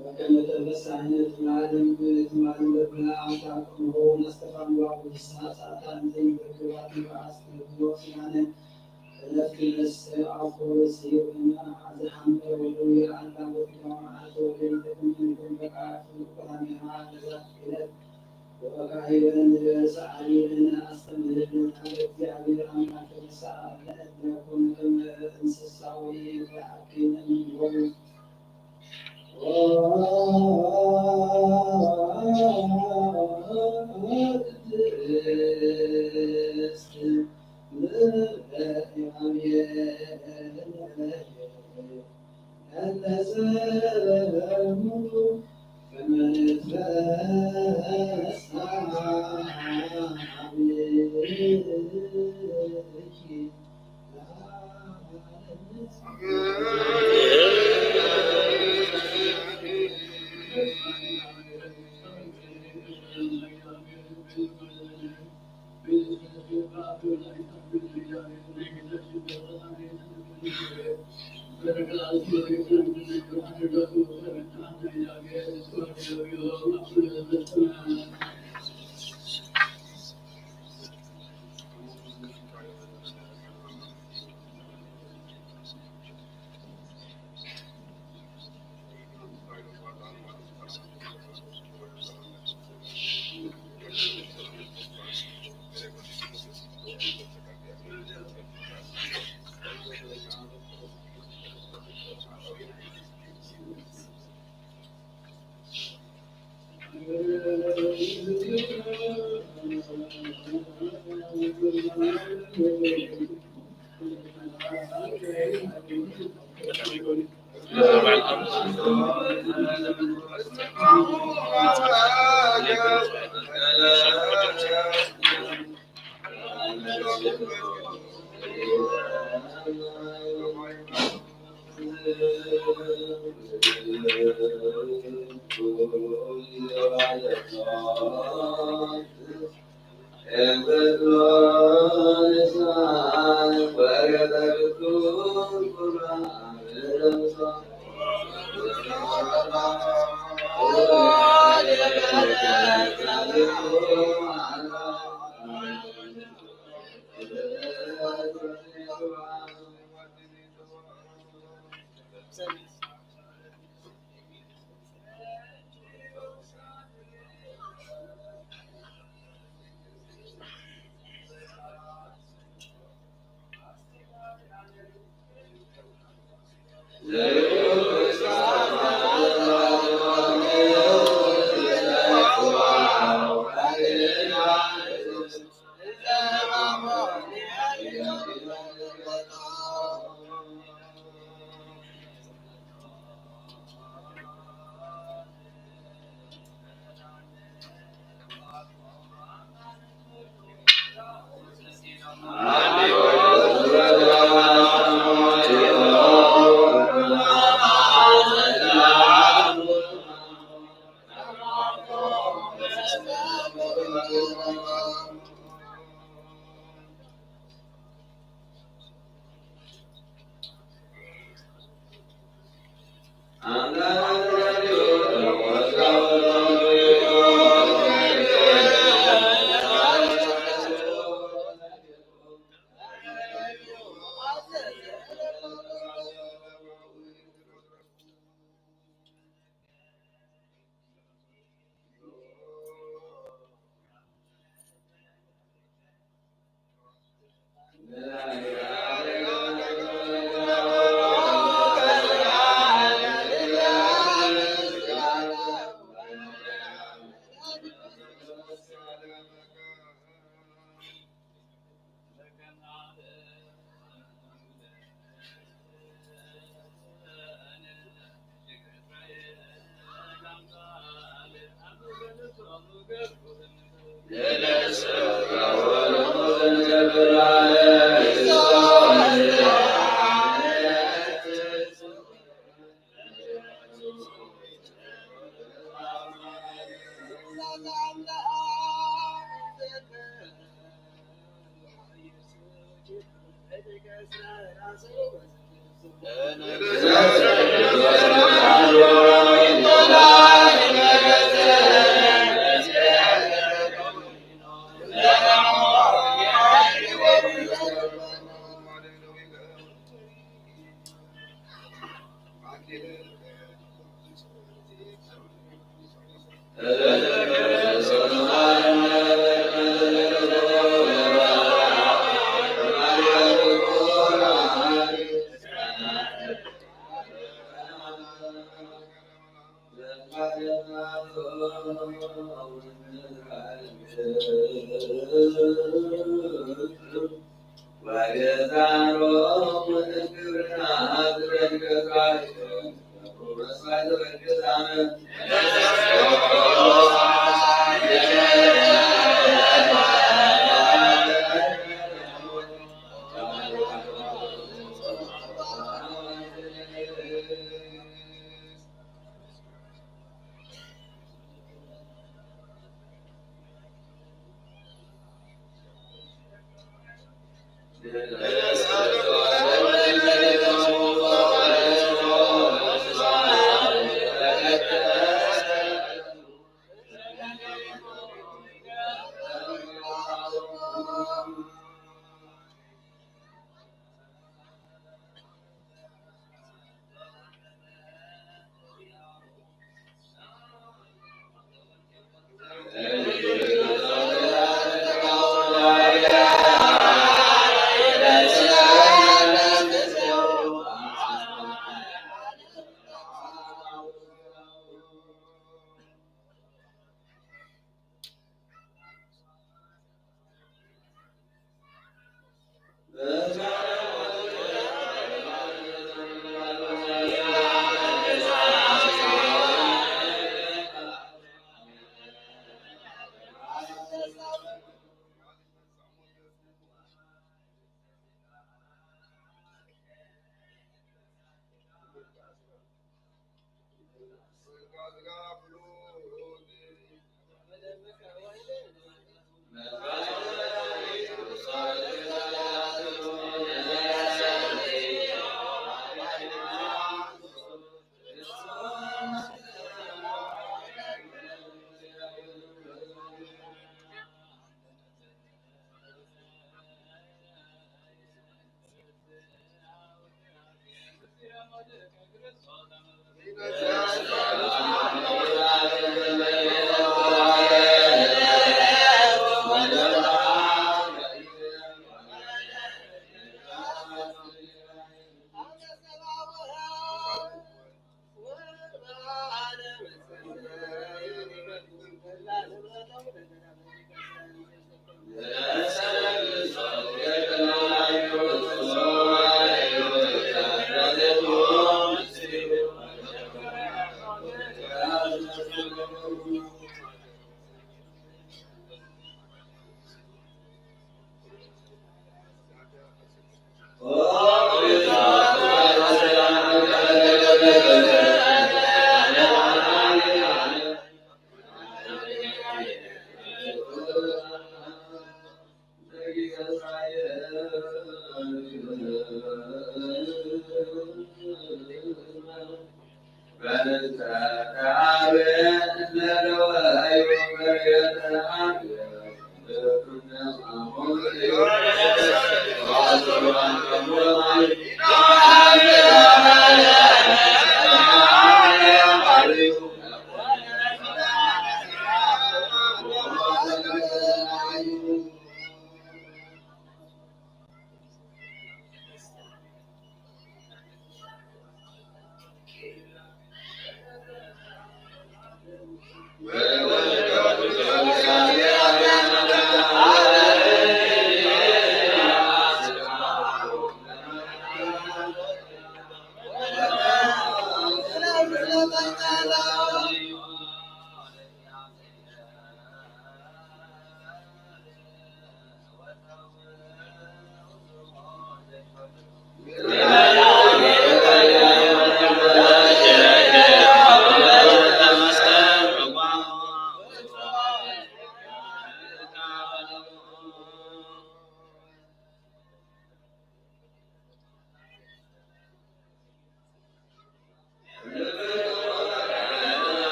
በከመ ተበሳህነ ትማልን ትማልን በብነ ኣንታ ቅምሆ ነስተፋን ዋቁ ንስሓ ሰኣታን ዘይምርክባት ንበኣስ ክህብኖ ስናነ እለት ክነስእ ኣፎ በስዩ እነ ኣዝሓምነ ወደዊ ኣላ በፊዳ መዓልቲ ወገይተኩም እንኩም በቃ ፍሉቅ ብርሃን የማ ለዛት ክለት ወበቃ ይበለን ዝበለ ሰዓሊ እነ ኣስተምህልን ሓደ እግዚኣብሔር ኣምላክ ተበሳኣ ለእድለኩም ከመ እንስሳ ወይ ለኣኪን እንዲሆም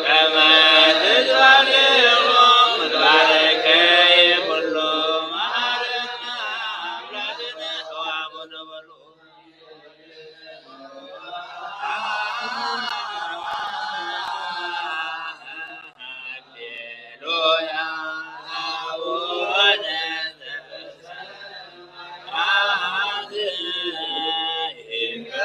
ከመ ትትባረክ ምግባርከ ኩሉ መሐረነ አምላክነ ወአቡነ በሉ። ሃሌሉያ አቡነ ዘበሰማያት ይትቀደስ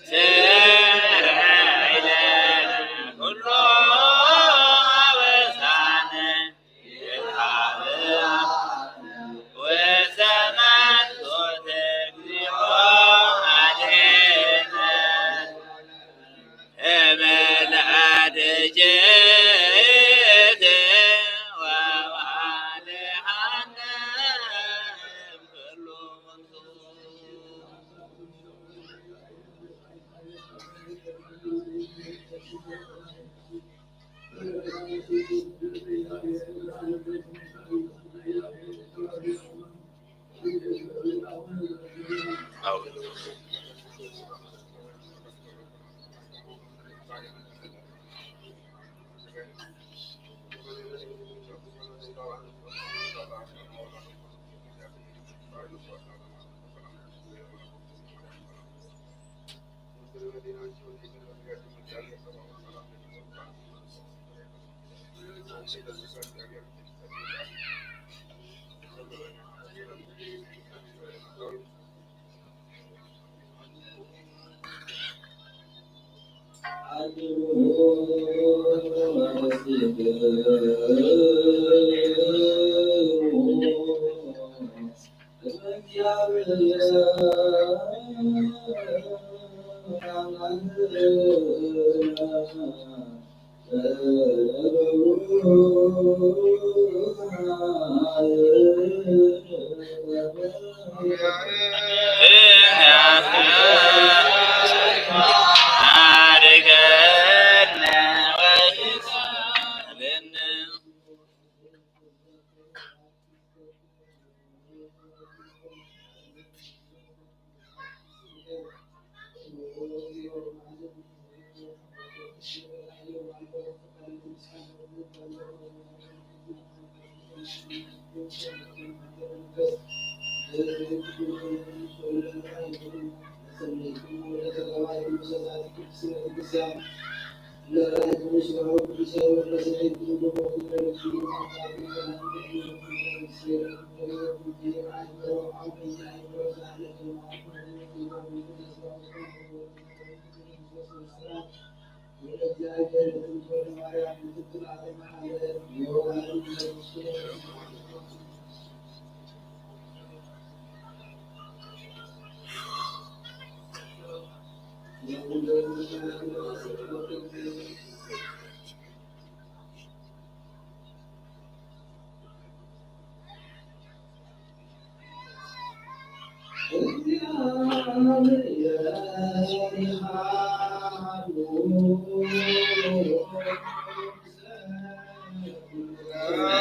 ስምከ ወይትሐረይ ለነ ኩሉ አበሳነ ወሰማንቱ እግዚኦ አድኅነነ እምነ አድጅት ወባልሐነ እምኩሉ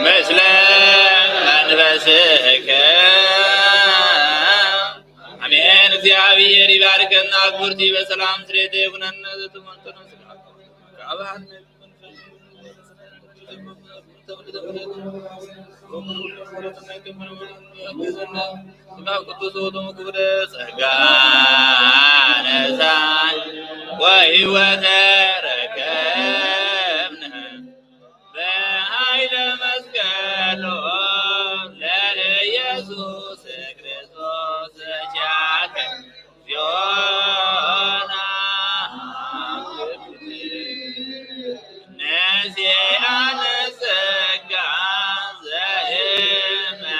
ምስለ መንፈስከ። አሜን። እግዚአብሔር ይባርከና። ክቡርቲ በሰላም ስሬተ ይኩነነ ዘትመንጠነ ስጋ ከአብሃን ስብሐት ቅዱስ ውእቱ ክቡር ጸጋ ነሳን ወሕይወተ ረከብነ በኃይለ መስቀሎ ለኢየሱስ ክርስቶስ ኪያከ ዮና ነዚአነ ጸጋ ዘእመንፈስ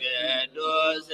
ቅዱስ።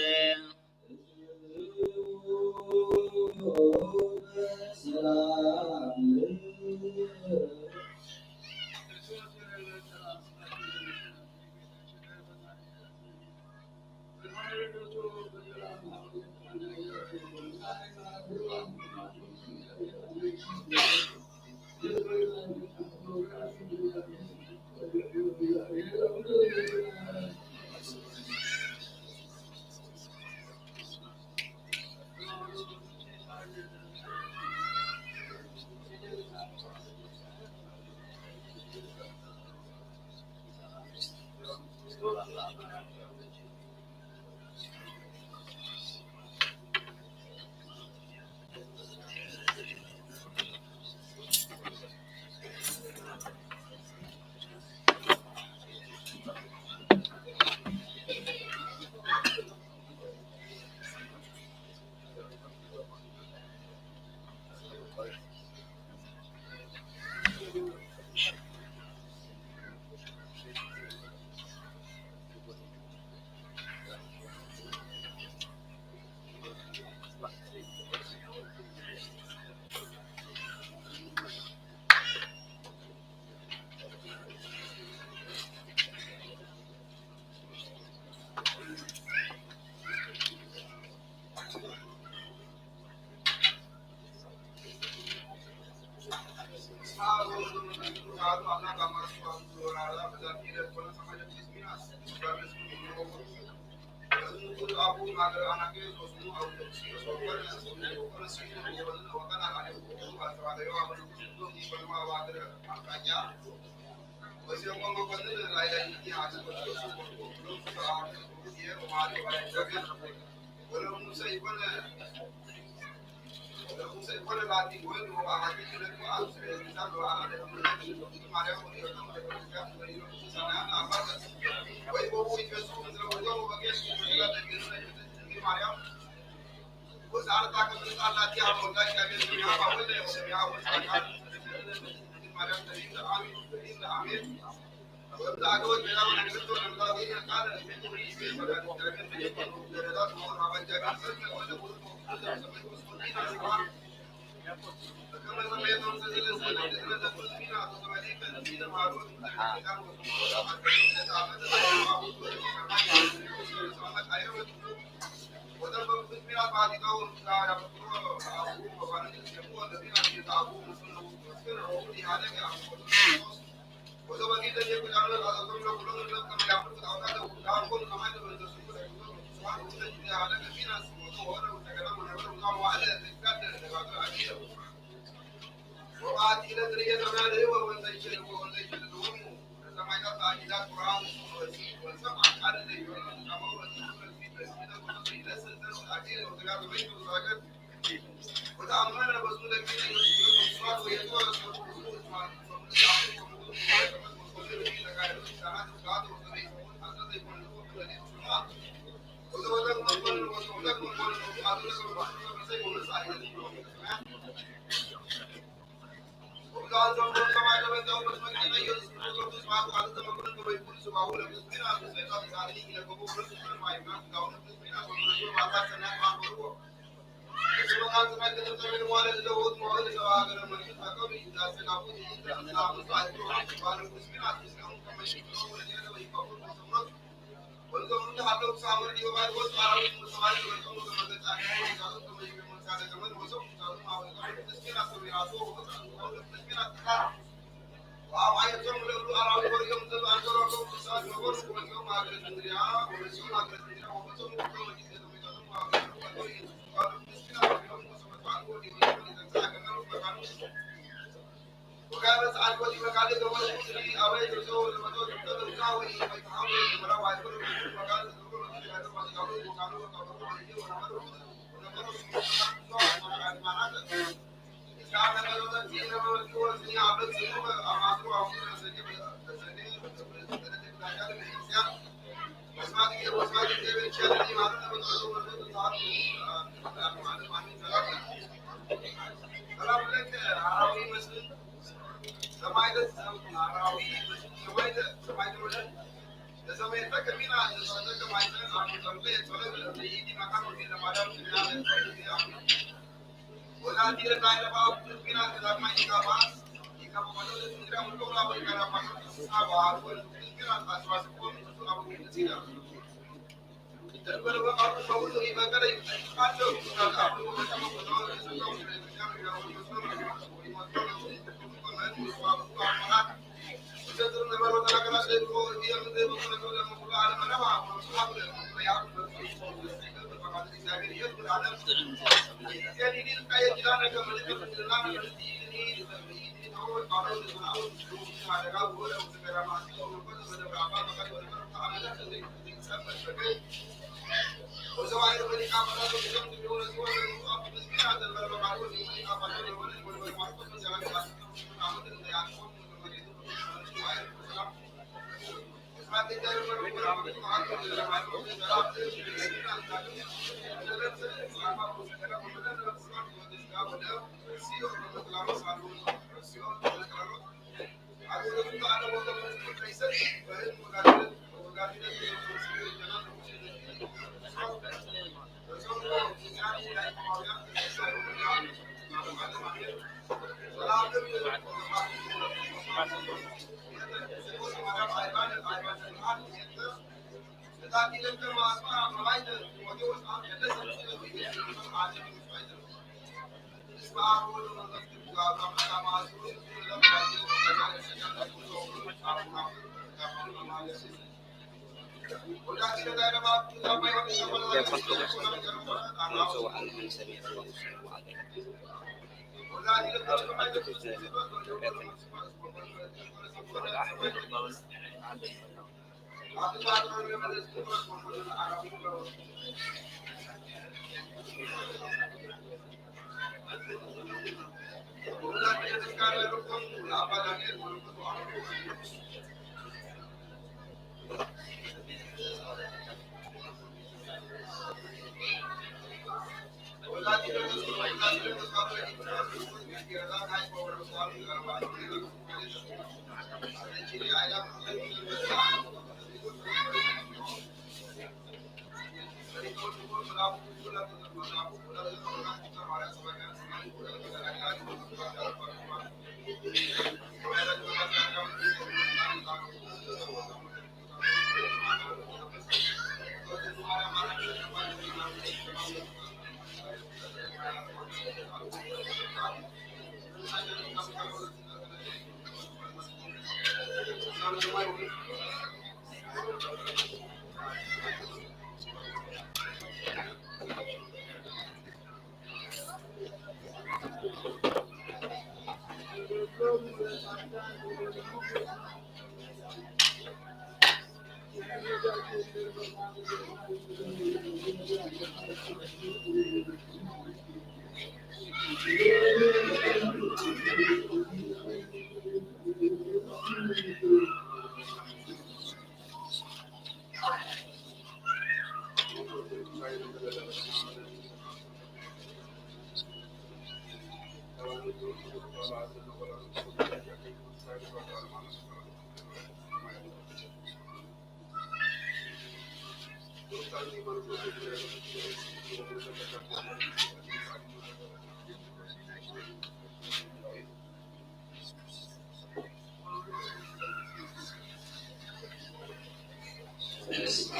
በስመ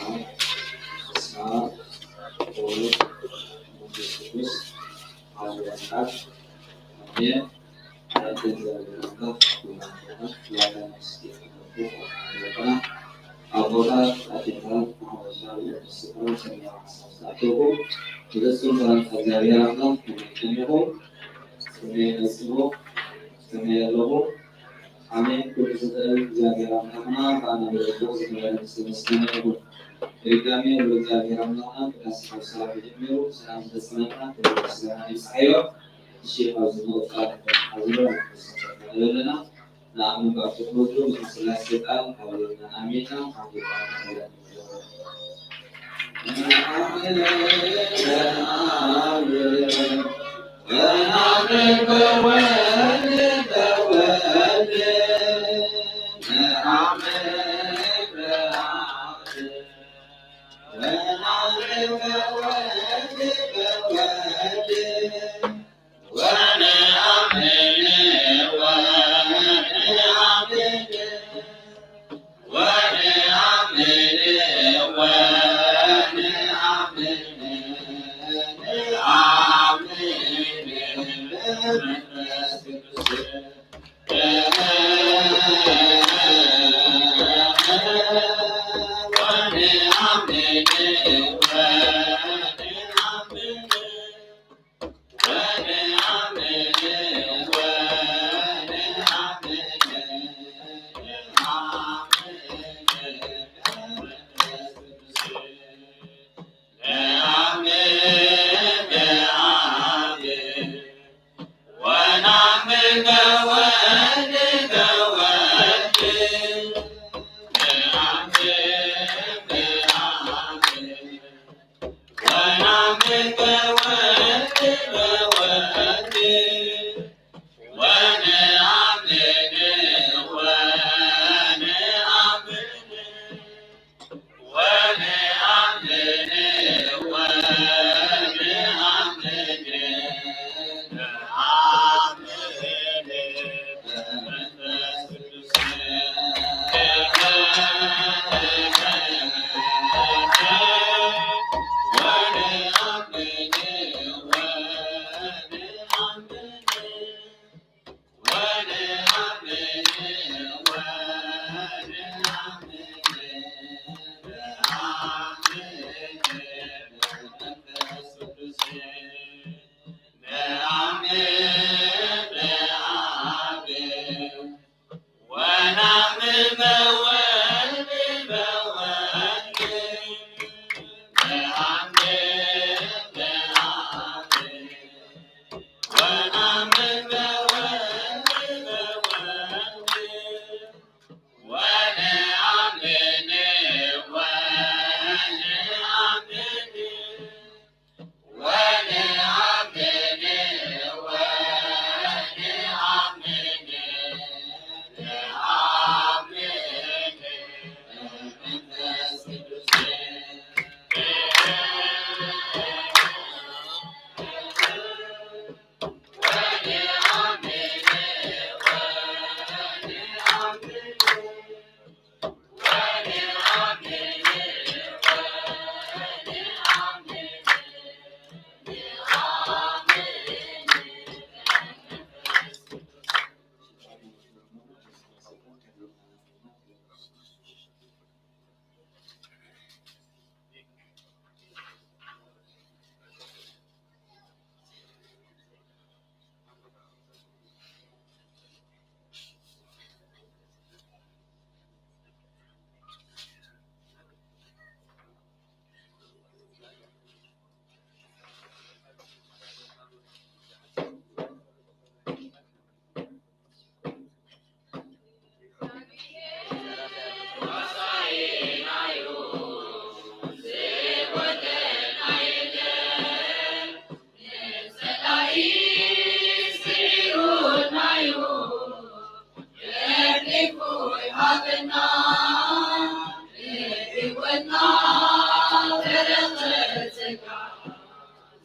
አብ ወወልድ ወመንፈስ ቅዱስ አሐዱ አምላክ አሜን። ኣቦታት፣ ኣዴታት፣ ማሕበረሰብ፣ ሰሚራ ሓሳብ ዝተኣከብኩም፣ ብፍጹም ሰላምታ እግዚኣብሔር ኣምላኽ ከመይ ቀኒኹም? ከመይ ቀኒኹም? ከመይ ኣለኹም? ኣሜን። ኩሉ ዝኽእል እግዚኣብሔር ኣምላኽና ብኣና ብልቡ ዝነበረ ዝተመስገነ ይኹን። ብድጋሚ ንእግዚኣብሔር ኣምላኽና ቅዳሴ ካብ ሰላም ተጀሚሩ ሰላም ዝፈጸመና ክብሪ ምስጋና ይብጽሓዮ። እሺ፣ ካብዚ ምቕጻል ሓዚና ንክንሰተና ዘለና ንኣምን ብኣብ ትሕቲ ወልዱ ምስ ስላሴ ቃል ሃሌሉያ ኣሜን። ሃሌሉያ።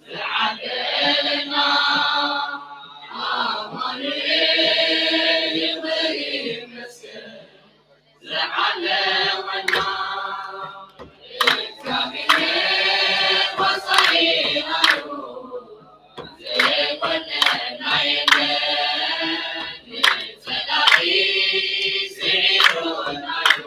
ዝዓደለና ኣማኑኤል ይኽበር ይመስገን። ዝዓለወና እግዚኣብሔር ወሳኢናዩ ዘይኮነና የለን። ንጸላኢ ስዒሩናዩ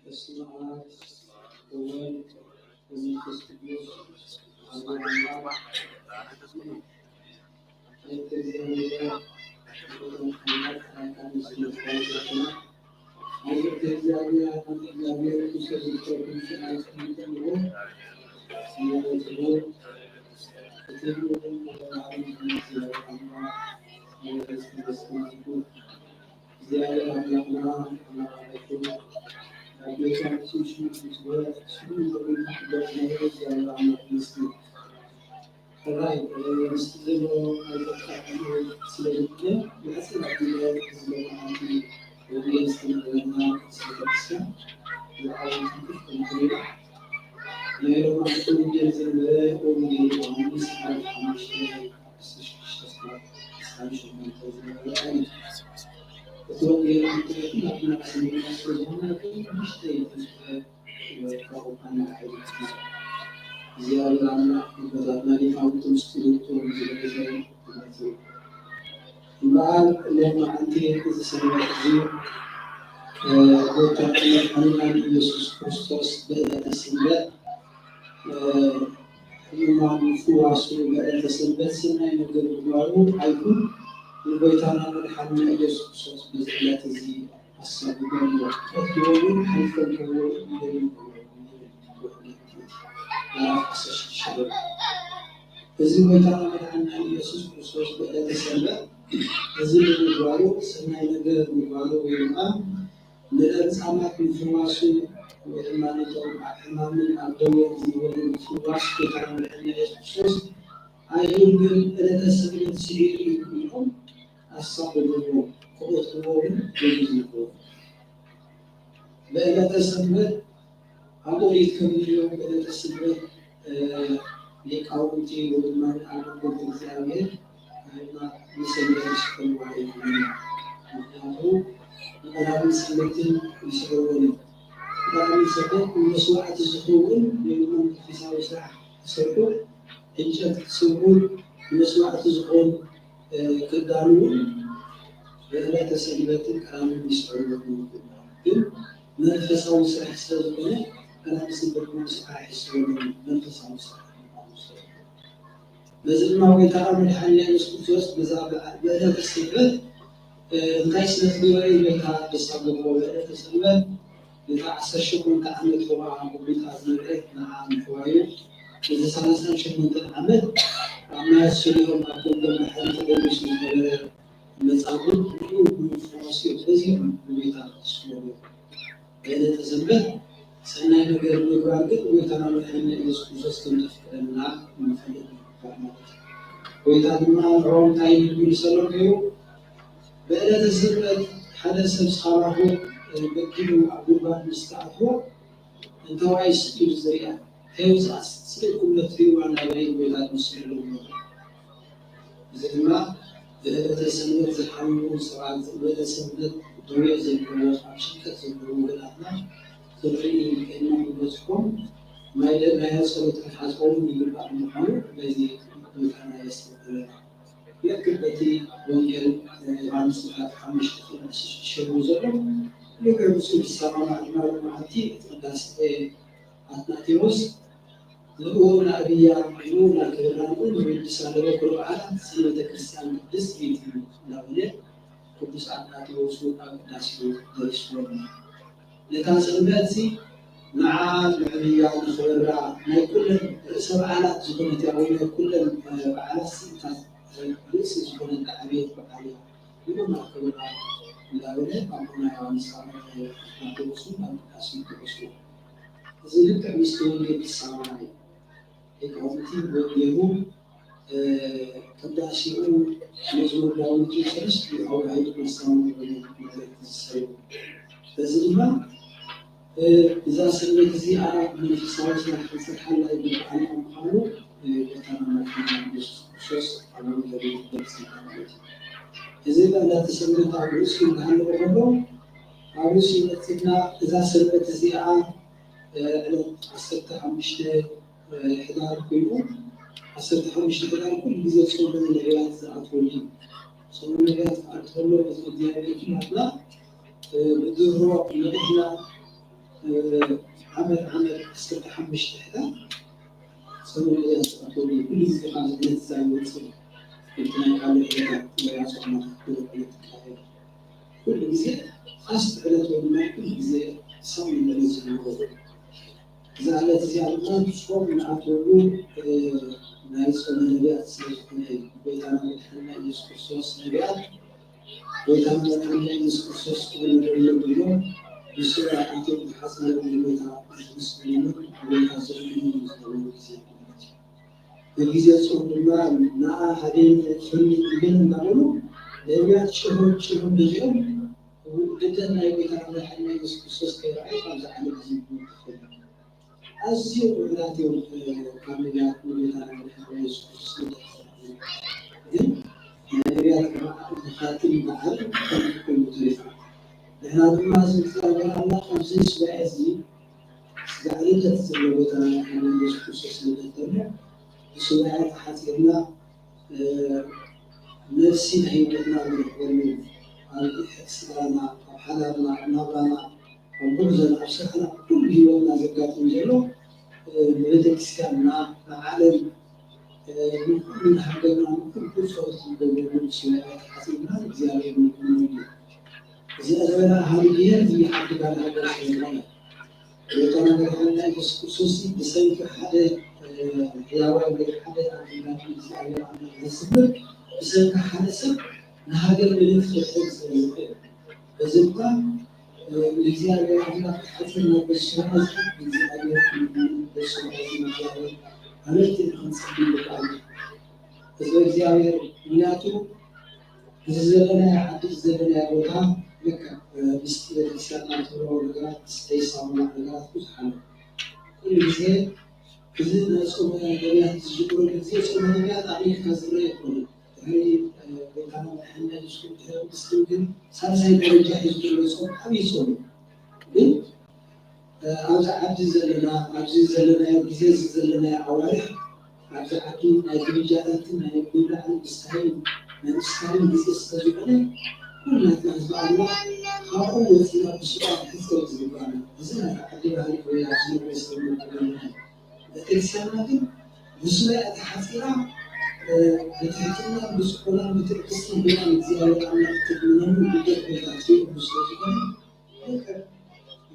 በስመ አብ ወወልድ ወመንፈስ ቅዱስ አሐዱ አምላክ። እምበኣር ሎማዓንቲ እዚ ሰንበት እዚ፣ እ፣ ጎይታና መድሓኒና ኢየሱስ ክርስቶስ ብዕለተ ሰንበት፣ እ፣ ሕሙማን ምፍዋሱ፣ ብዕለተ ሰንበት ሰናይ ነገር ምግባሩ ኣይኩን ንጎይታና መድሓኒና ኢየሱስ ክርስቶስ በዚ ዕለት እዚ ኣሳጒዶም እዮም። ክቐትልዎ እውን ሓሊፎም ክህብዎ ይደልዩ ነበሩ። ምዕራፍ ዓሰርተ ሽዱሽተ። እዚ ጎይታና መድሓኒና ኢየሱስ ክርስቶስ ብዕለተ ሰንበት እዚ ብምግባሩ፣ ሰናይ ነገር ምግባሩ ወይ ድማ ንለምጻማት ምፍዋሱ ወይ ድማ ነቶም ኣብ ሕማምን ኣብ ደዌን ዝነበሩ ምፍዋስ ጎይታና መድሓኒና ኢየሱስ ክርስቶስ ኣይሁድ ግን ዕለተ ሰንበት ስዒሩ እዩ ኢሎም ኣሳደድዎ፣ ክቐትልዎ ግን ገቢዝዎ። ብዕለተ ሰንበት ኣብ ኦሪት ከም ንሪኦ ብዕለተ ሰንበት፣ እ፣ ሊቃውንቲ ወይ ድማ ኣገልገልቲ እግዚኣብሔር ካህናት ንሰንበት ይስዕርዋ እዮም። ምኽንያቱ ንቀዳምን ሰንበትን ይስዕርዎ እዮም። ቀዳምን ሰንበት ንመስዋዕቲ ዝኸውን ወይ ድማ መንፈሳዊ ስራሕ ክሰርሑ፣ ዕንጨት ክስብሩ፣ ንመስዋዕቲ ዝኾን፣ እ፣ ክዳን እውን ብዕለተ ሰንበትን ቀዳምን ይስዕርዎ እዮም። ግን መንፈሳዊ ስራሕ ስለ ዝኾነ ቀዳምን ሰንበት እውን ስራሕ ይስዕርዎ እዮም። መንፈሳዊ ስራሕ። በዚ ድማ ጎይታ መድሓኒና ኢየሱስ ክርስቶስ በዛ በዓ-፣ ብዕለተ ሰንበት፣ እ፣ እንታይ ስለ ዝገበረ እዩ ነታ ደስ ኣለዎ? ብዕለተ ሰንበት ነታ ዓሰርተ ሸሞንተ ዓመት ኸብኣ ኣብ ጎይታ ዝነበረት ንዓ ምሕዋዩ፣ ነዚ ሰላሳን ሸሞንተን ዓመት ኣብ ማያት ሰሊሆም ኣብ ጎልጎል ባሕሪ ተደቢሱ ዝነበረ መጻጉዕ ንዕኡ ብምፍዋሱ እዮም። በዚ እዮም ንጎይታ ዘመስግንዎ። ብዕለተ ሰንበት ሰናይ ነገር ምግባር ግን ጎይታና መድሓኒና ኢየሱስ ክርስቶስ ከም ዘፍቅረና ንፈልጥ ንግባእ ማለት እዩ። ጎይታ ድማ ንዕኦም እንታይ ይብል ሰሎም ነይሩ? ብዕለተ ሰንበት ሓደ ሰብ ስኻባኹም በጊዱ ኣብ ጉድጓድ ምስ ተኣትዎ፣ እንተዋይ ስቕ ኢሉ ዝሪኣ፣ ከየውፅኣስ ስቕ ኢልኩም ነትርይዋ እናበለ ጎይታ ዝምስክረሎም ነይሩ። እዚ ድማ ብዕለተ ሰንበት ዝሓመሙ ሰባት፣ ብዕለተ ሰንበት ደዌ ዘለዎም፣ ኣብ ጭንቀት ዘለዉ ወገናትና ክንርኢ ከይድና ክንበጽሖም፣ ናይ ደ-፣ ናይ ጸሎት ክንሓጽቦም ይግባእ ምዃኑ በዚ ጎይታና የስተብህለና። ልክዕ በቲ ወንጌል ዮሃንስ ምዕራፍ ሓሙሽተ ቁጽሪ ሽዱሽተ ዘሎ፣ ልክዕ ምስኡ ዝሰማማዕ ድማ ሎማዓንቲ እቲ ቅዳሴ ኣትናቴዎስ ንእኡ ናእብያ ኮይኑ ናክብርና ንእኡ ንውድሳ ለበኩሉ በዓላት ሰንበተ ክርስቲያን ቅድስት ቤት እዩ እናበለ ቅዱስ ኣትናቴዎስ ኣብ ቅዳሴኡ ገሊጽዎ ኣሎ። ነታ ሰንበት እዚ ንዓ ንዕብያ ንኽበራ ናይ ኩለን ርእሰ በዓላት ዝኾነት እያ፣ ወይ ናይ ኩለን በዓላት ስእታት ርእሲ ዝኾነት ዕብየት በዓል እያ። ንመን ክብራ እንዳበለ ኣቦና ዮሃንስ ኣብ ማቴዎስ ኣብ ቅዳሴ ይጠቅሱ። እዚ ልክዕ ምስቲ ወንጌል ዝሰማማዕ እዩ። ሊቃውንቲ ወንጌሉ ቅዳሴኡ፣ መዝሙር ዳዊት ሰለስቲኡ ኣውራጃ ቅዱሳን ወንጌል መልእክቲ ዝሰብእ። በዚ ድማ እዛ ሰንበት እዚኣ መንፈሳዊ ስራሕ ክንሰርሓላ ይግብኣና ምዃኑ ጎይታና መድሓኒና ኢየሱስ ክርስቶስ ኣብ ወንጌሉ ይገልጽ ማለት እዩ። እዚ ዕለተ ሰንበት ኣብ ርእሱ እናሃለወ ከሎ፣ ኣብ ርእሱ ይመጽእና። እዛ ሰንበት እዚኣ ዕለት ዓሰርተ ሓሙሽተ ሕዳር ኮይኑ፣ ዓሰርተ ሓሙሽተ ሕዳር ኩሉ ግዜ ጾመ ነቢያት ዝኣትወሉ እዩ። ጾመ ነቢያት ክኣቱ ከሎ፣ እዚ እግዚኣብሔር ኣምላኽ ብድሮ ንሕና ዓመት ዓመት ዓሰርተ ሓሙሽተ ሕዳር ጾመ ነቢያት ዝኣትወሉ እዩ። ኩሉ ግዜ ካብ ዝግለጽ ዝወጽእ እዩ። እቲ ናይ ካልእ ዕለታት ነቢያት ጾምና ክክብር ዕለት ክካየድ ኩሉ ግዜ ፋስት ዕለት ወይ ድማ ኩሉ ግዜ ሳሚ ዕለት ዝነበረ። እዛ ዕለት እዚኣ ድማ ጾም ንኣትወሉ ናይ ጾመ ነቢያት ስለ ዝኾነ እዩ። ጎይታና መድሓኒና ኢየሱስ ክርስቶስ ነቢያት ጎይታና መድሓኒና ኢየሱስ ክርስቶስ ክብሉ ደሎ ብሎ ብስሩ ኣቶም ተሓጽለ ንጎይታ ምስግኑ ጎይታ ዘድግኑ ዝነበሩ ግዜ ማለት እዩ። በግዜ ጾም ድማ ንዓ ሃደይ ፈኒ ኢለን እናበሉ ነቢያት ጭሆ ጭሆ ደኺኦም ልደት ናይ ጎይታና መድሓኒና ኢየሱስ ክርስቶስ ከይረኣዩ ካብዛ ዓለም እዚ ይሞት ተፈሉ። ኣዝዮም ውሑዳት እዮም ካብ ነቢያት ንጎይታና መድሓኒና ኢየሱስ ክርስቶስ ልደት ዝረኣዩ። ግን ናይ ነቢያት ከዓ ንኻትን በዓል ከም ኮይኑ ተሪፋ። ንሕና ድማ እዚ እግዚኣብሔር ኣምላኽ ኣብዚ ሱባኤ እዚ ስጋዕ ልደት ዘሎ ጎይታና መድሓኒና ኢየሱስ ክርስቶስ ልደት ዘሎ ብሱባኤ ተሓጺርና ነፍሲ ንህይወትና ንረኽበሉ ኣብ ስጋና ኣብ ሓዳርና ኣብ ናብራና ኣብ ጉዕዞና ኣብ ስራሕና ኩሉ ህይወትና ዘጋጥም ዘሎ ንቤተክርስትያንና ንዓለም ንኩሉ ንሃገርና ንኩሉ ጸሎት ንገብረሉ ብሱባኤ ተሓጺርና እግዚኣብሔር ንለምነሉ። እዚ ዕድመና ሃልዩ እዚ ዓዲ ጋል ሃገር ስለ ዝኾነ ጎይታና መድሓኒና ኢየሱስ ክርስቶስ ብሰንኪ ሓደ ሕያዋይ ወይ ሓደ ኣገልጋሊ እግዚኣብሔር ኣምላኽ ዘስምር ብሰንኪ ሓደ ሰብ ንሃገር ምልእቲ ክሕል ስለ ዝኽእል በዚ እኳ ንእግዚኣብሔር ኣምላኽ ተሓጺርና በዚ ስርዓት ንእግዚኣብሔር በዚ ስርዓት ንእግዚኣብሔር ኣበርቲዕና ክንጸሊ ይግባእ። ህዝበ እግዚኣብሔር ምኽንያቱ እዚ ዘለናዮ ዓዲ እዚ ዘለናዮ ቦታ ልክዕ ምስቲ ቤተክርስትያንና ትብሎ ነገራት ምስ ዘይሳምማ ነገራት ብዙሕ ኣሎ። ኩሉ ግዜ እዚ ናይ ጾመ ነቢያት ዝጅምረሉ ግዜ ጾመ ነቢያት ኣቕሊልካ ዝረአ ኣይኮነን። ድሕሪ ጎይታና መድሓኒና የሱስ ድሕሪ ቅድስቲ ድንግል ሳልሳይ ደረጃ ሒዙ ዘሎ ጾም ዓብዪ ጾም እዩ። ግን ኣብዚ ዓዲ ዘለና ኣብዚ ዘለናዮ ግዜ እዚ ዘለናዮ ኣዋርሕ ኣብዚ ዓዲ ናይ ግምጃታትን ናይ ምብላዕን ምስታይን ናይ ምስካርን ግዜ ስለ ዝኾነ ኩላትና ህዝቢ ኣምላኽ ካብኡ ወፂና ብስሩዕ ክንሕፀብ ዝግባና እዚ ናይ ዓዲ ባህሊ ወይ ኣብዚ ነገር ስለ ዘለና እዩ። ቤተክርስትያንና ግን ብሱባኤ ተሓፂራ ብትሕትናን ብፅሞናን ብትዕግስትን ኮይና ንእግዚኣብሔር ኣምላኽ እተድምነሉ ልደት ጎይታ ትሪኦ ስለ ዝኾነ ልክዕ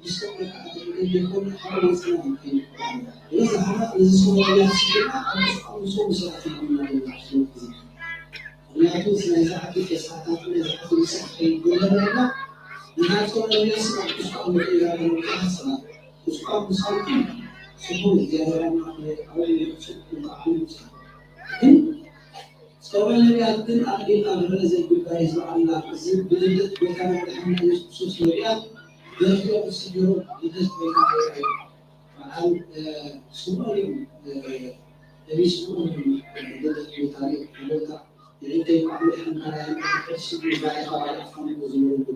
ብዝተመልከዐ ክንገይ ዘይኮነ ካብ ወፅና ክንከይድ ይግባእ። ስለዚ ንሕና ነዚ ሶማልያ ስደና ኣብ ውሽጣዊ ንሶም ስራሕ ይኾንና ዘለና ኣብዚ ግዜ። ምክንያቱ እዚ ናይ ዝዓዲ ፌስታታት ናይ ዝዓዲ ምሳሕ ከይጎለበልና ንናይ ሶማልያ ስራሕ ውሽጣዊ ምቅይራር ንምምፃእ ስራሕ ውሽጣዊ ምሳልኩም ስኹም እግዚኣብሔር ኣምላኽ ዓብዩ ጽቡቅ ከዓ ይምፃእ። ግን ጾመ ነቢያት ግን ኣቕሊልካ ክረአ ዘይግባእ ህዝቢ ኣምላኽ፣ እዚ ብልደት ጎይታና መድሓኒና ኢየሱስ ክርስቶስ ነቢያት ደርፊኦም ዝስገሩ ልደት ጎይታ ኣይረኣዩ። በዓል ስምዖን እዮም፣ ነቢይ ስምዖን እዮም ልደት ጎይታ ሪኦም። ጎይታ የዒንተይ ከዓ መድሓኒካ ራእዮም፣ ቅዱስ ስሙ ባዕልኻ ባዕልኻ ንጎ ዝበሉ።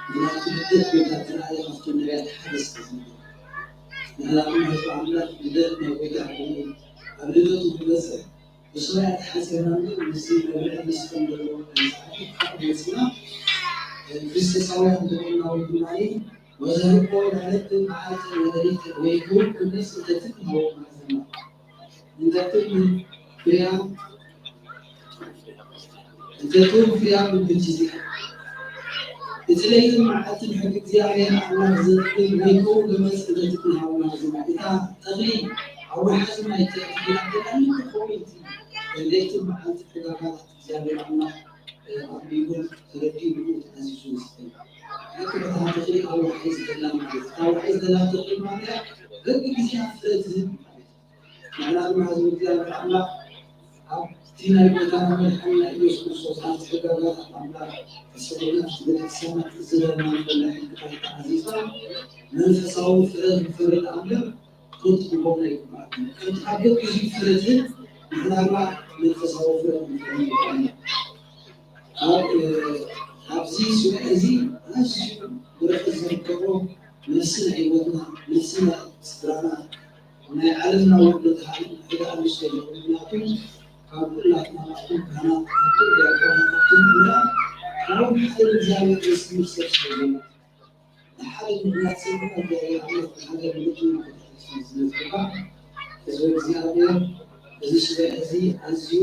ምኽንያቱ ልደት ጎይታ ዝረኣየ ካብቶም ነቢያት ሓደ ስለ ዝነበረ። ንሕና ድማ ህዝቢ ኣምላኽ ልደት ናይ ጎይታ ኮይኑ ኣብ ልደቱ ክበፅሕ ብስራኤል ተሓጺርና እምበር፣ ምስዚ መብርዒ መስቀል ዘለዎ ናይ ጻድቅ ሓቂ ገጽና፣ ክርስቶሳውያን እንተኾንና እውን ድማ፣ ወዘህቦ ለዕለተ መዓልተ ወለሊተ ወይኩን ክብለስ እተትም ሃቦ መዓልትና። እንተትም ፍርያ፣ እንተትም ፍርያ ብብቲ፣ እቲ ለይትን መዓልትን ሕጊ እግዚኣብሔር ኣምላኽ ዘንብብ ወይከውን ገመጽ እተትም ሃቦ መዓልትና። እታ ተኽሊ ኣብ ወርሒ ዝናይ ትእቲ ግና ተቐሊሉ ክኸውን እቲ ለይትን መዓልትን ሕጋጋታት እግዚኣብሔር ኣምላኽ ኣንቢቡን ተረዲኡ ብኡ ተኣዚዙ ይስተ። ልክዕ እታ ተኽሊ ኣብ ወርሒ ዝደላ ማለት እዩ። እታ ወርሒ ዝደላ ተኽሊ ማለት በብግዜኣ ፍረ ትህብ ማለት እዩ። ንሕና ድማ ህዝቢ እግዚኣብሔር ኣምላኽ ኣብቲ ናይ ጎይታና መድሓኒና ኢየሱስ ክርስቶስ ኣብቲ ሕግጋት ኣምላኽ ተሰዲድና፣ እቲ ቤተክርስትያንና ዝደለና ዘሎ ሕግታት ተኣዚዝና፣ መንፈሳዊ ፍረ ክንፈሪ ደኣ እምበር፣ ከንቱ ክኾን ኣይግባእን። ከንቱ ኣብ ገግዙ ፍረ ግን ንሕና ድማ መንፈሳዊ ፍረ ክንፈሪ ይግባእና። ኣብ፣ ኣብዚ ሱባኤ እዚ ኣዝዩ በረኸት ዝርከቦ፣ መልሲ ናይ ህይወትና፣ መልሲ ናይ ስድራና፣ ናይ ዓለምና እውን መድሃኒ ሕደኣሉ ስለ ዝኾነ፣ ምኽንያቱ ካብ ኩላትና፣ ካብቶም ካህናት፣ ካብቶም ዲያቆናት፣ ካብቶም ምእመናን፣ ካብ ሓደ እግዚኣብሔር ዘስተምር ሰብ ስለ ዘሎ፣ ንሓደ ምኽንያት ሰብ እግዚኣብሔር ኣምላኽ ብሓደ ምልክት ስለ ዝገባ፣ ህዝቢ እግዚኣብሔር እዚ ሱባኤ እዚ ኣዝዩ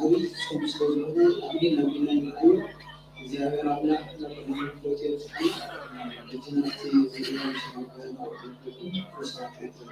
ዓብዪ ጾም ስለ ዝኾነ፣ ኣሜን ኣሜን ኣይረኣዮ። እግዚኣብሔር ኣምላኽ ናብ ብርሃኑ ሂወት የብጽሓና። እቲ ናብቲ ዝግበር ሰላም ባህልና ወድኩም ወስራት ይኹን።